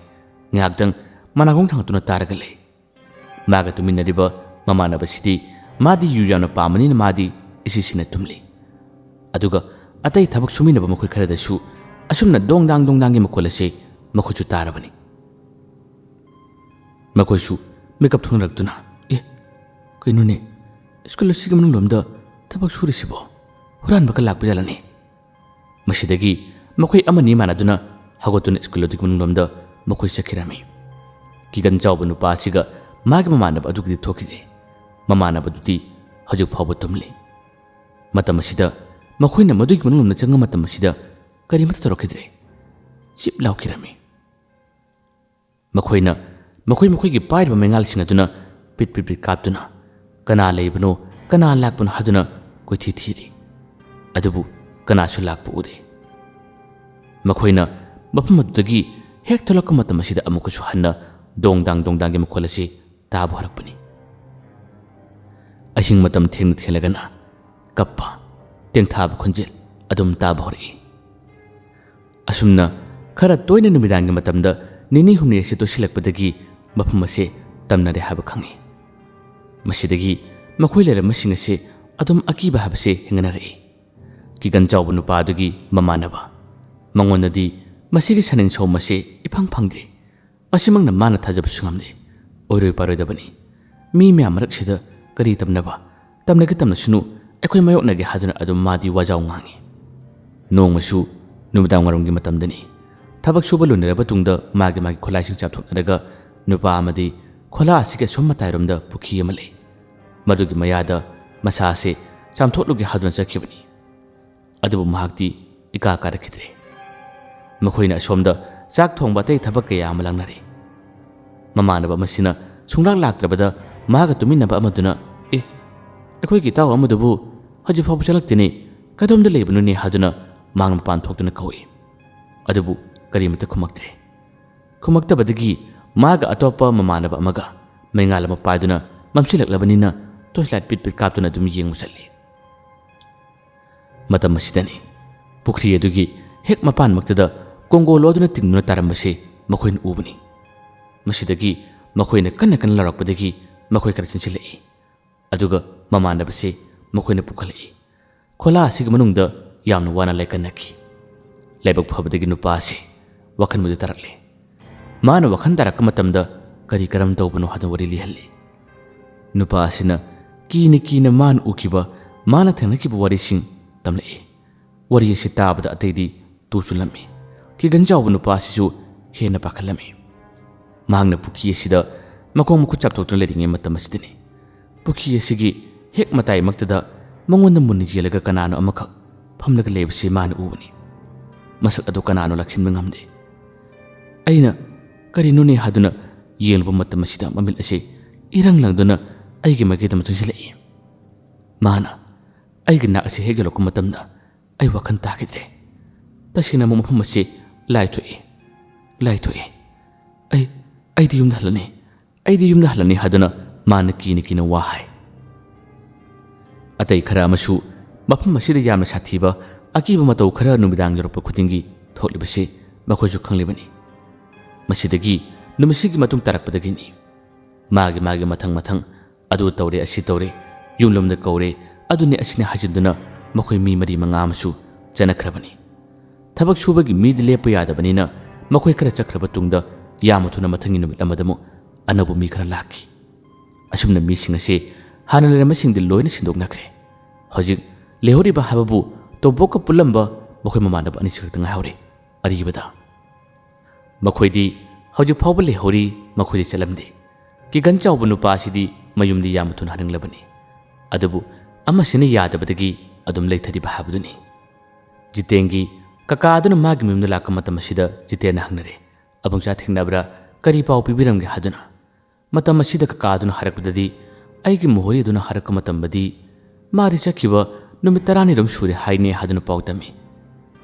ꯉꯥꯏꯍꯥꯛꯇꯪ ꯃꯅꯥꯀꯣꯡ ꯊꯥꯡꯒꯠꯇꯨꯅ ꯇꯥꯔꯒ ꯂꯩ꯫ ꯃꯥꯒ ꯇꯨꯃꯤꯟꯅꯔꯤꯕ ꯃꯃꯥꯟꯅꯕꯁꯤꯗꯤ ꯃꯥꯗꯤ ꯌꯨ ꯌꯥꯝꯅ ꯄꯥꯝꯕꯅꯤꯅ ꯃꯥꯗꯤ ꯏꯁꯤꯁꯤꯅ ꯇꯨꯝꯂꯤ꯫ ꯑꯗꯨꯒ ꯑꯇꯩ ꯊꯕꯛ ꯁꯨꯃꯤꯟꯅꯕ ꯃꯈꯣꯏ ꯈꯔꯗꯁꯨ ꯑꯁꯨꯝꯅ ꯗꯣꯡ ꯗꯥꯡ ꯗꯣꯡ ꯗꯥꯡꯒꯤ ꯃꯈꯣꯜ ꯑꯁꯤ ꯃꯈꯣꯏꯁꯨ ꯇꯥꯔꯕꯅꯤ꯫ ꯃꯈꯣꯏꯁꯨ ꯃꯤꯀꯞ ꯊꯣꯛꯅꯔꯛꯇꯨꯅ, "ꯑꯦ, ꯀꯩꯅꯣꯅꯦ? ꯁ꯭ꯀꯨꯜ ꯑꯁꯤꯒꯤ ꯃꯅꯨꯡꯂꯣꯝꯗ ꯊꯕꯛ ꯁꯨꯔꯤꯁꯤꯕꯣ? ꯍꯨꯔꯥꯟꯕꯒ ꯂꯥꯛꯄ ꯖꯥꯠꯂꯅꯦ?" ꯃꯁꯤꯗꯒꯤ ꯃꯈꯣꯏ ꯑꯃꯅꯤ ꯃꯥꯟꯅꯗꯨꯅ ꯍꯧꯒꯠꯇꯨꯅ ꯁ꯭ꯀꯨꯜ ꯑꯗꯨꯒꯤ ꯃꯅꯨꯡꯂꯣꯝꯗ ꯃꯈꯣꯏ ꯆꯠꯈꯤꯔꯝꯃꯤ꯫ ꯀꯤꯒꯟ ꯆꯥꯎꯕ ꯅꯨꯄꯥ ꯑꯁꯤꯒ ꯃꯥꯒꯤ ꯃꯃꯥꯟꯅꯕ ꯑꯗꯨꯒꯗꯤ ꯊꯣꯛꯈꯤꯗꯦ꯫ ꯃꯃꯥꯟꯅꯕꯗꯨꯗꯤ ꯍꯧꯖꯤꯛ ꯐꯥꯎꯕ ꯇꯨꯝꯂꯤ꯫ ꯃꯇꯝ ꯑꯁꯤꯗ ꯃꯈꯣꯏꯅ ꯃꯗꯨꯒꯤ ꯃꯅꯨꯡꯂꯣꯝꯗ ꯆꯪꯕ ꯃꯇꯝ ꯑꯁꯤꯗ ꯀꯔꯤꯃꯠꯇ ꯇꯧꯔꯛꯈꯤꯗ꯭ꯔꯦ꯫ ꯆꯤꯞ ꯂꯥꯎꯈꯤꯔꯝꯃꯤ꯫ ꯃꯈꯣꯏꯅ ꯃꯈꯣꯏ ꯃꯈꯣꯏꯒꯤ ꯄꯥꯏꯔꯤꯕ ꯃꯩꯉꯥꯜꯁꯤꯡ ꯑꯗꯨꯅ ꯄꯤꯠ ꯄꯤꯠ ꯄꯤꯠ ꯀꯥꯞꯇꯨꯅ ꯀꯅꯥ ꯂꯩꯕꯅꯣ, ꯀꯅꯥ ꯂꯥꯛꯄꯅꯣ ꯍꯥꯏꯗꯨꯅ ꯀꯣꯏꯊꯤ ꯊꯤꯔꯤ꯫ ꯑꯗꯨꯕꯨ ꯀꯅꯥꯁꯨ ꯂꯥꯛꯄ ꯎꯗꯦ꯫ ꯃꯈꯣꯏꯅ ꯃꯐꯝ ꯑꯗꯨꯗꯒꯤ ꯍꯦꯛ ꯊꯣꯛꯂꯛꯄ ꯃꯇꯝ ꯑꯁꯤꯗ ꯑꯃꯨꯛꯀꯁꯨ ꯍꯟꯅ ꯗꯣꯡꯗꯥꯡ ꯗꯣꯡꯗꯥꯡꯒꯤ ꯃꯈꯣꯜ ꯑꯁꯤ ꯇꯥꯕ ꯍꯧꯔꯛꯄꯅꯤ꯫ ꯑꯍꯤꯡ ꯃꯇꯝ ꯊꯦꯡꯅ ꯊꯦꯡꯂꯒꯅ ꯀꯞꯄ, ꯇꯦꯡꯊꯥꯕ ꯈꯣꯟꯖꯦꯜ ꯑꯗꯨꯝ ꯇꯥꯕ ꯍꯧꯔꯛꯏ꯫ ꯑꯁꯨꯝꯅ ꯈꯔ ꯇꯣꯏꯅ ꯅꯨꯃꯤꯗꯥꯡꯒꯤ ꯃꯇꯝꯗ ꯅꯤꯅꯤ ꯍꯨꯝꯅꯤ ꯑꯁꯤ ꯇꯣꯏꯁꯤꯜꯂꯛꯄꯗꯒꯤ ꯃꯐꯝ ꯑꯁꯤ ꯇꯝꯅꯔꯦ ꯍꯥꯏꯕ ꯈꯪꯏ꯫ ꯃꯁꯤꯗꯒꯤ ꯃꯈꯣꯏ ꯂꯩꯔꯝꯕꯁꯤꯡ ꯑꯁꯤ ꯑꯗꯨꯝ ꯑꯀꯤꯕ ꯍꯥꯏꯕꯁꯤ ꯍꯦꯟꯒꯠꯅꯔꯛꯏ꯫ ꯀꯤꯒꯟ ꯆꯥꯎꯕ ꯅꯨꯄꯥ ꯑꯗꯨꯒꯤ ꯃꯃꯥꯟꯅꯕ, ꯃꯉꯣꯟꯗꯗꯤ ꯃꯁꯤꯒꯤ ꯁꯟꯅꯤꯡ ꯁꯧꯝ ꯑꯁꯤ ꯏꯐꯪ ꯐꯪꯗ꯭ꯔꯤ꯫ ꯑꯁꯤꯃꯛꯅ ꯃꯥꯅ ꯊꯥꯖꯕꯁꯨ ꯉꯝꯗꯦ꯫ ꯑꯣꯏꯔꯣꯏ ꯄꯥꯔꯣꯏꯗꯕꯅꯤ꯫ ꯃꯤ ꯃꯌꯥꯝ ꯃꯔꯛꯁꯤꯗ ꯀꯔꯤ ꯇꯝꯅꯕ? ꯇꯝꯅꯒꯦ ꯇꯝꯅꯁꯅꯨ, ꯑꯩꯈꯣꯏ ꯃꯥꯌꯣꯛꯅꯒꯦ ꯍꯥꯏꯗꯨꯅ ꯑꯗꯨꯝ ꯃꯥꯗꯤ ꯋꯥꯖꯥꯎ ꯉꯥꯡꯏ꯫ ꯅꯣꯡꯃꯁꯨ ꯅꯨꯃꯤꯗꯥꯡ ꯋꯥꯏꯔꯝꯒꯤ ꯃꯇꯝꯗꯅꯤ꯫ ꯊꯕꯛ ꯁꯨꯕ ꯂꯣꯏꯅꯔꯕ ꯇꯨꯡꯗ ꯃꯥꯒꯤ ꯃꯥꯒꯤ ꯈꯨꯠꯂꯥꯏꯁꯤꯡ ꯆꯥꯝꯊꯣꯛꯅꯔꯒ ꯅꯨꯄꯥ ꯑꯃꯗꯤ ꯈꯣꯂꯥ ꯑꯁꯤꯒꯤ ꯑꯁꯣꯝ ꯃꯇꯥꯏꯔꯣꯝꯗ ꯄꯨꯈ꯭ꯔꯤ ꯑꯃ ꯂꯩ꯫ ꯃꯗꯨꯒꯤ ꯃꯌꯥꯗ ꯃꯁꯥ ꯑꯁꯤ ꯆꯥꯝꯊꯣꯛꯂꯨꯒꯦ ꯍꯥꯏꯗꯨꯅ ꯆꯠꯈꯤꯕꯅꯤ꯫ ꯑꯗꯨꯕꯨ ꯃꯍꯥꯛꯇꯤ ꯏꯀꯥ ꯀꯥꯔꯛꯈꯤꯗ꯭ꯔꯦ꯫ ꯃꯈꯣꯏꯅ ꯑꯁꯣꯝꯗ ꯆꯥꯛ ꯊꯣꯡꯕ ꯑꯇꯩ ꯊꯕꯛ ꯀꯌꯥ ꯑꯃ ꯂꯥꯡꯅꯔꯤ꯫ ꯃꯃꯥꯟꯅꯕ ꯑꯃꯁꯤꯅ ꯁꯨꯡꯂꯥꯛ ꯂꯥꯛꯇ꯭ꯔꯕꯗ ꯃꯍꯥꯛꯀ ꯇꯨꯃꯤꯟꯅꯕ ꯑꯃꯗꯨꯅ, "ꯑꯦ, ꯑꯩꯈꯣꯏꯒꯤ ꯏꯇꯥꯎ ꯑꯃꯗꯨꯕꯨ ꯍꯧꯖꯤꯛ ꯐꯥꯎꯕ ꯆꯠꯂꯛꯇꯦꯅꯦ, ꯀꯗꯣꯝꯗ ꯂꯩꯕꯅꯣꯅꯦ?" ꯍꯥꯏꯗꯨꯅ ꯃꯍꯥꯛ ꯃꯄꯥꯟ ꯊꯣꯛꯇꯨꯅ ꯀꯧꯏ꯫ ꯑꯗꯨꯕꯨ ꯀꯔꯤꯃꯠꯇ ꯈꯨꯝꯃꯛꯇ꯭ꯔꯦ꯫ ꯈꯨꯝꯃꯛꯇꯕꯗꯒꯤ ꯃꯥꯒ ꯑꯇꯣꯞꯄ ꯃꯃꯥꯟꯅꯕ ꯑꯃꯒ ꯃꯩꯉꯥꯜ ꯑꯃ ꯄꯥꯏꯗꯨꯅ ꯃꯝꯁꯤꯜꯂꯛꯂꯕꯅꯤꯅ ꯇꯣꯔꯆ ꯂꯥꯏꯠ ꯄꯤꯠ ꯄꯤꯠ ꯀꯥꯞꯇꯨꯅ ꯑꯗꯨꯝ ꯌꯦꯡꯕ ꯆꯠꯂꯤ꯫ ꯃꯇꯝ ꯑꯁꯤꯗꯅꯤ ꯄꯨꯈ꯭ꯔꯤ ꯑꯗꯨꯒꯤ ꯍꯦꯛ ꯃꯄꯥꯟꯃꯛꯇꯗ ꯀꯣꯡꯒꯣ ꯂꯣꯗꯨꯅ ꯇꯤꯡꯗꯨꯅ ꯇꯥꯔꯝꯕꯁꯤ ꯃꯈꯣꯏꯅ ꯎꯕꯅꯤ꯫ ꯃꯁꯤꯗꯒꯤ ꯃꯈꯣꯏꯅ ꯀꯟꯅ ꯀꯟꯅ ꯂꯥꯎꯔꯛꯄꯗꯒꯤ ꯃꯈꯣꯏ ꯈꯔ ꯆꯦꯟꯁꯤꯜꯂꯛꯏ꯫ ꯑꯗꯨꯒ ꯃꯃꯥꯟꯅꯕꯁꯤ ꯃꯈꯣꯏꯅ ꯄꯨꯈꯠꯂꯛꯏ꯫ ꯈꯣꯂꯥ ꯑꯁꯤꯒꯤ ꯃꯅꯨꯡꯗ ꯌꯥꯝꯅ ꯋꯥꯅ ꯂꯥꯏꯀꯠꯅꯈꯤ꯫ ꯂꯥꯏꯕꯛ ꯐꯕꯗꯒꯤ ꯅꯨꯄꯥ ꯑꯁꯤ ꯋꯥꯈꯜꯕꯨꯗꯤ ꯇꯥꯔꯛꯂꯦ꯫ ꯃꯥꯅ ꯋꯥꯈꯜ ꯇꯥꯔꯛꯄ ꯃꯇꯝꯗ ꯀꯔꯤ ꯀꯔꯝ ꯇꯧꯕꯅꯣ ꯍꯥꯏꯗꯨꯅ ꯋꯥꯔꯤ ꯂꯤꯍꯜꯂꯤ꯫ ꯅꯨꯄꯥ ꯑꯁꯤꯅ ꯀꯤꯅ ꯀꯤꯅ ꯃꯥꯅ ꯎꯈꯤꯕ, ꯃꯥꯅ ꯊꯦꯡꯅꯈꯤꯕ ꯋꯥꯔꯤꯁꯤꯡ ꯇꯝꯂꯛꯏ꯫ ꯋꯥꯔꯤ ꯑꯁꯤ ꯇꯥꯕꯗ ꯑꯇꯩꯗꯤ ꯇꯨ ꯆꯨꯜꯂꯝꯃꯤ꯫ ꯀꯤꯒꯟ ꯆꯥꯎꯕ ꯅꯨꯄꯥ ꯑꯁꯤꯁꯨ ꯍꯦꯟꯅ ꯄꯥꯈꯠꯂꯝꯃꯤ꯫ ꯃꯍꯥꯛꯅ ꯄꯨꯈ꯭ꯔꯤ ꯑꯁꯤꯗ ꯃꯈꯣꯡ ꯃꯈꯨꯠ ꯆꯥꯝꯊꯣꯛꯇꯨꯅ ꯂꯩꯔꯤꯉꯩ ꯃꯇꯝ ꯑꯁꯤꯗꯅꯤ꯫ ꯄꯨꯈ꯭ꯔꯤ ꯑꯁꯤꯒꯤ ꯍꯦꯛ ꯃꯇꯥꯏꯃꯛꯇꯗ ꯃꯉꯣꯟꯗ ꯃꯨꯟꯅ ꯌꯦꯡꯂꯒ ꯀꯅꯥꯅꯣ ꯑꯃꯈꯛ ꯐꯝꯂꯒ ꯂꯩꯕꯁꯤ ꯃꯥꯅ ꯎꯕꯅꯤ꯫ ꯃꯁꯛ ꯑꯗꯨ ꯀꯅꯥꯅꯣ ꯂꯥꯛꯁꯤꯟꯕ ꯉꯝꯗꯦ꯫ ꯑꯩꯅ "ꯀꯔꯤꯅꯣꯅꯦ?" ꯍꯥꯏꯗꯨꯅ ꯌꯦꯡꯂꯨꯕ ꯃꯇꯝ ꯑꯁꯤꯗ ꯃꯃꯤꯠ ꯑꯁꯤ ꯏꯔꯪ ꯂꯪꯗꯨꯅ ꯑꯩꯒꯤ ꯃꯥꯏꯀꯩꯗ ꯑꯃ ꯆꯪꯁꯤꯜꯂꯛꯏ꯫ ꯃꯥꯅ ꯑꯩꯒꯤ ꯅꯥꯛ ꯑꯁꯤ ꯍꯦꯛ ꯌꯧꯔꯛꯄ ꯃꯇꯝꯗ ꯑꯩ ꯋꯥꯈꯜ ꯇꯥꯈꯤꯗ꯭ꯔꯦ꯫ ꯇꯁꯦꯡꯅ ꯑꯃꯨꯛ ꯃꯐꯝ ꯑꯁꯤ ꯂꯥꯏꯊꯣꯛꯏ, ꯂꯥꯏꯊꯣꯛꯏ꯫ "ꯑꯩ, ꯑꯩꯗꯤ ꯌꯨꯝꯗ ꯍꯜꯂꯅꯤ, ꯑꯩꯗꯤ ꯌꯨꯝꯗ ꯍꯜꯂꯅꯤ" ꯍꯥꯏꯗꯨꯅ ꯃꯥꯅ ꯀꯤꯅ ꯀꯤꯅ ꯋꯥ ꯍꯥꯏ꯫ ꯑꯇꯩ ꯈꯔ ꯑꯃꯁꯨ ꯃꯐꯝ ꯑꯁꯤꯗ ꯌꯥꯝꯅ ꯁꯥꯊꯤꯕ ꯑꯀꯤꯕ ꯃꯇꯧ ꯈꯔ ꯅꯨꯃꯤꯗꯥꯡ ꯌꯧꯔꯛꯄ ꯈꯨꯗꯤꯡꯒꯤ ꯊꯣꯛꯂꯤꯕꯁꯤ ꯃꯈꯣꯏꯁꯨ ꯈꯪꯂꯤꯕꯅꯤ꯫ ꯃꯁꯤꯗꯒꯤ ꯅꯨꯃꯤꯠꯁꯤꯒꯤ ꯃꯇꯨꯡ ꯇꯥꯔꯛꯄꯗꯒꯤꯅꯤ꯫ ꯃꯥꯒꯤ ꯃꯥꯒꯤ ꯃꯊꯪ ꯃꯊꯪ ꯑꯗꯨ ꯇꯧꯔꯦ, ꯑꯁꯤ ꯇꯧꯔꯦ, ꯌꯨꯝꯂꯣꯝꯗ ꯀꯧꯔꯦ, ꯑꯗꯨꯅꯤ ꯑꯁꯤꯅꯤ ꯍꯥꯏꯖꯤꯟꯗꯨꯅ ꯃꯈꯣꯏ ꯃꯤ ꯃꯔꯤ ꯃꯉꯥ ꯑꯃꯁꯨ ꯆꯠꯅꯈ꯭ꯔꯕꯅꯤ꯫ ꯊꯕꯛ ꯁꯨꯕꯒꯤ ꯃꯤꯗꯤ ꯂꯦꯞꯄ ꯌꯥꯗꯕꯅꯤꯅ ꯃꯈꯣꯏ ꯈꯔ ꯆꯠꯈ꯭ꯔꯕ ꯇꯨꯡꯗ ꯌꯥꯝꯅ ꯊꯨꯅ ꯃꯊꯪꯒꯤ ꯅꯨꯃꯤꯠ ꯑꯃꯗ ꯑꯃꯨꯛ ꯑꯅꯧꯕ ꯃꯤ ꯈꯔ ꯂꯥꯛꯈꯤ꯫ ꯑꯁꯨꯝꯅ ꯃꯤꯁꯤꯡ ꯑꯁꯤ ꯍꯥꯟꯅ ꯂꯩꯔꯝꯕꯁꯤꯡꯗꯤ ꯂꯣꯏꯅ ꯁꯤꯟꯗꯣꯛꯅꯈ꯭ꯔꯦ꯫ ꯍꯧꯖꯤꯛ ꯂꯩꯍꯧꯔꯤꯕ ꯍꯥꯏꯕꯕꯨ ꯇꯣꯝꯄꯣꯛꯀ ꯄꯨꯜꯂꯝꯕ ꯃꯈꯣꯏ ꯃꯃꯥꯟꯅꯕ ꯑꯅꯤꯁꯤ ꯈꯛꯇ ꯉꯥꯏꯍꯧꯔꯦ꯫ ꯑꯔꯤꯕꯗ ꯃꯈꯣꯏꯗꯤ ꯍꯧꯖꯤꯛ ꯐꯥꯎꯕ ꯂꯩꯍꯧꯔꯤ꯫ ꯃꯈꯣꯏꯗꯤ ꯆꯠꯂꯝꯗꯦ꯫ ꯀꯤꯒꯟ ꯆꯥꯎꯕ ꯅꯨꯄꯥ ꯑꯁꯤꯗꯤ ꯃꯌꯨꯝꯗꯤ ꯌꯥꯝꯅ ꯊꯨꯅ ꯍꯟꯅꯤꯡꯂꯕꯅꯤ꯫ ꯑꯗꯨꯕꯨ ꯑꯃꯁꯤꯅ ꯌꯥꯗꯕꯗꯒꯤ ꯑꯗꯨꯝ ꯂꯩꯊꯔꯤꯕ ꯍꯥꯏꯕꯗꯨꯅꯤ꯫ ꯖꯤꯇꯦꯟꯒꯤ ꯀꯀꯥ ꯑꯗꯨꯅ ꯃꯥꯒꯤ ꯃꯌꯨꯝꯗ ꯂꯥꯛꯄ ꯃꯇꯝ ꯑꯁꯤꯗ ꯖꯤꯇꯦꯟꯅ ꯍꯪꯅꯔꯦ, "ꯑꯕꯨꯡꯆꯥ ꯊꯦꯡꯅꯕ꯭ꯔꯥ? ꯀꯔꯤ ꯄꯥꯎ ꯄꯤꯕꯤꯔꯝꯒꯦ?" ꯍꯥꯏꯗꯨꯅ꯫ ꯃꯇꯝ ꯑꯁꯤꯗ ꯀꯀꯥ ꯑꯗꯨꯅ ꯍꯥꯏꯔꯛꯄꯗꯗꯤ, ꯑꯩꯒꯤ ꯃꯣꯍꯣꯔꯤ ꯑꯗꯨꯅ ꯍꯥꯏꯔꯛꯄ ꯃꯇꯝꯗꯗꯤ, "ꯃꯥꯗꯤ ꯆꯠꯈꯤꯕ ꯅꯨꯃꯤꯠ ꯇꯔꯥꯅꯤꯔꯣꯝ ꯁꯨꯔꯦ ꯍꯥꯏꯅꯦ" ꯍꯥꯏꯗꯨꯅ ꯄꯥꯎ ꯇꯝꯃꯤ꯫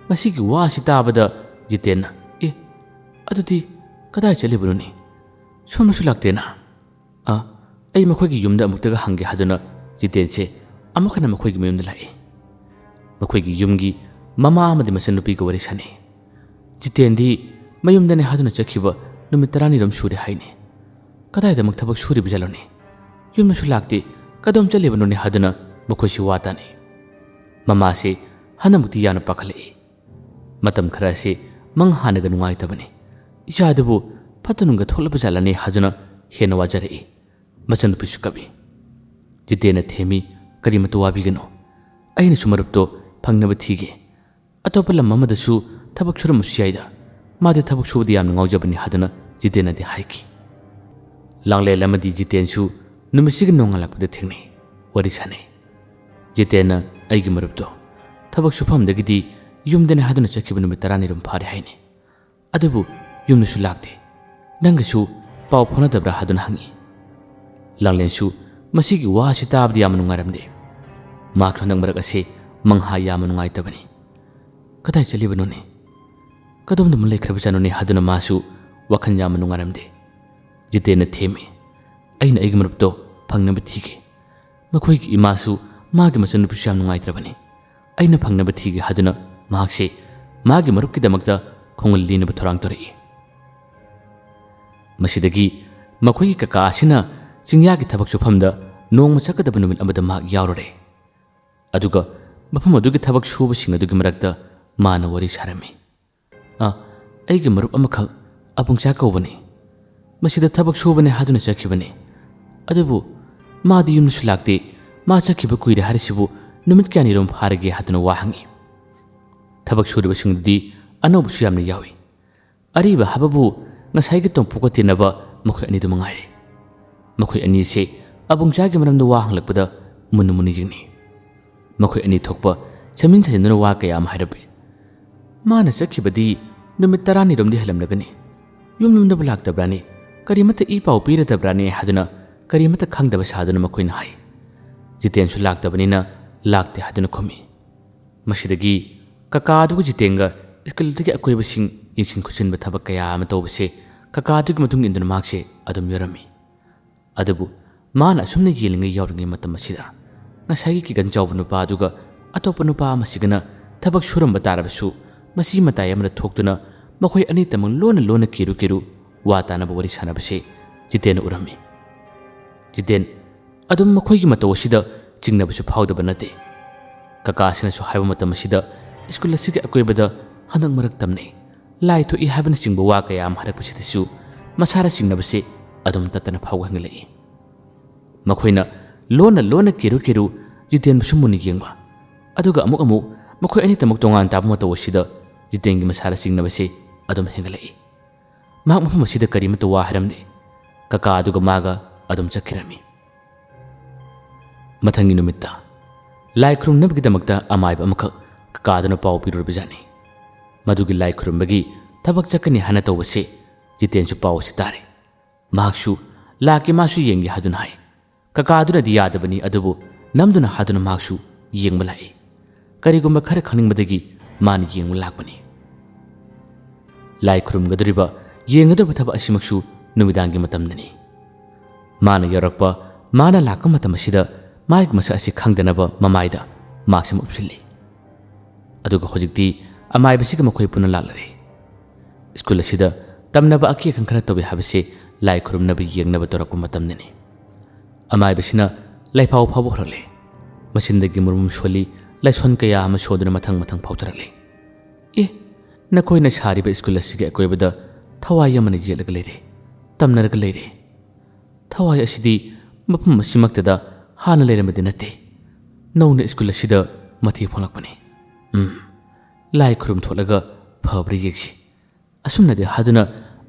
ꯃꯁꯤꯒꯤ ꯋꯥ ꯑꯁꯤ ꯇꯥꯕꯗ ꯖꯤꯇꯦꯟꯅ, "ꯑꯦ, ꯑꯗꯨꯗꯤ ꯀꯗꯥꯏ ꯆꯠꯂꯤꯕꯅꯣꯅꯦ? ꯁꯣꯝꯗꯁꯨ ꯂꯥꯛꯇꯦꯅ?" "ꯑ, ꯑꯩ ꯃꯈꯣꯏꯒꯤ ꯌꯨꯝꯗ ꯑꯃꯨꯛꯇꯒ ꯍꯪꯒꯦ" ꯍꯥꯏꯗꯨꯅ ꯖꯤꯇꯦꯟꯁꯦ ꯑꯃꯨꯛ ꯍꯟꯅ ꯃꯈꯣꯏꯒꯤ ꯃꯌꯨꯝꯗ ꯂꯥꯛꯏ꯫ ꯃꯈꯣꯏꯒꯤ ꯌꯨꯝꯒꯤ ꯃꯃꯥ ꯑꯃꯗꯤ ꯃꯆꯟꯅꯨꯄꯤꯒ ꯋꯥꯔꯤ ꯁꯥꯟꯅꯩ꯫ ꯖꯤꯇꯦꯟꯗꯤ ꯃꯌꯨꯝꯗꯅꯦ ꯍꯥꯏꯗꯨꯅ ꯆꯠꯈꯤꯕ ꯅꯨꯃꯤꯠ ꯇꯔꯥꯅꯤꯔꯣꯝ ꯁꯨꯔꯦ ꯍꯥꯏꯅꯦ꯫ "ꯀꯗꯥꯏꯗ ꯑꯃꯨꯛ ꯊꯕꯛ ꯁꯨꯔꯤꯕ ꯖꯥꯠꯂꯣꯅꯦ? ꯌꯨꯝꯗꯁꯨ ꯂꯥꯛꯇꯦ, ꯀꯗꯣꯝ ꯆꯠꯂꯤꯕꯅꯣꯅꯦ?" ꯍꯥꯏꯗꯨꯅ ꯃꯈꯣꯏꯁꯤ ꯋꯥ ꯇꯥꯅꯩ꯫ ꯃꯃꯥꯁꯤ ꯍꯟꯗꯛꯃꯛꯇꯤ ꯌꯥꯝꯅ ꯄꯥꯈꯠꯂꯛꯏ꯫ ꯃꯇꯝ ꯈꯔ ꯑꯁꯤ ꯃꯪ ꯍꯥꯟꯅꯒ ꯅꯨꯡꯉꯥꯏꯇꯕꯅꯤ꯫ ꯏꯆꯥꯗꯨꯕꯨ ꯐꯠꯇ ꯅꯨꯡꯗ ꯊꯣꯛꯂꯕ ꯖꯥꯠꯂꯅꯦ ꯍꯥꯏꯗꯨꯅ ꯍꯦꯟꯅ ꯋꯥꯖꯔꯛꯏ꯫ ꯃꯆꯟꯅꯨꯄꯤꯁꯨ ꯀꯞꯏ꯫ ꯖꯤꯇꯦꯟꯅ ꯊꯦꯝꯃꯤ, "ꯀꯔꯤꯃꯇ ꯋꯥꯕꯤꯒꯅꯨ꯫ ꯑꯩꯅꯁꯨ ꯃꯔꯨꯞꯇꯣ ꯐꯪꯅꯕ ꯊꯤꯒꯦ꯫ ꯑꯇꯣꯞꯄ ꯂꯝ ꯑꯃꯗꯁꯨ ꯊꯕꯛ ꯁꯨꯔꯝꯕꯁꯨ ꯌꯥꯏꯗ, ꯃꯥꯗꯤ ꯊꯕꯛ ꯁꯨꯕꯗ ꯌꯥꯝꯅ ꯉꯥꯎꯖꯕꯅꯤ" ꯍꯥꯏꯗꯨꯅ ꯖꯤꯇꯦꯟꯅꯗꯤ ꯍꯥꯏꯈꯤ꯫ ꯂꯥꯡꯂꯦꯟ ꯑꯃꯗꯤ ꯖꯤꯇꯦꯟꯁꯨ ꯅꯨꯃꯤꯠꯁꯤꯒꯤ ꯅꯣꯡꯉꯥꯜꯂꯛꯄꯗ ꯊꯦꯡꯅꯩ, ꯋꯥꯔꯤ ꯁꯥꯟꯅꯩ꯫ ꯖꯤꯇꯦꯟꯅ "ꯑꯩꯒꯤ ꯃꯔꯨꯞꯇꯣ ꯊꯕꯛ ꯁꯨꯐꯝꯗꯒꯤꯗꯤ ꯌꯨꯝꯗꯅꯦ ꯍꯥꯏꯗꯨꯅ ꯆꯠꯈꯤꯕ ꯅꯨꯃꯤꯠ ꯇꯔꯥꯅꯤꯔꯣꯝ ꯐꯥꯔꯦ ꯍꯥꯏꯅꯤ꯫ ꯑꯗꯨꯕꯨ ꯌꯨꯝꯗꯁꯨ ꯂꯥꯛꯇꯦ꯫ ꯅꯪꯒꯁꯨ ꯄꯥꯎ ꯐꯥꯎꯅꯗꯕ꯭ꯔꯥ?" ꯍꯥꯏꯗꯨꯅ ꯍꯪꯉꯤ꯫ ꯂꯥꯡꯂꯦꯟꯁꯨ ꯃꯁꯤꯒꯤ ꯋꯥ ꯑꯁꯤ ꯇꯥꯕꯗ ꯌꯥꯝꯅ ꯅꯨꯡꯉꯥꯏꯔꯝꯗꯦ꯫ ꯃꯍꯥꯛꯁꯨ ꯍꯟꯗꯛ ꯃꯔꯛ ꯑꯁꯤ ꯃꯪꯍꯥ ꯌꯥꯝꯅ ꯅꯨꯡꯉꯥꯏꯇꯕꯅꯤ꯫ "ꯀꯗꯥꯏ ꯆꯠꯂꯤꯕꯅꯣꯅꯦ? ꯀꯗꯣꯝꯗ ꯑꯃꯨꯛ ꯂꯩꯈ꯭ꯔꯕꯖꯥꯠꯅꯣꯅꯦ?" ꯍꯥꯏꯗꯨꯅ ꯃꯥꯁꯨ ꯋꯥꯈꯜ ꯌꯥꯝꯅ ꯅꯨꯡꯉꯥꯏꯔꯝꯗꯦ꯫ ꯖꯤꯇꯦꯟꯅ ꯊꯦꯝꯃꯤ, "ꯑꯩꯅ ꯑꯩꯒꯤ ꯃꯔꯨꯞꯇꯣ ꯐꯪꯅꯕ ꯊꯤꯒꯦ꯫ ꯃꯈꯣꯏꯒꯤ ꯏꯃꯥꯁꯨ ꯃꯥꯒꯤ ꯃꯆꯟꯅꯨꯄꯤꯁꯨ ꯌꯥꯝ ꯅꯨꯡꯉꯥꯏꯇ꯭ꯔꯕꯅꯤ꯫ ꯑꯩꯅ ꯐꯪꯅꯕ ꯊꯤꯒꯦ" ꯍꯥꯏꯗꯨꯅ ꯃꯍꯥꯛꯁꯦ ꯃꯥꯒꯤ ꯃꯔꯨꯞꯀꯤꯗꯃꯛꯇ ꯈꯣꯡꯒꯨꯜ ꯂꯤꯅꯕ ꯊꯧꯔꯥꯡ ꯇꯧꯔꯛꯏ꯫ ꯃꯁꯤꯗꯒꯤ ꯃꯈꯣꯏꯒꯤ ꯀꯀꯥ ꯑꯁꯤꯅ ꯆꯤꯡꯌꯥꯒꯤ ꯊꯕꯛ ꯁꯨꯐꯝꯗ ꯅꯣꯡꯃ ꯆꯠꯀꯗꯕ ꯅꯨꯃꯤꯠ ꯑꯃꯗ ꯃꯍꯥꯛ ꯌꯥꯎꯔꯨꯔꯦ꯫ ꯑꯗꯨꯒ ꯃꯐꯝ ꯑꯗꯨꯒꯤ ꯊꯕꯛ ꯁꯨꯕꯁꯤꯡ ꯑꯗꯨꯒꯤ ꯃꯔꯛꯇ ꯃꯥꯅ ꯋꯥꯔꯤ ꯁꯥꯔꯝꯃꯤ꯫ "ꯑ, ꯑꯩꯒꯤ ꯃꯔꯨꯞ ꯑꯃꯈꯛ ꯑꯕꯨꯡꯆꯥ ꯀꯧꯕꯅꯤ꯫ ꯃꯁꯤꯗ ꯊꯕꯛ ꯁꯨꯕꯅꯦ ꯍꯥꯏꯗꯨꯅ ꯆꯠꯈꯤꯕꯅꯤ꯫ ꯑꯗꯨꯕꯨ ꯃꯥꯗꯤ ꯌꯨꯝꯗꯁꯨ ꯂꯥꯛꯇꯦ꯫ ꯃꯥ ꯆꯠꯈꯤꯕ ꯀꯨꯏꯔꯦ ꯍꯥꯏꯔꯤꯁꯤꯕꯨ ꯅꯨꯃꯤꯠ ꯀꯌꯥꯅꯤꯔꯣꯝ ꯐꯥꯔꯒꯦ?" ꯍꯥꯏꯗꯨꯅ ꯋꯥ ꯍꯪꯉꯤ꯫ ꯊꯕꯛ ꯁꯨꯔꯤꯕꯁꯤꯡꯗꯨꯗꯤ ꯑꯅꯧꯕꯁꯨ ꯌꯥꯝꯅ ꯌꯥꯎꯏ꯫ ꯑꯔꯤꯕ ꯍꯥꯏꯕꯕꯨ ꯉꯁꯥꯏꯒꯤ ꯇꯣꯝꯄꯣꯛꯀ ꯇꯤꯟꯅꯕ ꯃꯈꯣꯏ ꯑꯅꯤꯗꯨ ꯃꯉꯥꯏꯔꯦ꯫ ꯃꯈꯣꯏ ꯑꯅꯤꯁꯦ ꯑꯕꯨꯡꯆꯥꯒꯤ ꯃꯔꯝꯗ ꯋꯥ ꯍꯪꯂꯛꯄꯗ ꯃꯨꯟꯅ ꯃꯨꯟꯅ ꯌꯦꯡꯅꯩ꯫ ꯃꯈꯣꯏ ꯑꯅꯤ ꯊꯣꯛꯄ ꯁꯦꯝꯖꯤꯟ ꯁꯥꯖꯤꯟꯗꯨꯅ ꯋꯥ ꯀꯌꯥ ꯑꯃ ꯍꯥꯏꯔꯝꯃꯤ꯫ "ꯃꯥꯅ ꯆꯠꯈꯤꯕꯗꯤ ꯅꯨꯃꯤꯠ ꯇꯔꯥꯅꯤꯔꯣꯝꯗꯤ ꯍꯦꯜꯂꯝꯂꯒꯅꯤ꯫ ꯌꯨꯝꯂꯣꯝꯗꯕꯨ ꯂꯥꯛꯇꯕ꯭ꯔꯥꯅꯦ? ꯀꯔꯤꯃꯠꯇ ꯏ ꯄꯥꯎ ꯄꯤꯔꯗꯕ꯭ꯔꯥꯅꯦ?" ꯍꯥꯏꯗꯨꯅ ꯀꯔꯤꯃꯠꯇ ꯈꯪꯗꯕ ꯁꯥꯗꯨꯅ ꯃꯈꯣꯏꯅ ꯍꯥꯏ꯫ ꯖꯤꯇꯦꯟꯁꯨ ꯂꯥꯛꯇꯕꯅꯤꯅ "ꯂꯥꯛꯇꯦ" ꯍꯥꯏꯗꯨꯅ ꯈꯨꯝꯃꯤ꯫ ꯃꯁꯤꯗꯒꯤ ꯀꯀꯥ ꯑꯗꯨꯒ ꯖꯤꯇꯦꯟꯒ ꯁ꯭ꯀꯨꯜ ꯑꯗꯨꯒꯤ ꯑꯀꯣꯏꯕꯁꯤꯡ ꯌꯦꯡꯁꯤꯟ ꯈꯣꯠꯆꯤꯟꯕ ꯊꯕꯛ ꯀꯌꯥ ꯑꯃ ꯇꯧꯕꯁꯦ ꯀꯀꯥ ꯑꯗꯨꯒꯤ ꯃꯇꯨꯡ ꯏꯟꯗꯨꯅ ꯃꯍꯥꯛꯁꯦ ꯑꯗꯨꯝ ꯌꯧꯔꯝꯃꯤ꯫ ꯑꯗꯨꯕꯨ ꯃꯥꯅ ꯑꯁꯨꯝꯅ ꯌꯦꯡꯂꯤꯉꯩ ꯌꯥꯎꯔꯤꯉꯩ ꯃꯇꯝ ꯑꯁꯤꯗ ꯉꯁꯥꯏꯒꯤ ꯀꯤꯒꯟ ꯆꯥꯎꯕ ꯅꯨꯄꯥ ꯑꯗꯨꯒ ꯑꯇꯣꯞꯄ ꯅꯨꯄꯥ ꯑꯃꯁꯤꯒꯅ ꯊꯕꯛ ꯁꯨꯔꯝꯕ ꯇꯥꯔꯕꯁꯨ ꯃꯆꯤ ꯃꯇꯥꯏ ꯑꯃꯗ ꯊꯣꯛꯇꯨꯅ ꯃꯈꯣꯏ ꯑꯅꯤꯇꯃꯛ ꯂꯣꯟꯅ ꯂꯣꯟꯅ ꯀꯤꯔꯨ ꯀꯤꯔꯨ ꯋꯥ ꯇꯥꯅꯕ ꯋꯥꯔꯤ ꯁꯥꯟꯅꯕꯁꯦ ꯖꯤꯇꯦꯟꯅ ꯎꯔꯝꯃꯤ꯫ ꯖꯤꯇꯦꯟ ꯑꯗꯨꯝ ꯃꯈꯣꯏꯒꯤ ꯃꯇꯧ ꯑꯁꯤꯗ ꯆꯤꯡꯅꯕꯁꯨ ꯐꯥꯎꯗꯕ ꯅꯠꯇꯦ꯫ ꯀꯀꯥꯁꯤꯅꯁꯨ ꯍꯥꯏꯕ ꯃꯇꯝ ꯑꯁꯤꯗ ꯁ꯭ꯀꯨꯜ ꯑꯁꯤꯒꯤ ꯑꯀꯣꯏꯕꯗ ꯍꯟꯗꯛ ꯃꯔꯛ ꯇꯝꯅꯩ, ꯂꯥꯏ ꯊꯣꯛꯏ ꯍꯥꯏꯕꯅꯆꯤꯡꯕ ꯋꯥ ꯀꯌꯥ ꯑꯃ ꯍꯥꯏꯔꯛꯄꯁꯤꯗꯁꯨ ꯃꯁꯥꯅ ꯆꯤꯡꯅꯕꯁꯦ ꯑꯗꯨꯝ ꯇꯠꯇꯅ ꯐꯥꯎꯍꯟꯒꯠꯂꯛꯏ꯫ ꯃꯈꯣꯏꯅ ꯂꯣꯟꯅ ꯂꯣꯟꯅ ꯀꯦꯔꯨ ꯀꯦꯔꯨ ꯖꯤꯇꯦꯟꯕꯨꯁꯨ ꯃꯨꯟꯅ ꯌꯦꯡꯕ, ꯑꯗꯨꯒ ꯑꯃꯨꯛ ꯑꯃꯨꯛ ꯃꯈꯣꯏ ꯑꯅꯤꯇꯃꯛ ꯇꯣꯉꯥꯟ ꯇꯥꯕ ꯃꯇꯧ ꯑꯁꯤꯗ ꯖꯤꯇꯦꯟꯒꯤ ꯃꯁꯥꯗ ꯆꯤꯡꯅꯕꯁꯤ ꯑꯗꯨꯝ ꯍꯦꯟꯒꯠꯂꯛꯏ꯫ ꯃꯍꯥꯛ ꯃꯐꯝ ꯑꯁꯤꯗ ꯀꯔꯤꯃꯠꯇ ꯋꯥ ꯍꯥꯏꯔꯝꯗꯦ꯫ ꯀꯀꯥ ꯑꯗꯨꯒ ꯃꯥꯒ ꯑꯗꯨꯝ ꯆꯠꯈꯤꯔꯝꯃꯤ꯫ ꯃꯊꯪꯒꯤ ꯅꯨꯃꯤꯠꯇ ꯂꯥꯏ ꯈꯨꯔꯨꯝꯅꯕꯒꯤꯗꯃꯛꯇ ꯑꯃꯥꯏꯕ ꯑꯃꯈꯛ ꯀꯀꯥꯗꯨꯅ ꯄꯥꯎ ꯄꯤꯔꯨꯔꯕꯖꯥꯠꯅꯤ꯫ ꯃꯗꯨꯒꯤ ꯂꯥꯏ ꯈꯨꯔꯨꯝꯕꯒꯤ ꯊꯕꯛ ꯆꯠꯀꯅꯤ ꯍꯥꯏꯅ ꯇꯧꯕꯁꯤ ꯖꯤꯇꯦꯟꯁꯨ ꯄꯥꯎ ꯑꯁꯤ ꯇꯥꯔꯦ꯫ ꯃꯍꯥꯛꯁꯨ ꯂꯥꯛꯀꯦ, ꯃꯥꯁꯨ ꯌꯦꯡꯒꯦ ꯍꯥꯏꯗꯨꯅ ꯍꯥꯏ꯫ ꯀꯀꯥꯗꯨꯅꯗꯤ ꯌꯥꯗꯕꯅꯤ, ꯑꯗꯨꯕꯨ ꯅꯝꯗꯨꯅ ꯍꯥꯗꯨꯅ ꯃꯍꯥꯛꯁꯨ ꯌꯦꯡꯕ ꯂꯥꯛꯏ꯫ ꯀꯔꯤꯒꯨꯝꯕ ꯈꯔ ꯈꯪꯅꯤꯡꯕꯗꯒꯤ ꯃꯥꯅ ꯌꯦꯡꯕ ꯂꯥꯛꯄꯅꯤ꯫ ꯂꯥꯏ ꯈꯨꯔꯨꯝꯒꯗꯧꯔꯤꯕ, ꯌꯦꯡꯒꯗꯧꯔꯤꯕ ꯊꯕꯛ ꯑꯁꯤꯃꯛꯁꯨ ꯅꯨꯃꯤꯗꯥꯡꯒꯤ ꯃꯇꯝꯗꯅꯤ꯫ ꯃꯥꯅ ꯌꯧꯔꯛꯄ, ꯃꯥꯅ ꯂꯥꯛꯄ ꯃꯇꯝ ꯑꯁꯤꯗ ꯃꯥꯒꯤ ꯃꯁꯛ ꯑꯁꯤ ꯈꯪꯗꯅꯕ ꯃꯃꯥꯏꯗ ꯃꯥꯛꯁ ꯑꯃ ꯎꯞꯁꯤꯜꯂꯤ꯫ ꯑꯗꯨꯒ ꯍꯧꯖꯤꯛꯇꯤ ꯑꯃꯥꯏꯕꯁꯤꯒ ꯃꯈꯣꯏ ꯄꯨꯟꯅ ꯂꯥꯛꯂꯔꯦ꯫ ꯁ꯭ꯀꯨꯜ ꯑꯁꯤꯗ ꯇꯝꯅꯕ ꯑꯀꯤ ꯑꯈꯪ ꯈꯔ ꯇꯧꯏ ꯍꯥꯏꯕꯁꯤ ꯂꯥꯏ ꯈꯨꯔꯨꯝꯅꯕ ꯌꯦꯡꯅꯕ ꯇꯧꯔꯛꯄ ꯃꯇꯝꯗꯅꯤ꯫ ꯑꯃꯥꯏꯕꯁꯤꯅ ꯂꯥꯏꯐꯥꯎ ꯐꯥꯎꯕ ꯍꯧꯔꯛꯂꯦ꯫ ꯃꯆꯤꯟꯗꯒꯤ ꯃꯨꯔꯃꯨꯝ ꯁꯣꯜꯂꯤ, ꯂꯥꯏꯁꯣꯟ ꯀꯌꯥ ꯑꯃ ꯁꯣꯟꯗꯨꯅ ꯃꯊꯪ ꯃꯊꯪ ꯐꯥꯎꯊꯔꯛꯂꯦ꯫ "ꯑꯦ, ꯅꯈꯣꯏꯅ ꯁꯥꯔꯤꯕ ꯁ꯭ꯀꯨꯜ ꯑꯁꯤꯒꯤ ꯑꯀꯣꯏꯕꯗ ꯊꯋꯥꯏ ꯑꯃꯅ ꯌꯦꯠꯂꯒ ꯂꯩꯔꯦ, ꯇꯝꯅꯔꯒ ꯂꯩꯔꯦ꯫ ꯊꯋꯥꯏ ꯑꯁꯤꯗꯤ ꯃꯐꯝ ꯑꯁꯤꯃꯛꯇꯗ ꯍꯥꯟꯅ ꯂꯩꯔꯝꯕꯗꯤ ꯅꯠꯇꯦ꯫ ꯅꯧꯅ ꯁ꯭ꯀꯨꯜ ꯑꯁꯤꯗ ꯃꯊꯤ ꯐꯣꯡꯂꯛꯄꯅꯤ꯫ ꯎꯝ, ꯂꯥꯏ ꯈꯨꯔꯨꯝ ꯊꯣꯛꯂꯒ ꯐꯕ꯭ꯔꯥ ꯌꯦꯡꯁꯤ꯫" ꯑꯁꯨꯝꯅꯗꯤ ꯍꯥꯏꯗꯨꯅ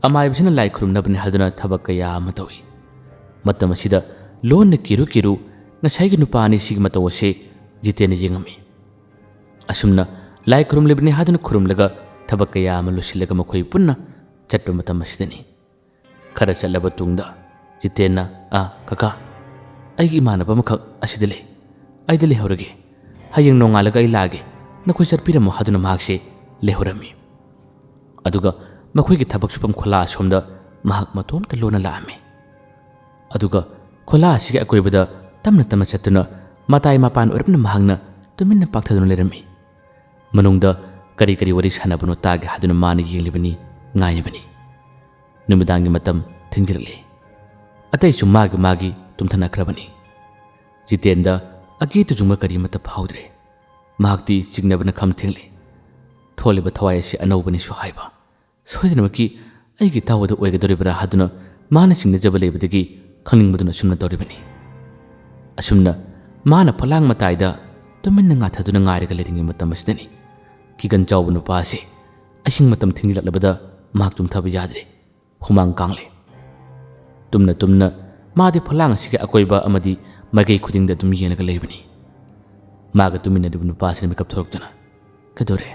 ꯑꯃꯥꯏꯕꯁꯤꯅ ꯂꯥꯏ ꯈꯨꯔꯨꯝꯅꯕꯅꯤ ꯍꯥꯏꯗꯨꯅ ꯊꯕꯛ ꯀꯌꯥ ꯑꯃ ꯇꯧꯏ꯫ ꯃꯇꯝ ꯑꯁꯤꯗ ꯂꯣꯟꯅ ꯀꯤꯔꯨ ꯀꯤꯔꯨ ꯉꯁꯥꯏꯒꯤ ꯅꯨꯄꯥ ꯑꯅꯤꯁꯤꯒꯤ ꯃꯇꯧ ꯑꯁꯤ ꯖꯤꯇꯦꯟꯅ ꯌꯦꯡꯉꯝꯃꯤ꯫ ꯑꯁꯨꯝꯅ ꯂꯥꯏ ꯈꯨꯔꯨꯝꯂꯤꯕꯅꯤ ꯍꯥꯏꯗꯨꯅ ꯈꯨꯔꯨꯝꯂꯒ ꯊꯕꯛ ꯀꯌꯥ ꯑꯃ ꯂꯣꯏꯁꯤꯜꯂꯒ ꯃꯈꯣꯏ ꯄꯨꯟꯅ ꯆꯠꯄ ꯃꯇꯝ ꯑꯁꯤꯗꯅꯤ꯫ ꯈꯔ ꯆꯠꯂꯕ ꯇꯨꯡꯗ ꯖꯤꯇꯦꯟꯅ, "ꯑꯥ, ꯀꯀꯥ, ꯑꯩꯒꯤ ꯏꯃꯥꯟꯅꯕ ꯑꯃꯈꯛ ꯑꯁꯤꯗ ꯂꯩ꯫ ꯑꯩꯗꯤ ꯂꯩꯍꯧꯔꯒꯦ꯫ ꯍꯌꯦꯡ ꯅꯣꯡꯉꯥꯜꯂꯒ ꯑꯩ ꯂꯥꯛꯑꯒꯦ꯫ ꯅꯈꯣꯏ ꯆꯠꯄꯤꯔꯝꯃꯣ" ꯍꯥꯏꯗꯨꯅ ꯃꯍꯥꯛꯁꯦ ꯂꯩꯍꯧꯔꯝꯃꯤ꯫ ꯑꯗꯨꯒ ꯃꯈꯣꯏꯒꯤ ꯊꯕꯛ ꯁꯨꯐꯝ ꯈꯣꯂꯥ ꯑꯁꯣꯝꯗ ꯃꯍꯥꯛ ꯃꯇꯣꯝꯇ ꯂꯣꯟꯅ ꯂꯥꯛꯑꯝꯃꯤ꯫ ꯑꯗꯨꯒ ꯈꯣꯂꯥ ꯑꯁꯤꯒꯤ ꯑꯀꯣꯏꯕꯗ ꯇꯞꯅ ꯇꯞꯅ ꯆꯠꯇꯨꯅ ꯃꯇꯥꯏ ꯃꯄꯥꯟ ꯑꯣꯏꯔꯞꯅ ꯃꯍꯥꯛꯅ ꯇꯨꯃꯤꯟꯅ ꯄꯥꯛꯊꯗꯨꯅ ꯂꯩꯔꯝꯃꯤ꯫ ꯃꯅꯨꯡꯗ ꯀꯔꯤ ꯀꯔꯤ ꯋꯥꯔꯤ ꯁꯥꯟꯅꯕꯅꯣ ꯇꯥꯒꯦ ꯍꯥꯏꯗꯨꯅ ꯃꯥꯅ ꯌꯦꯡꯂꯤꯕꯅꯤ, ꯉꯥꯏꯔꯤꯕꯅꯤ꯫ ꯅꯨꯃꯤꯗꯥꯡꯒꯤ ꯃꯇꯝ ꯊꯦꯡꯖꯤꯜꯂꯛꯂꯦ꯫ ꯑꯇꯩꯁꯨ ꯃꯥꯒꯤ ꯃꯥꯒꯤ ꯇꯨꯝꯊꯅꯈ꯭ꯔꯕꯅꯤ꯫ ꯖꯤꯇꯦꯟꯗ ꯑꯀꯤ ꯇꯨꯖꯨꯡꯕ ꯀꯔꯤꯃꯠꯇ ꯐꯥꯎꯗ꯭ꯔꯦ꯫ ꯃꯍꯥꯛꯇꯤ ꯆꯤꯡꯅꯕꯅ ꯈꯝ ꯊꯦꯡꯂꯦ꯫ ꯊꯣꯛꯂꯤꯕ ꯊꯋꯥꯏ ꯑꯁꯤ ꯑꯅꯧꯕꯅꯤꯁꯨ ꯍꯥꯏꯕ꯫ ꯁꯣꯏꯗꯅꯃꯛꯀꯤ ꯑꯩꯒꯤ ꯏꯇꯥꯎ ꯑꯗꯨ ꯑꯣꯏꯒꯗꯧꯔꯤꯕ꯭ꯔꯥ ꯍꯥꯏꯗꯨꯅ ꯃꯥꯅ ꯆꯤꯡꯅꯖꯕ ꯂꯩꯕꯗꯒꯤ ꯈꯪꯅꯤꯡꯕꯗꯨꯅ ꯑꯁꯨꯝꯅ ꯇꯧꯔꯤꯕꯅꯤ꯫ ꯑꯁꯨꯝꯅ ꯃꯥꯅ ꯐꯂꯥꯡ ꯃꯇꯥꯏꯗ ꯇꯨꯃꯤꯟꯅ ꯉꯥꯊꯗꯨꯅ ꯉꯥꯏꯔꯒ ꯂꯩꯔꯤꯉꯩ ꯃꯇꯝ ꯑꯁꯤꯗꯅꯤ ꯀꯤꯒꯟ ꯆꯥꯎꯕ ꯅꯨꯄꯥ ꯑꯁꯤ ꯑꯍꯤꯡ ꯃꯇꯝ ꯊꯦꯡꯖꯤꯜꯂꯛꯂꯕꯗ ꯃꯍꯥꯛ ꯇꯨꯝꯊꯕ ꯌꯥꯗ꯭ꯔꯦ꯫ ꯍꯨꯃꯥꯡ ꯀꯥꯡꯂꯦ꯫ ꯇꯨꯝꯅ ꯇꯨꯝꯅ ꯃꯥꯗꯤ ꯐꯂꯥꯡ ꯑꯁꯤꯒꯤ ꯑꯀꯣꯏꯕ ꯑꯃꯗꯤ ꯃꯥꯏꯀꯩ ꯈꯨꯗꯤꯡꯗ ꯑꯗꯨꯝ ꯌꯦꯡꯂꯒ ꯂꯩꯕꯅꯤ꯫ ꯃꯥꯒ ꯇꯨꯃꯤꯟꯅꯔꯤꯕ ꯅꯨꯄꯥꯁꯤꯅ ꯃꯤꯀꯞ ꯊꯣꯛꯂꯛꯇꯨꯅ, "ꯀꯩꯗꯧꯔꯦ?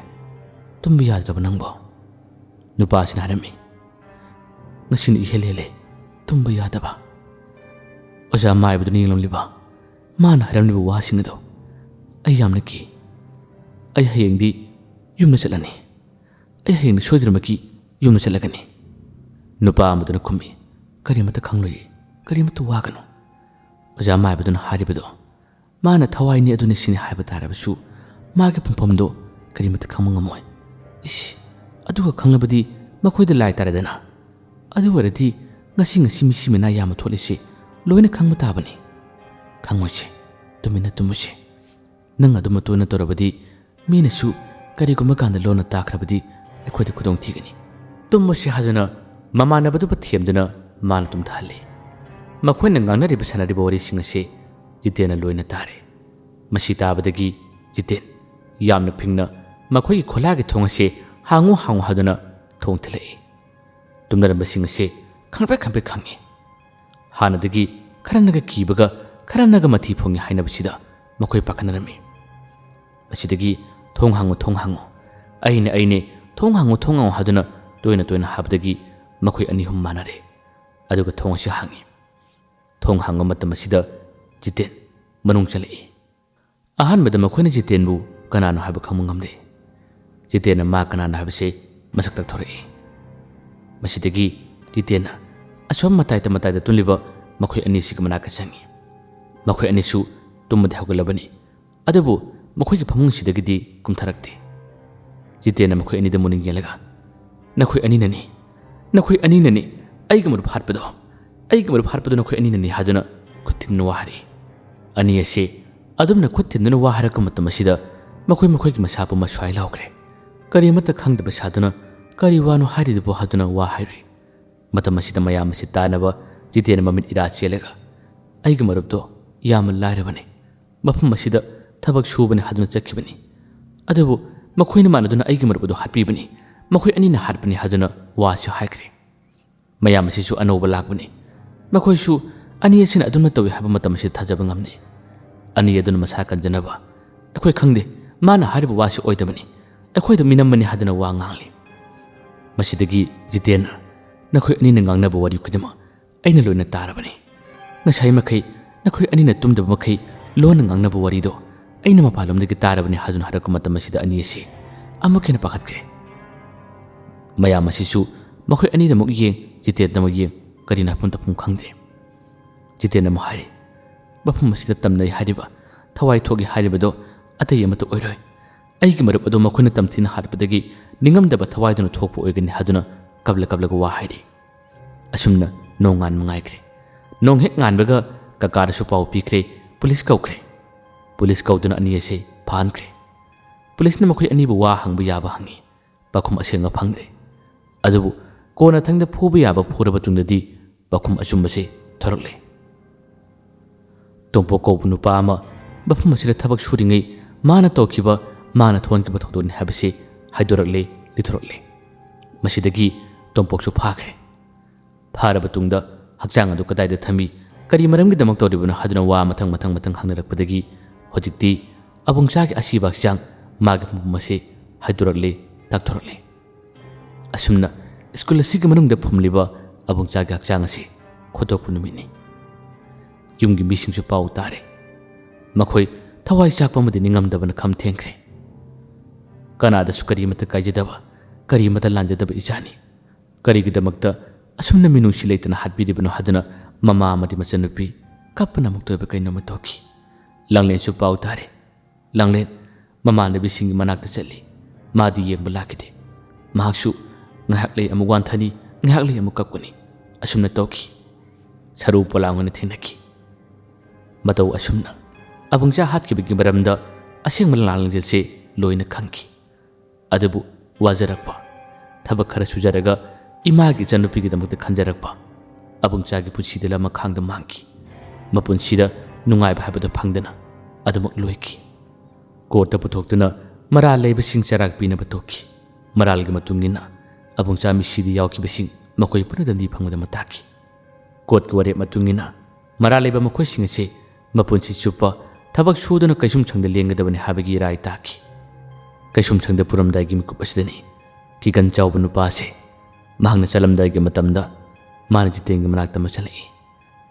ꯇꯨꯝꯕ ꯌꯥꯗ꯭ꯔꯕ ꯅꯪꯕꯣ?" ꯅꯨꯄꯥꯁꯤꯅ ꯍꯥꯏꯔꯝꯃꯤ, "ꯉꯁꯤꯅ ꯏꯍꯦꯜ ꯍꯦꯜꯂꯦ ꯇꯨꯝꯕ ꯌꯥꯗꯕ꯫" ꯑꯣꯖꯥ ꯃꯥꯏꯕꯗꯨꯅ ꯌꯦꯡꯂꯝꯂꯤꯕ, ꯃꯥꯅ ꯍꯥꯏꯔꯝꯂꯤꯕ ꯋꯥꯁꯤꯡ ꯑꯗꯣ ꯑꯩ ꯌꯥꯝꯅ ꯀꯤ꯫ ꯑꯩ ꯍꯌꯦꯡꯗꯤ ꯌꯨꯝꯗ ꯆꯠꯂꯅꯤ꯫ ꯑꯩ ꯍꯌꯦꯡꯗꯤ ꯁꯣꯏꯗꯅꯃꯛꯀꯤ ꯌꯨꯝꯗ ꯆꯠꯂꯒꯅꯤ꯫ ꯅꯨꯄꯥ ꯑꯃꯗꯨꯅ ꯈꯨꯝꯃꯤ, "ꯀꯔꯤꯃꯠꯇ ꯈꯪꯂꯣꯏꯌꯦ, ꯀꯔꯤꯃꯠꯇ ꯋꯥꯒꯅꯨ꯫" ꯑꯣꯖꯥ ꯃꯥꯏꯕꯗꯨꯅ ꯍꯥꯏꯔꯤꯕꯗꯣ ꯃꯥꯅ ꯊꯋꯥꯏꯅꯤ ꯑꯗꯨꯅꯤ ꯁꯤꯅꯤ ꯍꯥꯏꯕ ꯇꯥꯔꯕꯁꯨ ꯃꯥꯒꯤ ꯐꯝꯐꯝꯗꯣ ꯀꯔꯤꯃꯠꯇ ꯈꯪꯕ ꯉꯝꯃꯣꯏ꯫ ꯏꯁ, ꯑꯗꯨꯒ ꯈꯪꯂꯕꯗꯤ ꯃꯈꯣꯏꯗ ꯂꯥꯏ ꯇꯥꯔꯦꯗꯅ꯫ ꯑꯗꯨ ꯑꯣꯏꯔꯗꯤ ꯉꯁꯤ ꯉꯁꯤ ꯃꯤꯁꯤ ꯃꯤꯅꯥ ꯌꯥꯝꯅ ꯊꯣꯛꯂꯤꯁꯤ ꯂꯣꯏꯅ ꯈꯪꯕ ꯇꯥꯕꯅꯤ꯫ ꯈꯪꯉꯣꯏꯁꯦ, ꯇꯨꯃꯤꯟꯅ ꯇꯨꯝꯃꯨꯁꯦ꯫ ꯅꯪ ꯑꯗꯨꯝ ꯃꯇꯣꯟꯅ ꯇꯧꯔꯕꯗꯤ ꯃꯤꯅꯁꯨ ꯀꯔꯤꯒꯨꯝꯕ ꯀꯥꯟꯗ ꯂꯣꯟꯅ ꯇꯥꯈ꯭ꯔꯕꯗꯤ ꯑꯩꯈꯣꯏꯗ ꯈꯨꯗꯣꯡ ꯊꯤꯒꯅꯤ꯫ ꯇꯨꯝꯃꯨꯁꯤ ꯍꯥꯏꯗꯨꯅ ꯃꯃꯥꯟꯅꯕꯗꯨꯕꯨ ꯊꯦꯝꯗꯨꯅ ꯃꯥꯅ ꯇꯨꯝꯊꯍꯜꯂꯤ꯫ ꯃꯈꯣꯏꯅ ꯉꯥꯡꯅꯔꯤꯕ ꯁꯥꯟꯅꯔꯤꯕ ꯋꯥꯔꯤꯁꯤꯡ ꯑꯁꯤ ꯖꯤꯇꯦꯟꯅ ꯂꯣꯏꯅ ꯇꯥꯔꯦ꯫ ꯃꯁꯤ ꯇꯥꯕꯗꯒꯤ ꯖꯤꯇꯦꯟ ꯌꯥꯝꯅ ꯐꯤꯡꯅ ꯃꯈꯣꯏꯒꯤ ꯈꯣꯂꯥꯒꯤ ꯊꯣꯡ ꯑꯁꯤ ꯍꯥꯡꯉꯨ ꯍꯥꯡꯉꯨ ꯍꯥꯏꯗꯨꯅ ꯊꯣꯡ ꯊꯤꯜꯂꯛꯏ꯫ ꯇꯨꯝꯅꯔꯝꯕꯁꯤꯡ ꯑꯁꯤ ꯈꯪꯄ꯭ꯔꯦꯛ ꯈꯪꯄ꯭ꯔꯦꯛ ꯈꯪꯉꯤ꯫ ꯍꯥꯟꯅꯗꯒꯤ ꯈꯔꯅꯒ ꯀꯤꯕꯒ ꯈꯔꯅꯒ ꯃꯊꯤ ꯐꯣꯡꯉꯤ ꯍꯥꯏꯅꯕꯁꯤꯗ ꯃꯈꯣꯏ ꯄꯥꯈꯠꯅꯔꯝꯃꯤ꯫ ꯃꯁꯤꯗꯒꯤ "ꯊꯣꯡ ꯍꯥꯡꯉꯨ, ꯊꯣꯡ ꯍꯥꯡꯉꯨ, ꯑꯩꯅꯦ, ꯑꯩꯅꯦ, ꯊꯣꯡ ꯍꯥꯡꯉꯨ, ꯊꯣꯡ ꯍꯥꯡꯉꯨ" ꯍꯥꯏꯗꯨꯅ ꯇꯣꯏꯅ ꯇꯣꯏꯅ ꯍꯥꯏꯕꯗꯒꯤ ꯃꯈꯣꯏ ꯑꯅꯤ ꯑꯍꯨꯝ ꯃꯥꯟꯅꯔꯦ꯫ ꯑꯗꯨꯒ ꯊꯣꯡ ꯑꯁꯤ ꯍꯥꯡꯉꯤ꯫ ꯊꯣꯡ ꯍꯥꯡꯕ ꯃꯇꯝ ꯑꯁꯤꯗ ꯖꯤꯇꯦꯟ ꯃꯅꯨꯡ ꯆꯪꯂꯛꯏ꯫ ꯑꯍꯥꯟꯕꯗ ꯃꯈꯣꯏꯅ ꯖꯤꯇꯦꯟꯕꯨ ꯀꯅꯥꯅꯣ ꯍꯥꯏꯕ ꯈꯪꯕ ꯉꯝꯗꯦ꯫ ꯖꯤꯇꯦꯟꯅ ꯃꯥ ꯀꯅꯥꯅꯣ ꯍꯥꯏꯕꯁꯤ ꯃꯁꯛ ꯇꯥꯛꯊꯣꯔꯛꯏ꯫ ꯃꯁꯤꯗꯒꯤ ꯖꯤꯇꯦꯟꯅ ꯑꯁꯣꯝ ꯃꯇꯥꯏꯗ ꯃꯇꯥꯏꯗ ꯇꯨꯝꯂꯤꯕ ꯃꯈꯣꯏ ꯑꯅꯤꯁꯤꯒꯤ ꯃꯅꯥꯛꯇ ꯆꯪꯉꯤ꯫ ꯃꯈꯣꯏ ꯑꯅꯤꯁꯨ ꯇꯨꯝꯕꯗꯤ ꯍꯧꯒꯠꯂꯕꯅꯤ꯫ ꯑꯗꯨꯕꯨ ꯃꯈꯣꯏꯒꯤ ꯐꯃꯨꯡꯁꯤꯗꯒꯤꯗꯤ ꯀꯨꯝꯊꯔꯛꯇꯦ꯫ ꯖꯤꯇꯦꯟꯅ ꯃꯈꯣꯏ ꯑꯅꯤꯗ ꯃꯨꯟꯅ ꯌꯦꯡꯂꯒ, "ꯅꯈꯣꯏ ꯑꯅꯤꯅꯅꯤ, ꯅꯈꯣꯏ ꯑꯅꯤꯅꯅꯤ ꯑꯩꯒꯤ ꯃꯔꯨꯞ ꯍꯥꯠꯄꯗꯣ, ꯑꯩꯒꯤ ꯃꯔꯨꯞ ꯍꯥꯠꯄꯗꯣ ꯅꯈꯣꯏ ꯑꯅꯤꯅꯅꯤ" ꯍꯥꯏꯗꯨꯅ ꯈꯨꯠ ꯊꯤꯟꯗꯨꯅ ꯋꯥ ꯍꯥꯏꯔꯛꯏ꯫ ꯑꯅꯤ ꯑꯁꯤ ꯑꯗꯨꯝꯅ ꯈꯨꯠ ꯊꯤꯟꯗꯨꯅ ꯋꯥ ꯍꯥꯏꯔꯛꯄ ꯃꯇꯝ ꯑꯁꯤꯗ ꯃꯈꯣꯏ ꯃꯈꯣꯏꯒꯤ ꯃꯁꯥ ꯄꯨꯝꯕ ꯁ꯭ꯋꯥꯏ ꯂꯥꯎꯈ꯭ꯔꯦ꯫ ꯀꯔꯤꯃꯠꯇ ꯈꯪꯗꯕ ꯁꯥꯗꯨꯅ ꯀꯔꯤ ꯋꯥꯅꯣ ꯍꯥꯏꯔꯤꯗꯨꯕꯣ ꯍꯥꯏꯗꯨꯅ ꯋꯥ ꯍꯥꯏꯔꯨꯏ꯫ ꯃꯇꯝ ꯑꯁꯤꯗ ꯃꯌꯥꯝ ꯑꯁꯤ ꯇꯥꯅꯕ ꯖꯤꯇꯦꯟꯅ ꯃꯃꯤꯠ ꯏꯔꯥ ꯆꯦꯜꯂꯒ, "ꯑꯩꯒꯤ ꯃꯔꯨꯞꯇꯣ ꯌꯥꯝꯅ ꯂꯥꯏꯔꯕꯅꯤ꯫ ꯃꯐꯝ ꯑꯁꯤꯗ ꯊꯕꯛ ꯁꯨꯕꯅꯤ ꯍꯥꯏꯗꯨꯅ ꯆꯠꯈꯤꯕꯅꯤ꯫ ꯑꯗꯨꯕꯨ ꯃꯈꯣꯏꯅ ꯃꯥꯟꯅꯗꯨꯅ ꯑꯩꯒꯤ ꯃꯔꯨꯞ ꯑꯗꯨ ꯍꯥꯠꯄꯤꯕꯅꯤ꯫ ꯃꯈꯣꯏ ꯑꯅꯤꯅ ꯍꯥꯠꯄꯅꯤ ꯍꯥꯏꯗꯨꯅ ꯋꯥꯁꯨ ꯍꯥꯏꯈ꯭ꯔꯦ꯫ ꯃꯌꯥꯝ ꯑꯁꯤꯁꯨ ꯑꯅꯧꯕ ꯂꯥꯛꯄꯅꯤ꯫ ꯃꯈꯣꯏꯁꯨ ꯑꯅꯤ ꯑꯁꯤꯅ ꯑꯗꯨꯝꯅ ꯇꯧꯏ ꯍꯥꯏꯕ ꯃꯇꯝ ꯑꯁꯤꯗ ꯊꯥꯖꯕ ꯉꯝꯗꯦ꯫ ꯑꯅꯤ ꯑꯗꯨꯅ ꯃꯁꯥ ꯀꯟꯖꯅꯕ, "ꯑꯩꯈꯣꯏ ꯈꯪꯗꯦ, ꯃꯥꯅ ꯍꯥꯏꯔꯤꯕ ꯋꯥꯁꯤ ꯑꯣꯏꯗꯕꯅꯤ, ꯑꯩꯈꯣꯏꯗ ꯃꯤꯅꯝꯕꯅꯤ" ꯍꯥꯏꯗꯨꯅ ꯋꯥ ꯉꯥꯡꯂꯤ꯫ ꯃꯁꯤꯗꯒꯤ ꯖꯤꯇꯦꯟꯅ, "ꯅꯈꯣꯏ ꯑꯅꯤꯅ ꯉꯥꯡꯅꯕ ꯋꯥꯔꯤ ꯈꯨꯗꯤꯡꯃꯛ ꯑꯩꯅ ꯂꯣꯏꯅ ꯇꯥꯔꯕꯅꯤ꯫ ꯉꯁꯥꯏ ꯃꯈꯩ ꯅꯈꯣꯏ ꯑꯅꯤꯅ ꯇꯨꯝꯗꯕ ꯃꯈꯩ ꯂꯣꯟꯅ ꯉꯥꯡꯅꯕ ꯋꯥꯔꯤꯗꯣ ꯑꯩꯅ ꯃꯄꯥꯟꯂꯣꯝꯗꯒꯤ ꯇꯥꯔꯕꯅꯤ" ꯍꯥꯏꯗꯨꯅ ꯍꯥꯏꯔꯛꯄ ꯃꯇꯝ ꯑꯁꯤꯗ ꯑꯅꯤ ꯑꯁꯤ ꯑꯃꯨꯛꯀ ꯍꯦꯟꯅ ꯄꯥꯈꯠꯈ꯭ꯔꯦ꯫ ꯃꯌꯥꯝ ꯑꯁꯤꯁꯨ ꯃꯈꯣꯏ ꯑꯅꯤꯗꯃꯛ ꯌꯦꯡ, ꯖꯤꯇꯦꯟꯗꯃꯛ ꯌꯦꯡ, ꯀꯔꯤꯅ ꯍꯥꯏꯐꯝ ꯇꯧꯐꯝ ꯈꯪꯗꯦ꯫ ꯖꯤꯇꯦꯟ ꯑꯃꯨꯛ ꯍꯥꯏꯔꯤ, "ꯃꯐꯝ ꯑꯁꯤꯗ ꯇꯝꯅꯩ ꯍꯥꯏꯔꯤꯕ, ꯊꯋꯥꯏ ꯊꯣꯛꯏ ꯍꯥꯏꯔꯤꯕꯗꯣ ꯑꯇꯩ ꯑꯃꯠꯇ ꯑꯣꯏꯔꯣꯏ꯫ ꯑꯩꯒꯤ ꯃꯔꯨꯞ ꯑꯗꯨ ꯃꯈꯣꯏꯅ ꯇꯝꯊꯤꯅ ꯍꯥꯠꯄꯗꯒꯤ ꯅꯤꯡꯉꯝꯗꯕ ꯊꯋꯥꯏꯗꯨꯅ ꯊꯣꯛꯄ ꯑꯣꯏꯒꯅꯤ" ꯍꯥꯏꯗꯨꯅ ꯀꯞꯂ ꯀꯞꯂꯒ ꯋꯥ ꯍꯥꯏꯔꯤ꯫ ꯑꯁꯨꯝꯅ ꯅꯣꯡꯉꯥꯟꯕ ꯉꯥꯏꯈ꯭ꯔꯦ꯫ ꯅꯣꯡ ꯍꯦꯛ ꯉꯥꯟꯕꯒ ꯀꯀꯥꯗꯁꯨ ꯄꯥꯎ ꯄꯤꯈ꯭ꯔꯦ, ꯄꯨꯂꯤꯁ ꯀꯧꯈ꯭ꯔꯦ꯫ ꯄꯨꯂꯤꯁ ꯀꯧꯗꯨꯅ ꯑꯅꯤ ꯑꯁꯤ ꯐꯥꯍꯟꯈ꯭ꯔꯦ꯫ ꯄꯨꯂꯤꯁꯅ ꯃꯈꯣꯏ ꯑꯅꯤꯕꯨ ꯋꯥ ꯍꯪꯕ ꯌꯥꯕ ꯍꯪꯉꯤ꯫ ꯄꯥꯎꯈꯨꯝ ꯑꯁꯦꯡꯕ ꯐꯪꯗ꯭ꯔꯦ꯫ ꯑꯗꯨꯕꯨ ꯀꯣꯟꯅꯊꯪꯗ ꯐꯨꯕ ꯌꯥꯕ ꯐꯨꯔꯕ ꯇꯨꯡꯗꯗꯤ ꯄꯥꯎꯈꯨꯝ ꯑꯆꯨꯝꯕꯁꯤ ꯊꯣꯔꯛꯂꯦ꯫ ꯇꯣꯝꯄꯣꯛ ꯀꯧꯕ ꯅꯨꯄꯥ ꯑꯃ ꯃꯐꯝ ꯑꯁꯤꯗ ꯊꯕꯛ ꯁꯨꯔꯤꯉꯩ ꯃꯥꯅ ꯇꯧꯈꯤꯕ, ꯃꯥꯅ ꯊꯣꯛꯍꯟꯈꯤꯕ ꯊꯧꯗꯣꯛꯅꯤ ꯍꯥꯏꯕꯁꯤ ꯍꯥꯏꯗꯣꯔꯛꯂꯦ, ꯂꯤꯊꯣꯔꯛꯂꯦ꯫ ꯃꯁꯤꯗꯒꯤ ꯇꯣꯝꯄꯣꯛꯁꯨ ꯐꯥꯈ꯭ꯔꯦ꯫ ꯐꯥꯔꯕ ꯇꯨꯡꯗ ꯍꯛꯆꯥꯡ ꯑꯗꯨ ꯀꯗꯥꯏꯗ ꯊꯝꯃꯤ, ꯀꯔꯤ ꯃꯔꯝꯒꯤꯗꯃꯛ ꯇꯧꯔꯤꯕꯅꯣ ꯍꯥꯏꯗꯨꯅ ꯋꯥ ꯃꯊꯪ ꯃꯊꯪ ꯃꯊꯪ ꯍꯪꯅꯔꯛꯄꯗꯒꯤ ꯍꯧꯖꯤꯛꯇꯤ ꯑꯕꯨꯡꯆꯥꯒꯤ ꯑꯁꯤꯕ ꯍꯛꯆꯥꯡ, ꯃꯥꯒꯤ ꯐꯝꯐꯝ ꯑꯁꯤ ꯍꯥꯏꯗꯣꯔꯛꯂꯦ, ꯇꯥꯛꯊꯣꯔꯛꯂꯦ꯫ ꯑꯁꯨꯝꯅ ꯁ꯭ꯀꯨꯜ ꯑꯁꯤꯒꯤ ꯃꯅꯨꯡꯗ ꯐꯨꯝꯂꯤꯕ ꯑꯕꯨꯡꯆꯥꯒꯤ ꯍꯛꯆꯥꯡ ꯑꯁꯤ ꯈꯣꯠꯇꯣꯛꯄ ꯅꯨꯃꯤꯠꯅꯤ꯫ ꯌꯨꯝꯒꯤ ꯃꯤꯁꯤꯡꯁꯨ ꯄꯥꯎ ꯇꯥꯔꯦ꯫ ꯃꯈꯣꯏ ꯊꯋꯥꯏ ꯆꯥꯛꯄ ꯑꯃꯗꯤ ꯅꯤꯡꯉꯝꯗꯕꯅ ꯈꯝ ꯊꯦꯡꯈ꯭ꯔꯦ꯫ ꯀꯅꯥꯗꯁꯨ ꯀꯔꯤꯃꯠꯇ ꯀꯥꯏꯖꯗꯕ, ꯀꯔꯤꯃꯠꯇ ꯂꯥꯟꯖꯗꯕ ꯏꯆꯥꯅꯤ꯫ ꯀꯔꯤꯒꯤꯗꯃꯛꯇ ꯑꯁꯨꯝꯅ ꯃꯤꯅꯨꯡꯁꯤ ꯂꯩꯇꯅ ꯍꯥꯠꯄꯤꯔꯤꯕꯅꯣ ꯍꯥꯏꯗꯨꯅ ꯃꯃꯥ ꯑꯃꯗꯤ ꯃꯆꯟꯅꯨꯄꯤ ꯀꯞꯄꯅ ꯑꯃꯨꯛꯇ ꯑꯣꯏꯕ ꯀꯩꯅꯣꯝꯃ ꯇꯧꯈꯤ꯫ ꯂꯥꯡꯂꯦꯟꯁꯨ ꯄꯥꯎ ꯇꯥꯔꯦ꯫ ꯂꯥꯡꯂꯦꯟ ꯃꯃꯥꯟꯅꯕꯤꯁꯤꯡꯒꯤ ꯃꯅꯥꯛꯇ ꯆꯠꯂꯤ꯫ ꯃꯥꯗꯤ ꯌꯦꯡꯕ ꯂꯥꯛꯈꯤꯗꯦ꯫ ꯃꯍꯥꯛꯁꯨ ꯉꯥꯏꯍꯥꯛ ꯂꯩ ꯑꯃꯨꯛ ꯋꯥꯟꯊꯅꯤ, ꯉꯥꯏꯍꯥꯛ ꯂꯩ ꯑꯃꯨꯛ ꯀꯞꯀꯅꯤ꯫ ꯑꯁꯨꯝꯅ ꯇꯧꯈꯤ꯫ ꯁꯔꯨ ꯄꯣꯂꯥꯡ ꯑꯣꯏꯅ ꯊꯦꯡꯅꯈꯤ꯫ ꯃꯇꯧ ꯑꯁꯨꯝꯅ ꯑꯕꯨꯡꯆꯥ ꯍꯥꯠꯈꯤꯕꯒꯤ ꯃꯔꯝꯗ ꯑꯁꯦꯡꯕ ꯂꯥꯡꯂꯦꯟꯁꯦ ꯂꯣꯏꯅ ꯈꯪꯈꯤ꯫ ꯑꯗꯨꯕꯨ ꯋꯥꯖꯔꯛꯄ, ꯊꯕꯛ ꯈꯔ ꯁꯨꯖꯔꯒ ꯏꯃꯥꯒꯤ ꯏꯆꯟꯅꯨꯄꯤꯒꯤꯗꯃꯛꯇ ꯈꯟꯖꯔꯛꯄ, ꯑꯕꯨꯡꯆꯥꯒꯤ ꯄꯨꯟꯁꯤꯗ ꯂꯃꯈꯥꯡꯗ ꯃꯥꯡꯈꯤ꯫ ꯃꯄꯨꯟꯁꯤꯗ ꯅꯨꯡꯉꯥꯏꯕ ꯍꯥꯏꯕꯗꯨ ꯐꯪꯗꯅ ꯑꯗꯨꯃꯛ ꯂꯣꯏꯈꯤ꯫ ꯀꯣꯔꯠꯇ ꯄꯨꯊꯣꯛꯇꯨꯅ ꯃꯔꯥꯜ ꯂꯩꯕꯁꯤꯡ ꯆꯔꯥꯛ ꯄꯤꯅꯕ ꯇꯣꯛꯈꯤ꯫ ꯃꯔꯥꯜꯒꯤ ꯃꯇꯨꯡ ꯏꯟꯅ ꯑꯕꯨꯡꯆꯥ ꯃꯤꯁꯤꯗ ꯌꯥꯎꯈꯤꯕꯁꯤꯡ ꯃꯈꯣꯏ ꯄꯨꯟꯅ ꯗꯟꯗꯤ ꯐꯪꯕꯗ ꯃꯇꯥꯛꯈꯤ꯫ ꯀꯣꯔꯠꯀꯤ ꯋꯥꯔꯦꯞ ꯃꯇꯨꯡ ꯏꯟꯅ ꯃꯔꯥꯜ ꯂꯩꯕ ꯃꯈꯣꯏꯁꯤꯡ ꯑꯁꯤ ꯃꯄꯨꯟꯁꯤ ꯆꯨꯞꯄ ꯊꯕꯛ ꯁꯨꯗꯨꯅ ꯀꯩꯁꯨꯝꯁꯪꯗ ꯂꯦꯡꯒꯗꯕꯅꯤ ꯍꯥꯏꯕꯒꯤ ꯔꯥꯏ ꯇꯥꯈꯤ꯫ ꯀꯩꯁꯨꯝꯁꯪꯗ ꯄꯨꯔꯝꯗꯥꯏꯒꯤ ꯃꯤꯀꯨꯞ ꯑꯁꯤꯗꯅꯤ ꯀꯤꯒꯟ ꯆꯥꯎꯕ ꯅꯨꯄꯥ ꯑꯁꯤ ꯃꯍꯥꯛꯅ ꯆꯠꯂꯝꯗꯥꯏꯒꯤ ꯃꯇꯝꯗ ꯃꯥꯅ ꯖꯤꯇꯦꯟꯒꯤ ꯃꯅꯥꯛꯇ ꯑꯃ ꯆꯠꯂꯛꯏ꯫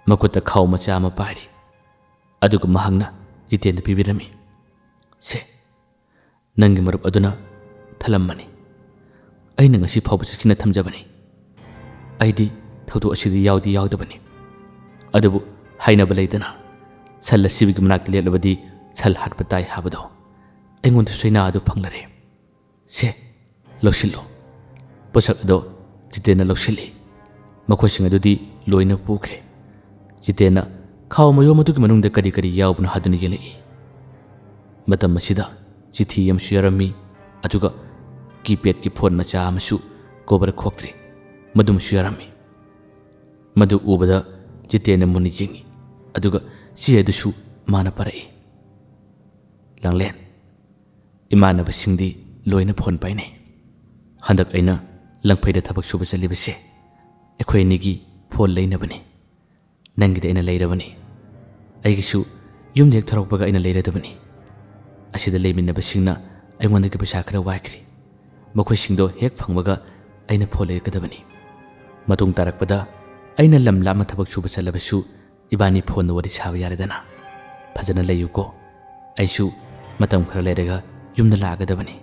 ꯃꯈꯨꯠꯇ ꯈꯥꯎ ꯃꯆꯥ ꯑꯃ ꯄꯥꯏꯔꯤ꯫ ꯑꯗꯨꯒ ꯃꯍꯥꯛꯅ ꯖꯤꯇꯦꯟꯗ ꯄꯤꯕꯤꯔꯝꯃꯤ꯫ "ꯁꯦ, ꯅꯪꯒꯤ ꯃꯔꯨꯞ ꯑꯗꯨꯅ ꯊꯜꯂꯝꯕꯅꯤ꯫ ꯑꯩꯅ ꯉꯁꯤ ꯐꯥꯎꯕ ꯆꯦꯛꯁꯤꯟꯅ ꯊꯝꯖꯕꯅꯤ꯫ ꯑꯩꯗꯤ ꯊꯧꯗꯣꯛ ꯑꯁꯤꯗ ꯌꯥꯎꯗꯤ ꯌꯥꯎꯗꯕꯅꯤ꯫ ꯑꯗꯨꯕꯨ ꯍꯥꯏꯅꯕ ꯂꯩꯗꯅ, ꯁꯟ ꯑꯁꯤꯕꯒꯤ ꯃꯅꯥꯛꯇ ꯂꯦꯞꯂꯕꯗꯤ ꯁꯟ ꯍꯥꯠꯄ ꯇꯥꯏ ꯍꯥꯏꯕꯗꯣ꯫ ꯑꯩꯉꯣꯟꯗ ꯁꯣꯏꯅꯥ ꯑꯗꯨ ꯐꯪꯂꯔꯦ꯫ ꯁꯦ, ꯂꯧꯁꯤꯜꯂꯨ꯫" ꯄꯣꯠꯁꯛ ꯑꯗꯣ ꯖꯤꯇꯦꯟꯅ ꯂꯧꯁꯤꯜꯂꯤ꯫ ꯃꯈꯣꯏꯁꯤꯡ ꯑꯗꯨꯗꯤ ꯂꯣꯏꯅ ꯄꯨꯈ꯭ꯔꯦ꯫ ꯖꯤꯇꯦꯟꯅ ꯈꯥꯎ ꯃꯌꯣꯝ ꯑꯗꯨꯒꯤ ꯃꯅꯨꯡꯗ ꯀꯔꯤ ꯀꯔꯤ ꯌꯥꯎꯕꯅꯣ ꯍꯥꯏꯗꯨꯅ ꯌꯦꯡꯂꯛꯏ꯫ ꯃꯇꯝ ꯑꯁꯤꯗ ꯆꯤꯊꯤ ꯑꯃꯁꯨ ꯌꯥꯎꯔꯝꯃꯤ, ꯑꯗꯨꯒ ꯀꯤꯄꯦꯗꯀꯤ ꯐꯣꯟ ꯃꯆꯥ ꯑꯃꯁꯨ, ꯀꯣꯕꯔ ꯈꯣꯛꯇ꯭ꯔꯤ, ꯃꯗꯨꯃꯁꯨ ꯌꯥꯎꯔꯝꯃꯤ꯫ ꯃꯗꯨ ꯎꯕꯗ ꯖꯤꯇꯦꯟꯅ ꯃꯨꯟꯅ ꯌꯦꯡꯉꯤ, ꯑꯗꯨꯒ ꯆꯦ ꯑꯗꯨꯁꯨ ꯃꯥꯅ ꯄꯥꯔꯛꯏ꯫ "ꯂꯥꯡꯂꯦꯟ, ꯏꯃꯥꯟꯅꯕꯁꯤꯡꯗꯤ ꯂꯣꯏꯅ ꯐꯣꯟ ꯄꯥꯏꯅꯩ꯫ ꯍꯟꯗꯛ ꯑꯩꯅ ꯂꯪꯐꯩꯗ ꯊꯕꯛ ꯁꯨꯕ ꯆꯠꯂꯤꯕꯁꯦ ꯑꯩꯈꯣꯏ ꯑꯅꯤꯒꯤ ꯐꯣꯟ ꯂꯩꯅꯕꯅꯤ꯫ ꯅꯪꯒꯤꯗꯤ ꯑꯩꯅ ꯂꯩꯔꯕꯅꯤ꯫ ꯑꯩꯒꯤꯁꯨ ꯌꯨꯝꯗ ꯍꯦꯛ ꯊꯣꯔꯛꯄꯒ ꯑꯩꯅ ꯂꯩꯔꯗꯕꯅꯤ꯫ ꯑꯁꯤꯗ ꯂꯩꯃꯤꯟꯅꯕꯁꯤꯡꯅ ꯑꯩꯉꯣꯟꯗꯒꯤ ꯄꯩꯁꯥ ꯈꯔ ꯋꯥꯏꯈ꯭ꯔꯤ꯫ ꯃꯈꯣꯏꯁꯤꯡꯗꯣ ꯍꯦꯛ ꯐꯪꯕꯒ ꯑꯩꯅ ꯐꯣꯟ ꯂꯩꯔꯛꯀꯗꯕꯅꯤ꯫ ꯃꯇꯨꯡ ꯇꯥꯔꯛꯄꯗ ꯑꯩꯅ ꯂꯝ ꯂꯥꯞꯅ ꯊꯕꯛ ꯁꯨꯕ ꯆꯠꯂꯕꯁꯨ ꯏꯕꯥꯅꯤ ꯐꯣꯟꯗ ꯋꯥꯔꯤ ꯁꯥꯕ ꯌꯥꯔꯦꯗꯅ꯫ ꯐꯖꯅ ꯂꯩꯌꯨꯀꯣ꯫ ꯑꯩꯁꯨ ꯃꯇꯝ ꯈꯔ ꯂꯩꯔꯒ ꯌꯨꯝꯗ ꯂꯥꯛꯑꯒꯗꯕꯅꯤ꯫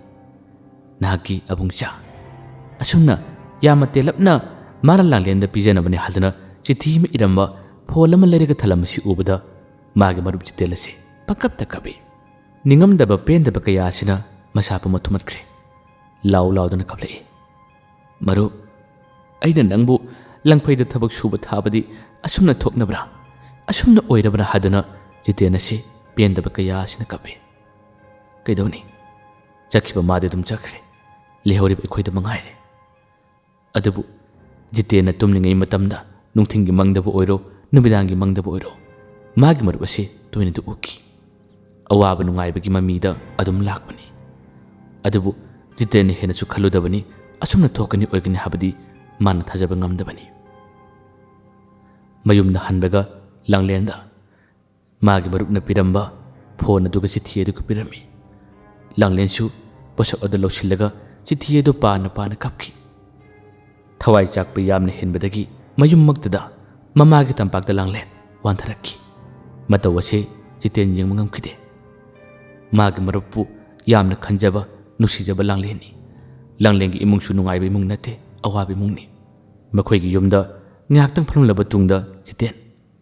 ꯅꯍꯥꯛꯀꯤ ꯑꯕꯨꯡꯆꯥ꯫" ꯑꯁꯨꯝꯅ ꯌꯥꯝꯅ ꯇꯦꯜꯂꯞꯅ ꯃꯥꯅ ꯂꯥꯡꯂꯦꯟꯗ ꯄꯤꯖꯅꯕꯅꯤ ꯍꯥꯏꯗꯨꯅ ꯆꯤꯊꯤ ꯑꯃ ꯏꯔꯝꯕ ꯐꯣꯜ ꯑꯃ ꯂꯩꯔꯒ ꯊꯜꯂꯝꯕꯁꯤ ꯎꯕꯗ ꯃꯥꯒꯤ ꯃꯔꯨꯞ ꯖꯤꯇꯦꯟ ꯑꯁꯤ ꯄꯪꯀꯞꯇ ꯀꯞꯏ꯫ ꯅꯤꯡꯉꯝꯗꯕ ꯄꯦꯟꯗꯕ ꯀꯌꯥ ꯑꯁꯤꯅ ꯃꯁꯥ ꯄꯨꯝꯕ ꯊꯨꯝꯍꯠꯈ꯭ꯔꯦ꯫ ꯂꯥꯎ ꯂꯥꯎꯗꯨꯅ ꯀꯞꯂꯛꯏ꯫ "ꯃꯔꯨꯞ, ꯑꯩꯅ ꯅꯪꯕꯨ ꯂꯪꯐꯩꯗ ꯊꯕꯛ ꯁꯨꯕ ꯊꯥꯕꯗꯤ ꯑꯁꯨꯝꯅ ꯊꯣꯛꯅꯕ꯭ꯔꯥ? ꯑꯁꯨꯝꯅ ꯑꯣꯏꯔꯕ꯭ꯔꯥ?" ꯍꯥꯏꯗꯨꯅ ꯖꯤꯇꯦꯟ ꯑꯁꯤ ꯄꯦꯟꯗꯕ ꯀꯌꯥ ꯑꯁꯤꯅ ꯀꯞꯏ꯫ ꯀꯩꯗꯧꯅꯤ? ꯆꯠꯈꯤꯕ ꯃꯥꯗꯤ ꯑꯗꯨꯝ ꯆꯠꯈ꯭ꯔꯦ꯫ ꯂꯩꯍꯧꯔꯤꯕ ꯑꯩꯈꯣꯏꯗ ꯃꯉꯥꯏꯔꯦ꯫ ꯑꯗꯨꯕꯨ ꯖꯤꯇꯦꯟꯅ ꯇꯨꯝꯂꯤꯉꯩ ꯃꯇꯝꯗ, ꯅꯨꯡꯊꯤꯜꯒꯤ ꯃꯪꯗꯕꯨ ꯑꯣꯏꯔꯣ, ꯅꯨꯃꯤꯗꯥꯡꯒꯤ ꯃꯪꯗꯕꯨ ꯑꯣꯏꯔꯣ, ꯃꯥꯒꯤ ꯃꯔꯨꯞ ꯑꯁꯤ ꯇꯣꯏꯅꯗꯤ ꯎꯈꯤ꯫ ꯑꯋꯥꯕ ꯅꯨꯡꯉꯥꯏꯕꯒꯤ ꯃꯃꯤꯗ ꯑꯗꯨꯝ ꯂꯥꯛꯄꯅꯤ꯫ ꯑꯗꯨꯕꯨ ꯖꯤꯇꯦꯟꯅ ꯍꯦꯟꯅꯁꯨ ꯈꯜꯂꯨꯗꯕꯅꯤ, ꯑꯁꯨꯝꯅ ꯊꯣꯛꯀꯅꯤ ꯑꯣꯏꯒꯅꯤ ꯍꯥꯏꯕꯗꯤ ꯃꯥꯅ ꯊꯥꯖꯕ ꯉꯝꯗꯕꯅꯤ꯫ ꯃꯌꯨꯝꯗ ꯍꯟꯕꯒ ꯂꯥꯡꯂꯦꯟꯗ ꯃꯥꯒꯤ ꯃꯔꯨꯞꯅ ꯄꯤꯔꯝꯕ ꯐꯣꯟ ꯑꯗꯨꯒ ꯆꯤꯊꯤ ꯑꯗꯨꯒ ꯄꯤꯔꯝꯃꯤ꯫ ꯂꯥꯡꯂꯦꯟꯁꯨ ꯄꯣꯠꯁꯛ ꯑꯗꯨ ꯂꯧꯁꯤꯜꯂꯒ ꯆꯤꯊꯤ ꯑꯗꯨ ꯄꯥꯅ ꯄꯥꯅ ꯀꯞꯈꯤ꯫ ꯊꯋꯥꯏ ꯆꯥꯛꯄ ꯌꯥꯝꯅ ꯍꯦꯟꯕꯗꯒꯤ ꯃꯌꯨꯝꯃꯛꯇꯗ ꯃꯃꯥꯒꯤ ꯇꯝꯄꯥꯛꯇ ꯂꯥꯡꯂꯦꯟ ꯋꯥꯟꯊꯔꯛꯈꯤ꯫ ꯃꯇꯧ ꯑꯁꯤ ꯖꯤꯇꯦꯟ ꯌꯦꯡꯕ ꯉꯝꯈꯤꯗꯦ꯫ ꯃꯥꯒꯤ ꯃꯔꯨꯞꯄꯨ ꯌꯥꯝꯅ ꯈꯟꯖꯕ, ꯅꯨꯡꯁꯤꯖꯕ ꯂꯥꯡꯂꯦꯟꯅꯤ꯫ ꯂꯥꯡꯂꯦꯟꯒꯤ ꯏꯃꯨꯡꯁꯨ ꯅꯨꯡꯉꯥꯏꯕ ꯏꯃꯨꯡ ꯅꯠꯇꯦ, ꯑꯋꯥꯕ ꯏꯃꯨꯡꯅꯤ꯫ ꯃꯈꯣꯏꯒꯤ ꯌꯨꯝꯗ ꯉꯥꯏꯍꯥꯛꯇꯪ ꯐꯝꯂꯝꯂꯕ ꯇꯨꯡꯗ ꯖꯤꯇꯦꯟ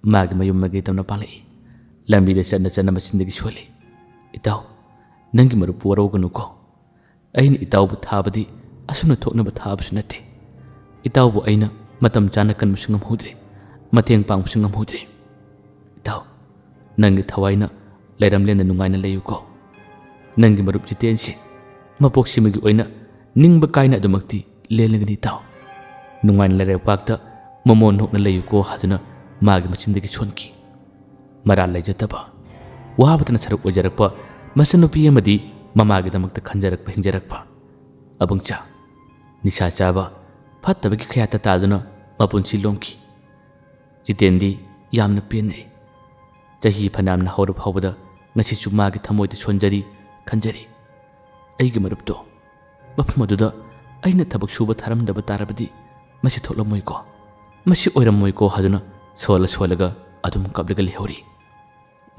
ꯃꯥꯒꯤ ꯃꯌꯨꯝ ꯃꯥꯏꯀꯩꯗꯝꯅ ꯄꯥꯡꯂꯛꯏ꯫ ꯂꯝꯕꯤꯗ ꯆꯠꯅ ꯆꯠꯅ ꯃꯆꯤꯟꯗꯒꯤ ꯁꯣꯜꯂꯤ, "ꯏꯇꯥꯎ, ꯅꯪꯒꯤ ꯃꯔꯨꯞꯄꯨ ꯋꯥꯔꯧꯒꯅꯨꯀꯣ꯫ ꯑꯩꯅ ꯏꯇꯥꯎꯕꯨ ꯊꯥꯕꯗꯤ ꯑꯁꯨꯝꯅ ꯊꯣꯛꯅꯕ ꯊꯥꯕꯁꯨ ꯅꯠꯇꯦ꯫ ꯏꯇꯥꯎꯕꯨ ꯑꯩꯅ ꯃꯇꯝ ꯆꯥꯅ ꯀꯟꯕꯁꯨ ꯉꯝꯍꯧꯗ꯭ꯔꯦ, ꯃꯇꯦꯡ ꯄꯥꯡꯕꯁꯨ ꯉꯝꯍꯧꯗ꯭ꯔꯦ꯫ ꯏꯇꯥꯎ, ꯅꯪꯒꯤ ꯊꯋꯥꯏꯅ ꯂꯩꯔꯝꯂꯦꯟꯗ ꯅꯨꯡꯉꯥꯏꯅ ꯂꯩꯌꯨꯀꯣ꯫ ꯅꯪꯒꯤ ꯃꯔꯨꯞ ꯖꯤꯇꯦꯟꯁꯤ ꯃꯄꯣꯛꯁꯤꯃꯒꯤ ꯑꯣꯏꯅ ꯅꯤꯡꯕ ꯀꯥꯏꯅ ꯑꯗꯨꯃꯛꯇꯤ ꯂꯦꯜꯂꯒꯅꯤ ꯏꯇꯥꯎ꯫ ꯅꯨꯡꯉꯥꯏꯅ ꯂꯩꯔꯛꯄꯥꯛꯇ ꯃꯃꯣꯟ ꯅꯣꯛꯅ ꯂꯩꯌꯨꯀꯣ" ꯍꯥꯏꯗꯨꯅ ꯃꯥꯒꯤ ꯃꯆꯤꯟꯗꯒꯤ ꯁꯣꯟꯈꯤ꯫ ꯃꯔꯥꯜ ꯂꯩꯖꯗꯕ, ꯋꯥꯕꯇꯅ ꯁꯔꯨꯛ ꯑꯣꯏꯖꯔꯛꯄ ꯃꯆꯟꯅꯨꯄꯤ ꯑꯃꯗꯤ ꯃꯃꯥꯒꯤꯗꯃꯛꯇ ꯈꯟꯖꯔꯛꯄ ꯍꯤꯡꯖꯔꯛꯄ ꯑꯕꯨꯡꯆꯥ, ꯅꯤꯁꯥ ꯆꯥꯕ, ꯐꯠꯇꯕꯒꯤ ꯈꯌꯥꯠꯇ ꯇꯥꯗꯨꯅ ꯃꯄꯨꯟꯁꯤ ꯂꯣꯝꯈꯤ꯫ ꯖꯤꯇꯦꯟꯗꯤ ꯌꯥꯝꯅ ꯄꯦꯟꯅꯔꯤ꯫ ꯆꯍꯤ ꯐꯅꯌꯥꯝꯅ ꯍꯧꯔ ꯐꯥꯎꯕꯗ ꯉꯁꯤꯁꯨ ꯃꯥꯒꯤ ꯊꯃꯣꯏꯗ ꯁꯣꯟꯖꯔꯤ, ꯈꯟꯖꯔꯤ꯫ ꯑꯩꯒꯤ ꯃꯔꯨꯞꯇꯣ ꯃꯐꯝ ꯑꯗꯨꯗ ꯑꯩꯅ ꯊꯕꯛ ꯁꯨꯕ ꯊꯥꯔꯝꯗꯕ ꯇꯥꯔꯕꯗꯤ ꯃꯁꯤ ꯊꯣꯛꯂꯝꯃꯣꯏꯀꯣ, ꯃꯁꯤ ꯑꯣꯏꯔꯝꯃꯣꯏꯀꯣ ꯍꯥꯏꯗꯨꯅ ꯁꯣꯜꯂ ꯁꯣꯜꯂꯒ ꯑꯗꯨꯝ ꯀꯞꯂꯒ ꯂꯩꯍꯧꯔꯤ꯫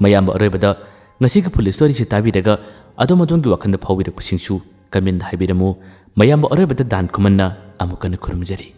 ꯃꯌꯥꯝꯕ ꯑꯔꯣꯏꯕꯗ ꯉꯁꯤꯒꯤ full storyꯁꯤ ꯇꯥꯕꯤꯔꯒ ꯑꯗꯣꯝ ꯑꯗꯣꯝꯒꯤ ꯋꯥꯈꯜꯗ ꯐꯥꯎꯕꯤꯔꯛꯄꯁꯤꯡꯁꯨ commentꯗ ꯍꯥꯏꯕꯤꯔꯝꯃꯨ꯫ ꯃꯌꯥꯝꯕ ꯑꯔꯣꯏꯕꯗ ꯗꯥꯟ ꯈꯨꯃꯟꯅ ꯑꯃꯨꯛ ꯍꯟꯅ ꯈꯨꯔꯨꯝꯖꯔꯤ꯫